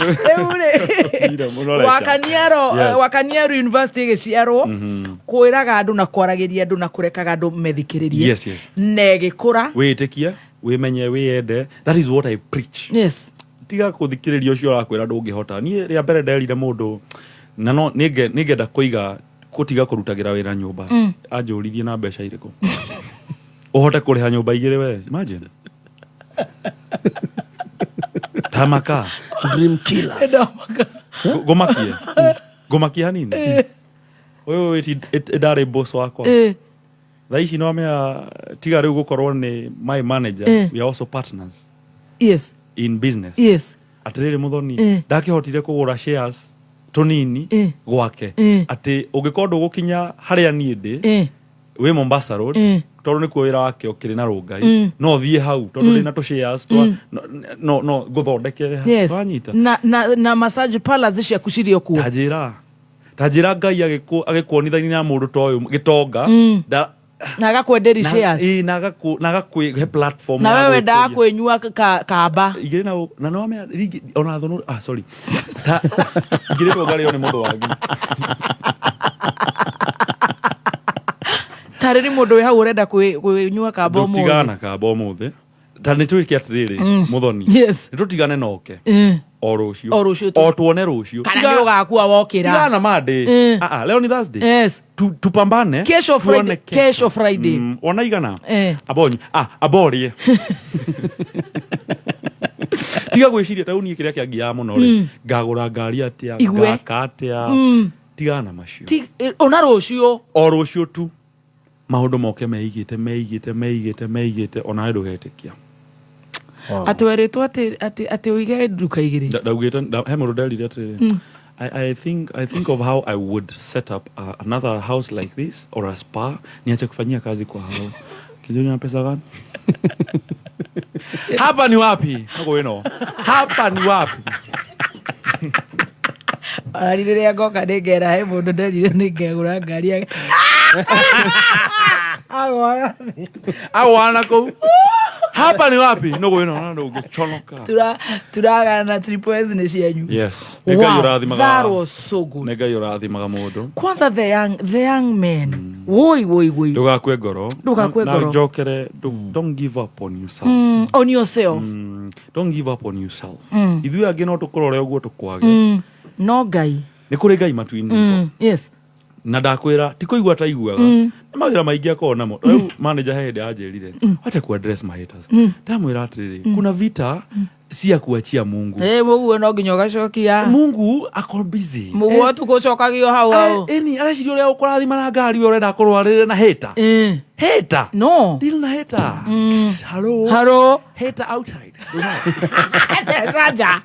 Speaker 11: rĩ, Wakaniaro.
Speaker 5: Yes.
Speaker 11: Wakaniaro University ĩgĩciarwo kwĩraga andũ na kwaragĩria andũ na kũrekaga andũ methikĩrĩrie
Speaker 5: Yes.
Speaker 11: na ĩgĩkũra.
Speaker 5: Wĩtĩkie, wĩmenye, wĩyende. That is what I preach. Tiga kũthikĩrĩria ũcio ũrakwĩra ndũngĩhota. Niĩ rĩa mbere nderire mũndũ na no nĩngenda kũiga kũtiga kũrutagĩra wĩra nyũmba. Anjũririe na mbeca irĩkũ ũhote kũrĩha nyũmba igĩrĩ. We imagine tamaka.
Speaker 2: Dream killers.
Speaker 5: Ngũmakie, ngũmakie hanini. Ũyũ ndarĩ boss wakwa. Thaa ici no amea tiga rĩu gũkorwo nĩ my manager. We are also partners in business. Atĩrĩrĩ Mũthoni, ndakĩhotire kũgũra shares tũnini gwake atĩ ũngĩkorwo ndũgũkinya harĩa niĩ ndĩ wĩ Mombasa Road, tondũ nĩkuo wĩra wake ũkĩrĩ na Rũngai, no thiĩ hau tondũ ndĩna tũ shares twa no ngũthondekere. Wanyita?
Speaker 11: Na massage parlors ciaku cirĩ o kuo.
Speaker 5: Tanjĩra Ngai agĩkuonithania na mũndũ ta ũyũ gĩtonga
Speaker 11: na agakwenderia shares.
Speaker 5: Ĩ, na agakũhe platform
Speaker 11: na
Speaker 5: ya
Speaker 11: we wendaga
Speaker 5: gwĩkũria.
Speaker 11: Kwĩnyua kamba.
Speaker 5: Igĩrĩ na no amea rĩngĩ ona thũnũ, ah sorry, ta ingĩrĩtwo ngarĩo nĩ mũndũ wangĩ.
Speaker 11: Tarĩrĩ mũndũ wĩ hau ũrenda kwĩnyua kamba ũmũthĩ.
Speaker 5: Tũtigana kamba ũmũthĩ, ta nĩ twĩke atĩrĩrĩ, Mũthoni, nĩ tũtigane noke o rũciũ.
Speaker 11: O rũciũ
Speaker 5: o tuone rũciũ.
Speaker 11: Kana nĩ ũgakua wokĩra.
Speaker 5: Tigana Monday. Ah, ah, leo ni Thursday. Tupambane.
Speaker 11: Kesho
Speaker 5: tuone.
Speaker 11: Friday, kesho Friday.
Speaker 5: Ona igana. Abonyi, ah aborie, tiga gwĩciria ta rĩu niĩ kĩrĩa kĩangiaga mũno rĩ, ngagũra ngari atĩa,
Speaker 11: Igue.
Speaker 5: ngaka atĩa. Tigana na macio.
Speaker 11: Ona rũciũ.
Speaker 5: O rũciũ tu maũndũ moke meigĩte meigĩte meigĩte meigĩte, onawe ndũgetĩkia.
Speaker 11: Atĩ werĩtwo atĩ ũige nduka igĩrĩ.
Speaker 5: Ndaugĩte he mũndũ nderire atĩrĩrĩ, I think of how I would set up another house like this or a spa, niache kufanyia kazi kwa hao. Kijoni na pesa gani? Hapa ni wapi? Nako ino. Hapa ni wapi?
Speaker 11: Ona rĩrĩa ngoka nĩ ngera he mũndũ nderire nĩ ngegũra ngari yake. Agwaga thĩ.
Speaker 5: Awana kuu. Hapa ni wapi? Noko ino na ndũngĩconoka.
Speaker 11: Turagana na triple S nĩ cianyu.
Speaker 5: Yes. Nĩ Ngai
Speaker 11: Wow,
Speaker 5: ũrathimaga.
Speaker 11: that was so good.
Speaker 5: Nĩ Ngai ũrathimaga mũndũ.
Speaker 11: Kwanza the young men, woi woi woi.
Speaker 5: Ndũgakue ngoro.
Speaker 11: Ndũgakue
Speaker 5: Na
Speaker 11: ngoro.
Speaker 5: njokere, don't give up on yourself.
Speaker 11: On yourself.
Speaker 5: Don't give up on yourself. Ithuĩ angĩ no tũkũrore ũguo tũkwage.
Speaker 11: No Ngai.
Speaker 5: Nĩ kũrĩ Ngai matu-inĩ. Na ndakwĩra ti kũigua taiguaga. Nĩ mawĩra maingĩ akoragwo namo. Rĩu manager he hĩndĩ anjĩrire wacha ku address my haters. Ndamwĩra atĩrĩrĩ, kuna vita si ya kuachia Mungu.
Speaker 11: Eh, mũguo no nginya ũgacokia.
Speaker 5: Mungu ako busy.
Speaker 11: Mũguo tũgũcokagio hau hau.
Speaker 5: Ĩni areciria ũrĩa ũkũrathima na ngari, we ũrenda kũrwarĩrĩra na hater. Hater.
Speaker 11: No.
Speaker 5: Deal na hater. Hello.
Speaker 11: Hello.
Speaker 5: Hater outside.
Speaker 11: Canja.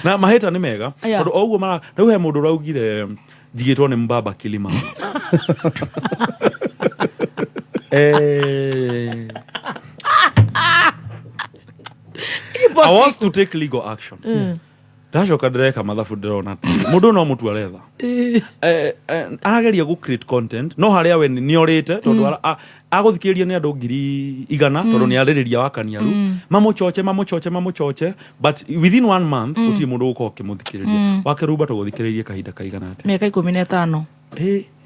Speaker 5: Na mahĩta nĩ mega tondũ o ũguo mara rĩu he mũndũ ũraugire njigĩtwo nĩ mbaba kilima. I want to take legal action. Ndacoka ndĩreka mathabu, ndĩrona atĩ mũndũ no mũtu aretha. Arageria gũ create content no harĩa we nĩ orĩte tondũ agũthikĩrĩrio nĩ andũ 100,000 tondũ nĩ arĩrĩria wakaniaru, mamũchoche mamũchoche mamũchoche, but within one month gũtirĩ mũndũ gũkorwo ũkĩmũthikĩrĩria. Wakerumba tũgũthikĩrĩirie kahinda kaigana atĩa?
Speaker 11: Mĩaka 15.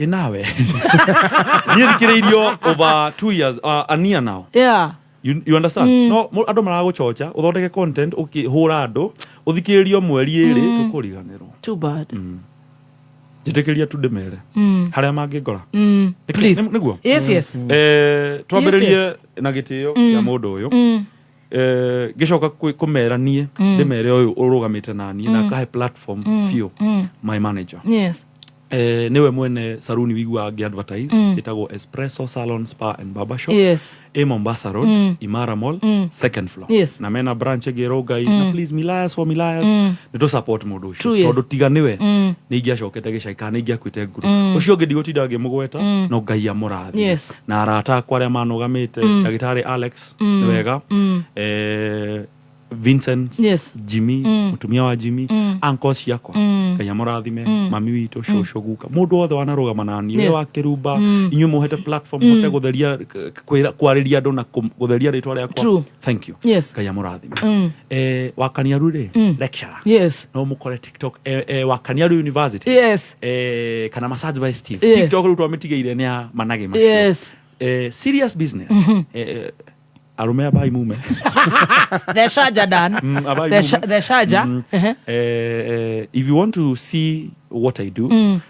Speaker 5: Ĩ nawe niĩ thikĩrĩirio over 2 years, a year now. You understand? No andũ maragũchocha ũthondeke content ũkĩhũra andũ ũthikĩrĩrio mweri ĩrĩ, tũkũriganĩrwo.
Speaker 11: Too bad.
Speaker 5: Njĩtĩkĩria tu ndĩmere harĩa mangĩngora.
Speaker 11: Please.
Speaker 5: Nĩguo.
Speaker 11: Yes.
Speaker 5: Twambĩrĩrie
Speaker 11: Yes.
Speaker 5: na gĩtĩo kĩa mũndũ ũyũ. Ngĩcoka kũmera niĩ ndĩmere ũyũ ũrũgamĩte naniĩ na akahe platform biũ, my manager. Niwe mwene saruni wiguaga ngĩ advertise, ĩtagwo Espresso Salon Spa and Barber Shop. Ĩ Mombasa Road, Imara Mall, second floor. Na mena branch ĩngĩ Rongai. Na please, Milayas for Milayas, nĩ tũ support mũndũ ũcio.
Speaker 11: True, yes.
Speaker 5: Tondũ tiga nĩwe, nĩ ingĩacokete gĩcagi kana nĩ ingĩakuĩte nguru. Ũcio ũngĩ ndigũtinda ngĩmũgweta, no Ngai amũrathime. Na arata akwa arĩa manũgamĩte, ndagĩtarĩ Alex, nĩ wega, Vincent, Jimmy, mũtumia wa Jimmy, uncles ciakwa, Ngai amũrathime, mami witũ, cũcũ, guka, mũndũ wothe wanarũgama na niĩ, wa kĩrumba, inyuĩ mũhete platform hote gũtheria kwarĩria andũ na gũtheria rĩtwa rĩakwa. Thank you. Ngai amũrathime. Wakaniaru rĩ, lecturer, no mũkore TikTok, Wakaniaru University, kana Massage by Steve. TikTok rĩu twamĩtigĩire nĩ ya managĩ macio. Serious business, arũme abai mume.
Speaker 11: The Shaja Dan.
Speaker 5: Abai
Speaker 11: The
Speaker 5: mume.
Speaker 11: The Shaja.
Speaker 5: If you want to see what I do,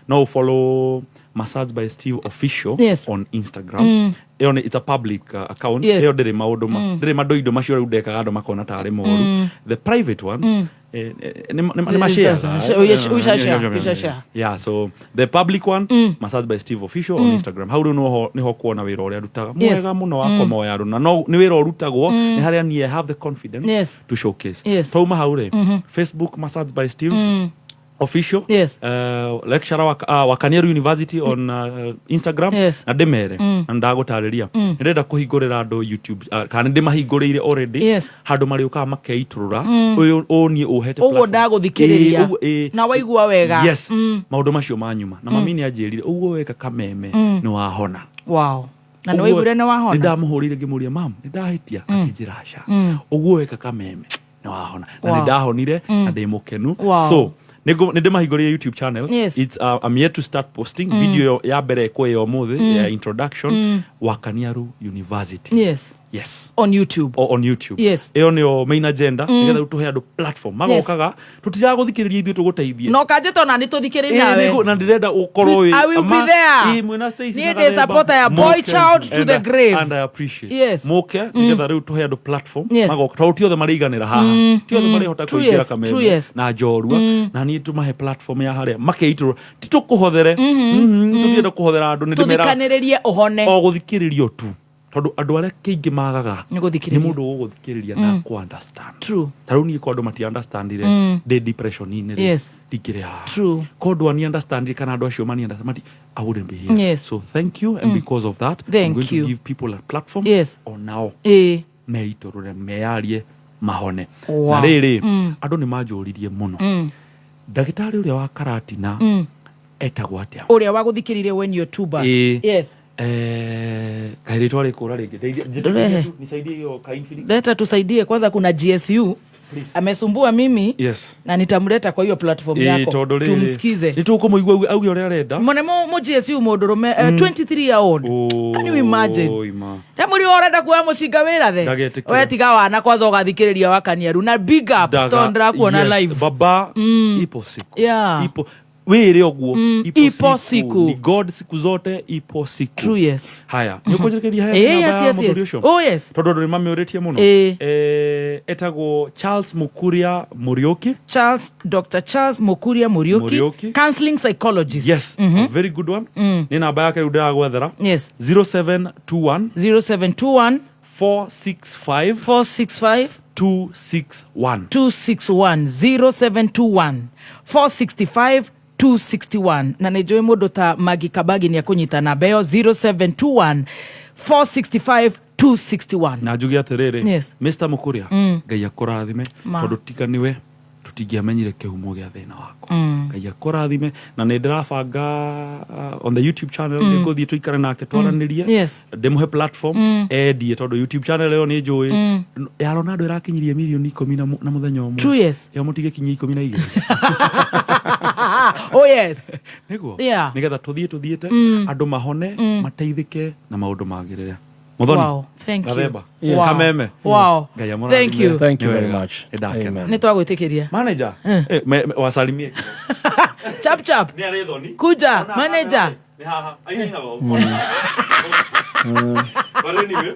Speaker 5: now follow Massage by Steve Official on Instagram. Ĩyo it's a public account. Ĩyo ndĩrĩ maũndũ ma ndĩrĩ mandoindo macio rĩu ndekaga andũ makona tarĩ moru. The private one, nĩ ma share.
Speaker 11: Oh, yes, we shall share, we shall share.
Speaker 5: Yeah, so the public one, Massage by Steve Official on Instagram. Hau rĩu nĩho kuona wĩra ũrĩa ndutaga. Mwega mũno wa kũmoya andũ, na no nĩ wĩra ũrutagwo nĩ harĩa niĩ I have the confidence to showcase. Twauma hau rĩ, Facebook, Massage by Steve Official, lecturer wa Kaniaru University on Instagram. Na ndĩmere, na ndagũtarĩria, nĩndĩrenda kũhingũrĩra andũ YouTube, kana nĩndĩmahingũrĩire already, handũ marĩũkaga makeitũrũra, ũyũ ũũ niĩ ũhete
Speaker 11: Ũguo
Speaker 5: platform.
Speaker 11: Ndagũthikĩrĩria.
Speaker 5: Ĩĩ, ũguo, ĩĩ.
Speaker 11: Na waigua wega.
Speaker 5: Yes. Maũndũ macio manyuma na mami nĩ anjĩrire ũguo weka kameme nĩ wahona.
Speaker 11: Wow. Na nĩ
Speaker 5: Ũguo
Speaker 11: waiguire nĩ wahona?
Speaker 5: Nĩ ndamũhũrĩire ngĩmũria, "Mam, nĩ ndahĩtia?" Akĩnjĩra, "Aca, ũguo weka kameme nĩ wahona." Na nĩ ndahonire na ndĩ mũkenu. So nĩ ndĩmahingũrĩire YouTube channel. It's, I'm yet to start posting. Video ya mbere ĩkũĩ ũmũthĩ, ya introduction, Wakaniaru University. Yes.
Speaker 11: On YouTube.
Speaker 5: O, on YouTube. Ĩyo nĩyo main agenda, nĩgetha rĩu tũhe andũ platform magokaga, tũtiragũthikĩrĩria, ithuĩ tũgũteithie.
Speaker 11: Na ũkanjĩta ona nĩ tũthikĩrĩrie
Speaker 5: Ĩĩ,
Speaker 11: nawe.
Speaker 5: na ndĩrenda ũkorwo wĩ
Speaker 11: I will be there.
Speaker 5: Ĩĩ, mwĩna Stacy
Speaker 11: Niĩ
Speaker 5: na
Speaker 11: ndĩ
Speaker 5: Gathemba.
Speaker 11: supporter ya boy
Speaker 5: Mũke.
Speaker 11: child to
Speaker 5: And
Speaker 11: the grave.
Speaker 5: And I appreciate. Mũke, nĩgetha rĩu tũhe andũ platform magoka, tondũ ti othe marĩiganĩra haha, ti othe marĩhota kũingĩra kameme na njorua, na niĩ tũmahe platform ya harĩa makeitũrũra, ti tũkũhothere. Tũtirenda kũhothera andũ, nĩ ndĩmeraga
Speaker 11: Tũthikanĩrĩrie ũhone.
Speaker 5: O gũthikĩrĩrio tu, tondũ andũ arĩa kĩingĩ magaga
Speaker 11: Nĩ gũthikĩrĩrio.
Speaker 5: nĩ mũndũ ũgũgũthikĩrĩria na kũ understand. Ta rĩu niĩ ko andũ mati understandire ndĩ depression-inĩ rĩ, ndingĩrĩ haha. Ko andũ ani understandire kana andũ acio mani understand mati, I wouldn't be here. So thank you, and because of that, I'm
Speaker 11: Thank
Speaker 5: going
Speaker 11: you.
Speaker 5: to give people a platform onao meitũrũre, meyarie, mahone. Na rĩrĩ, andũ nĩ manjũririe mũno, ndagĩtarĩ ũrĩa wa Karatina etagwo atĩa?
Speaker 11: Ũrĩa wagũthikĩrĩirie when you're too bad.
Speaker 5: Ĩĩ.
Speaker 11: Yes.
Speaker 5: Kaĩ rĩtwa rĩkũra rĩngĩ.
Speaker 11: Ndũrehe.
Speaker 5: Nisaidie hiyo ka Infinix.
Speaker 11: Leta tusaidie kwanza, kuna GSU amesumbua mimi na nitamleta kwa hiyo platform
Speaker 5: Ĩĩ,
Speaker 11: yako
Speaker 5: tondũ rĩrĩ,
Speaker 11: tumsikize.
Speaker 5: nĩ tũkũmũigua auge ũrĩa arenda.
Speaker 11: Mone mo GSU mũndũrũme, 23 year old. Can you imagine?
Speaker 5: Oi, ma.
Speaker 11: He mũri ũrenda kuoya mũcinga wĩra the.
Speaker 5: Ndagetĩkĩra.
Speaker 11: We tiga wana kwanza ũgathikĩrĩria Wakaniaru na big up, tondũ ndĩrakuona live.
Speaker 5: Baba, ipo siku. Ipo wĩre ũguo, ipo,
Speaker 11: Ipo siku.
Speaker 5: Ni God siku zote, ipo siku.
Speaker 11: True, yes.
Speaker 5: Haya, nĩ ũkũnjĩkĩria he
Speaker 11: Eh,
Speaker 5: namba
Speaker 11: yes,
Speaker 5: ya
Speaker 11: yes,
Speaker 5: mũthuri
Speaker 11: yes.
Speaker 5: ũcio?
Speaker 11: Oh, yes.
Speaker 5: Tondũ andũ nĩ mamĩũrĩtie mũno. Etagwo Charles Mukuria Muriuki.
Speaker 11: Charles, Dr. Charles Mukuria Muriuki,
Speaker 5: Muriuki.
Speaker 11: Counseling psychologist.
Speaker 5: Yes, a very good one. Nĩ namba yake rĩu ndĩragwethera. 0721
Speaker 11: 0721
Speaker 5: 465
Speaker 11: 465
Speaker 5: 261.
Speaker 11: 261. 0721 465 261. Na nä njå må ndå ta Magi Kabagi nä akå namba ä yo 0721 465 261.
Speaker 5: Na njuge atĩrĩrĩ, Mr Mukuria, Ngai akũrathime,
Speaker 11: Ma.
Speaker 5: tondũ tiga nĩwe tũtingĩamenyire kĩhumo gĩa thĩna wakwa. Ngai akũrathime, na nĩ ndĩrabanga on the YouTube channel nĩ ngũthiĩ tũikare nake twaranĩrie, ndĩmũhe platform endie, tondũ YouTube channel ĩyo nĩ njũĩ ya Ronaldo ĩrakinyirie mirioni 10 na mũthenya ũmwe.
Speaker 11: True, yes.
Speaker 5: Ĩyo mũtigĩkinyia 12.
Speaker 11: Oh yes.
Speaker 5: Nĩguo, nĩgetha tũthiĩ tũthiĩte, andũ mahone, mateithĩke na maũndũ magĩrĩre. Muthoni.
Speaker 11: Wow, thank you.
Speaker 5: Gathemba.
Speaker 11: Wow.
Speaker 5: Kameme.
Speaker 11: Wow.
Speaker 5: Ngai amũrathime.
Speaker 11: Thank you.
Speaker 7: Thank you
Speaker 5: Nĩ
Speaker 7: very
Speaker 5: wega.
Speaker 7: much.
Speaker 5: Nĩ ndakena.
Speaker 11: Nä twagwä tä kä ria.
Speaker 5: Manager. Wasalimie.
Speaker 11: Chap chap.
Speaker 5: Nĩ arĩ thoni.
Speaker 11: Kuja manager.
Speaker 5: Nĩ haha. Ainaina wao. But anyway,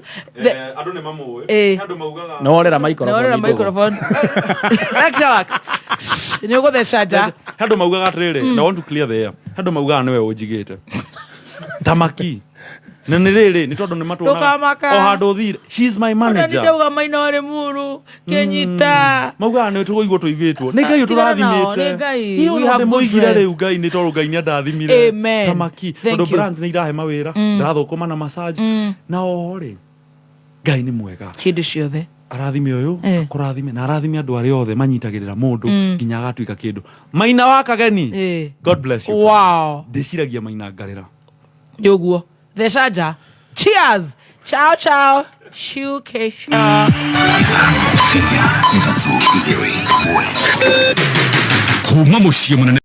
Speaker 5: andũ nĩ mamũĩ. Andũ maugaga
Speaker 9: Nĩworera microphone
Speaker 11: Nĩworera
Speaker 9: igũrũ.
Speaker 11: Microphone. Nĩ ũgũtheca nja.
Speaker 5: Andũ maugaga atĩrĩrĩ, and I want to clear the air, andũ maugaga nĩwe ũnjigĩte tamaki na nĩ rĩrĩ nĩ tondũ nĩ matuonaga
Speaker 11: Ndũkamaka.
Speaker 5: o handũ thire, she is my manager.
Speaker 11: Ndauga maina warĩ muru kĩnyita.
Speaker 5: Maugaga nĩ tũkũigwo tũigĩtwo nĩ Ngai.
Speaker 11: Tigana nao,
Speaker 5: Ũtũrathimĩte.
Speaker 11: nĩ Ngai.
Speaker 5: Niĩ
Speaker 11: We
Speaker 5: ona
Speaker 11: have good
Speaker 5: ndĩmoigire
Speaker 11: friends.
Speaker 5: rĩu Ngai nĩ tondũ Ngai nĩ andathimire.
Speaker 11: Amen.
Speaker 5: Tamaki
Speaker 11: Thank
Speaker 5: tondũ
Speaker 11: you.
Speaker 5: brands nĩ irahe mawĩra, ndĩrathũkũma na massage na oho rĩ, Ngai nĩ mwega
Speaker 11: hĩndĩ ciothe.
Speaker 5: Arathime ũyũ, kũrathime na arathime andũ arĩa othe manyitagĩrĩra mũndũ nginya agatuĩka kĩndũ. Maina wa Kageni, God bless you. Ndĩciragia Maina ngarĩra.
Speaker 11: Nĩ ũguo, theca nja. Cheers, ciao ciao, shukesha.
Speaker 1: Kuma muciĩ mũnene.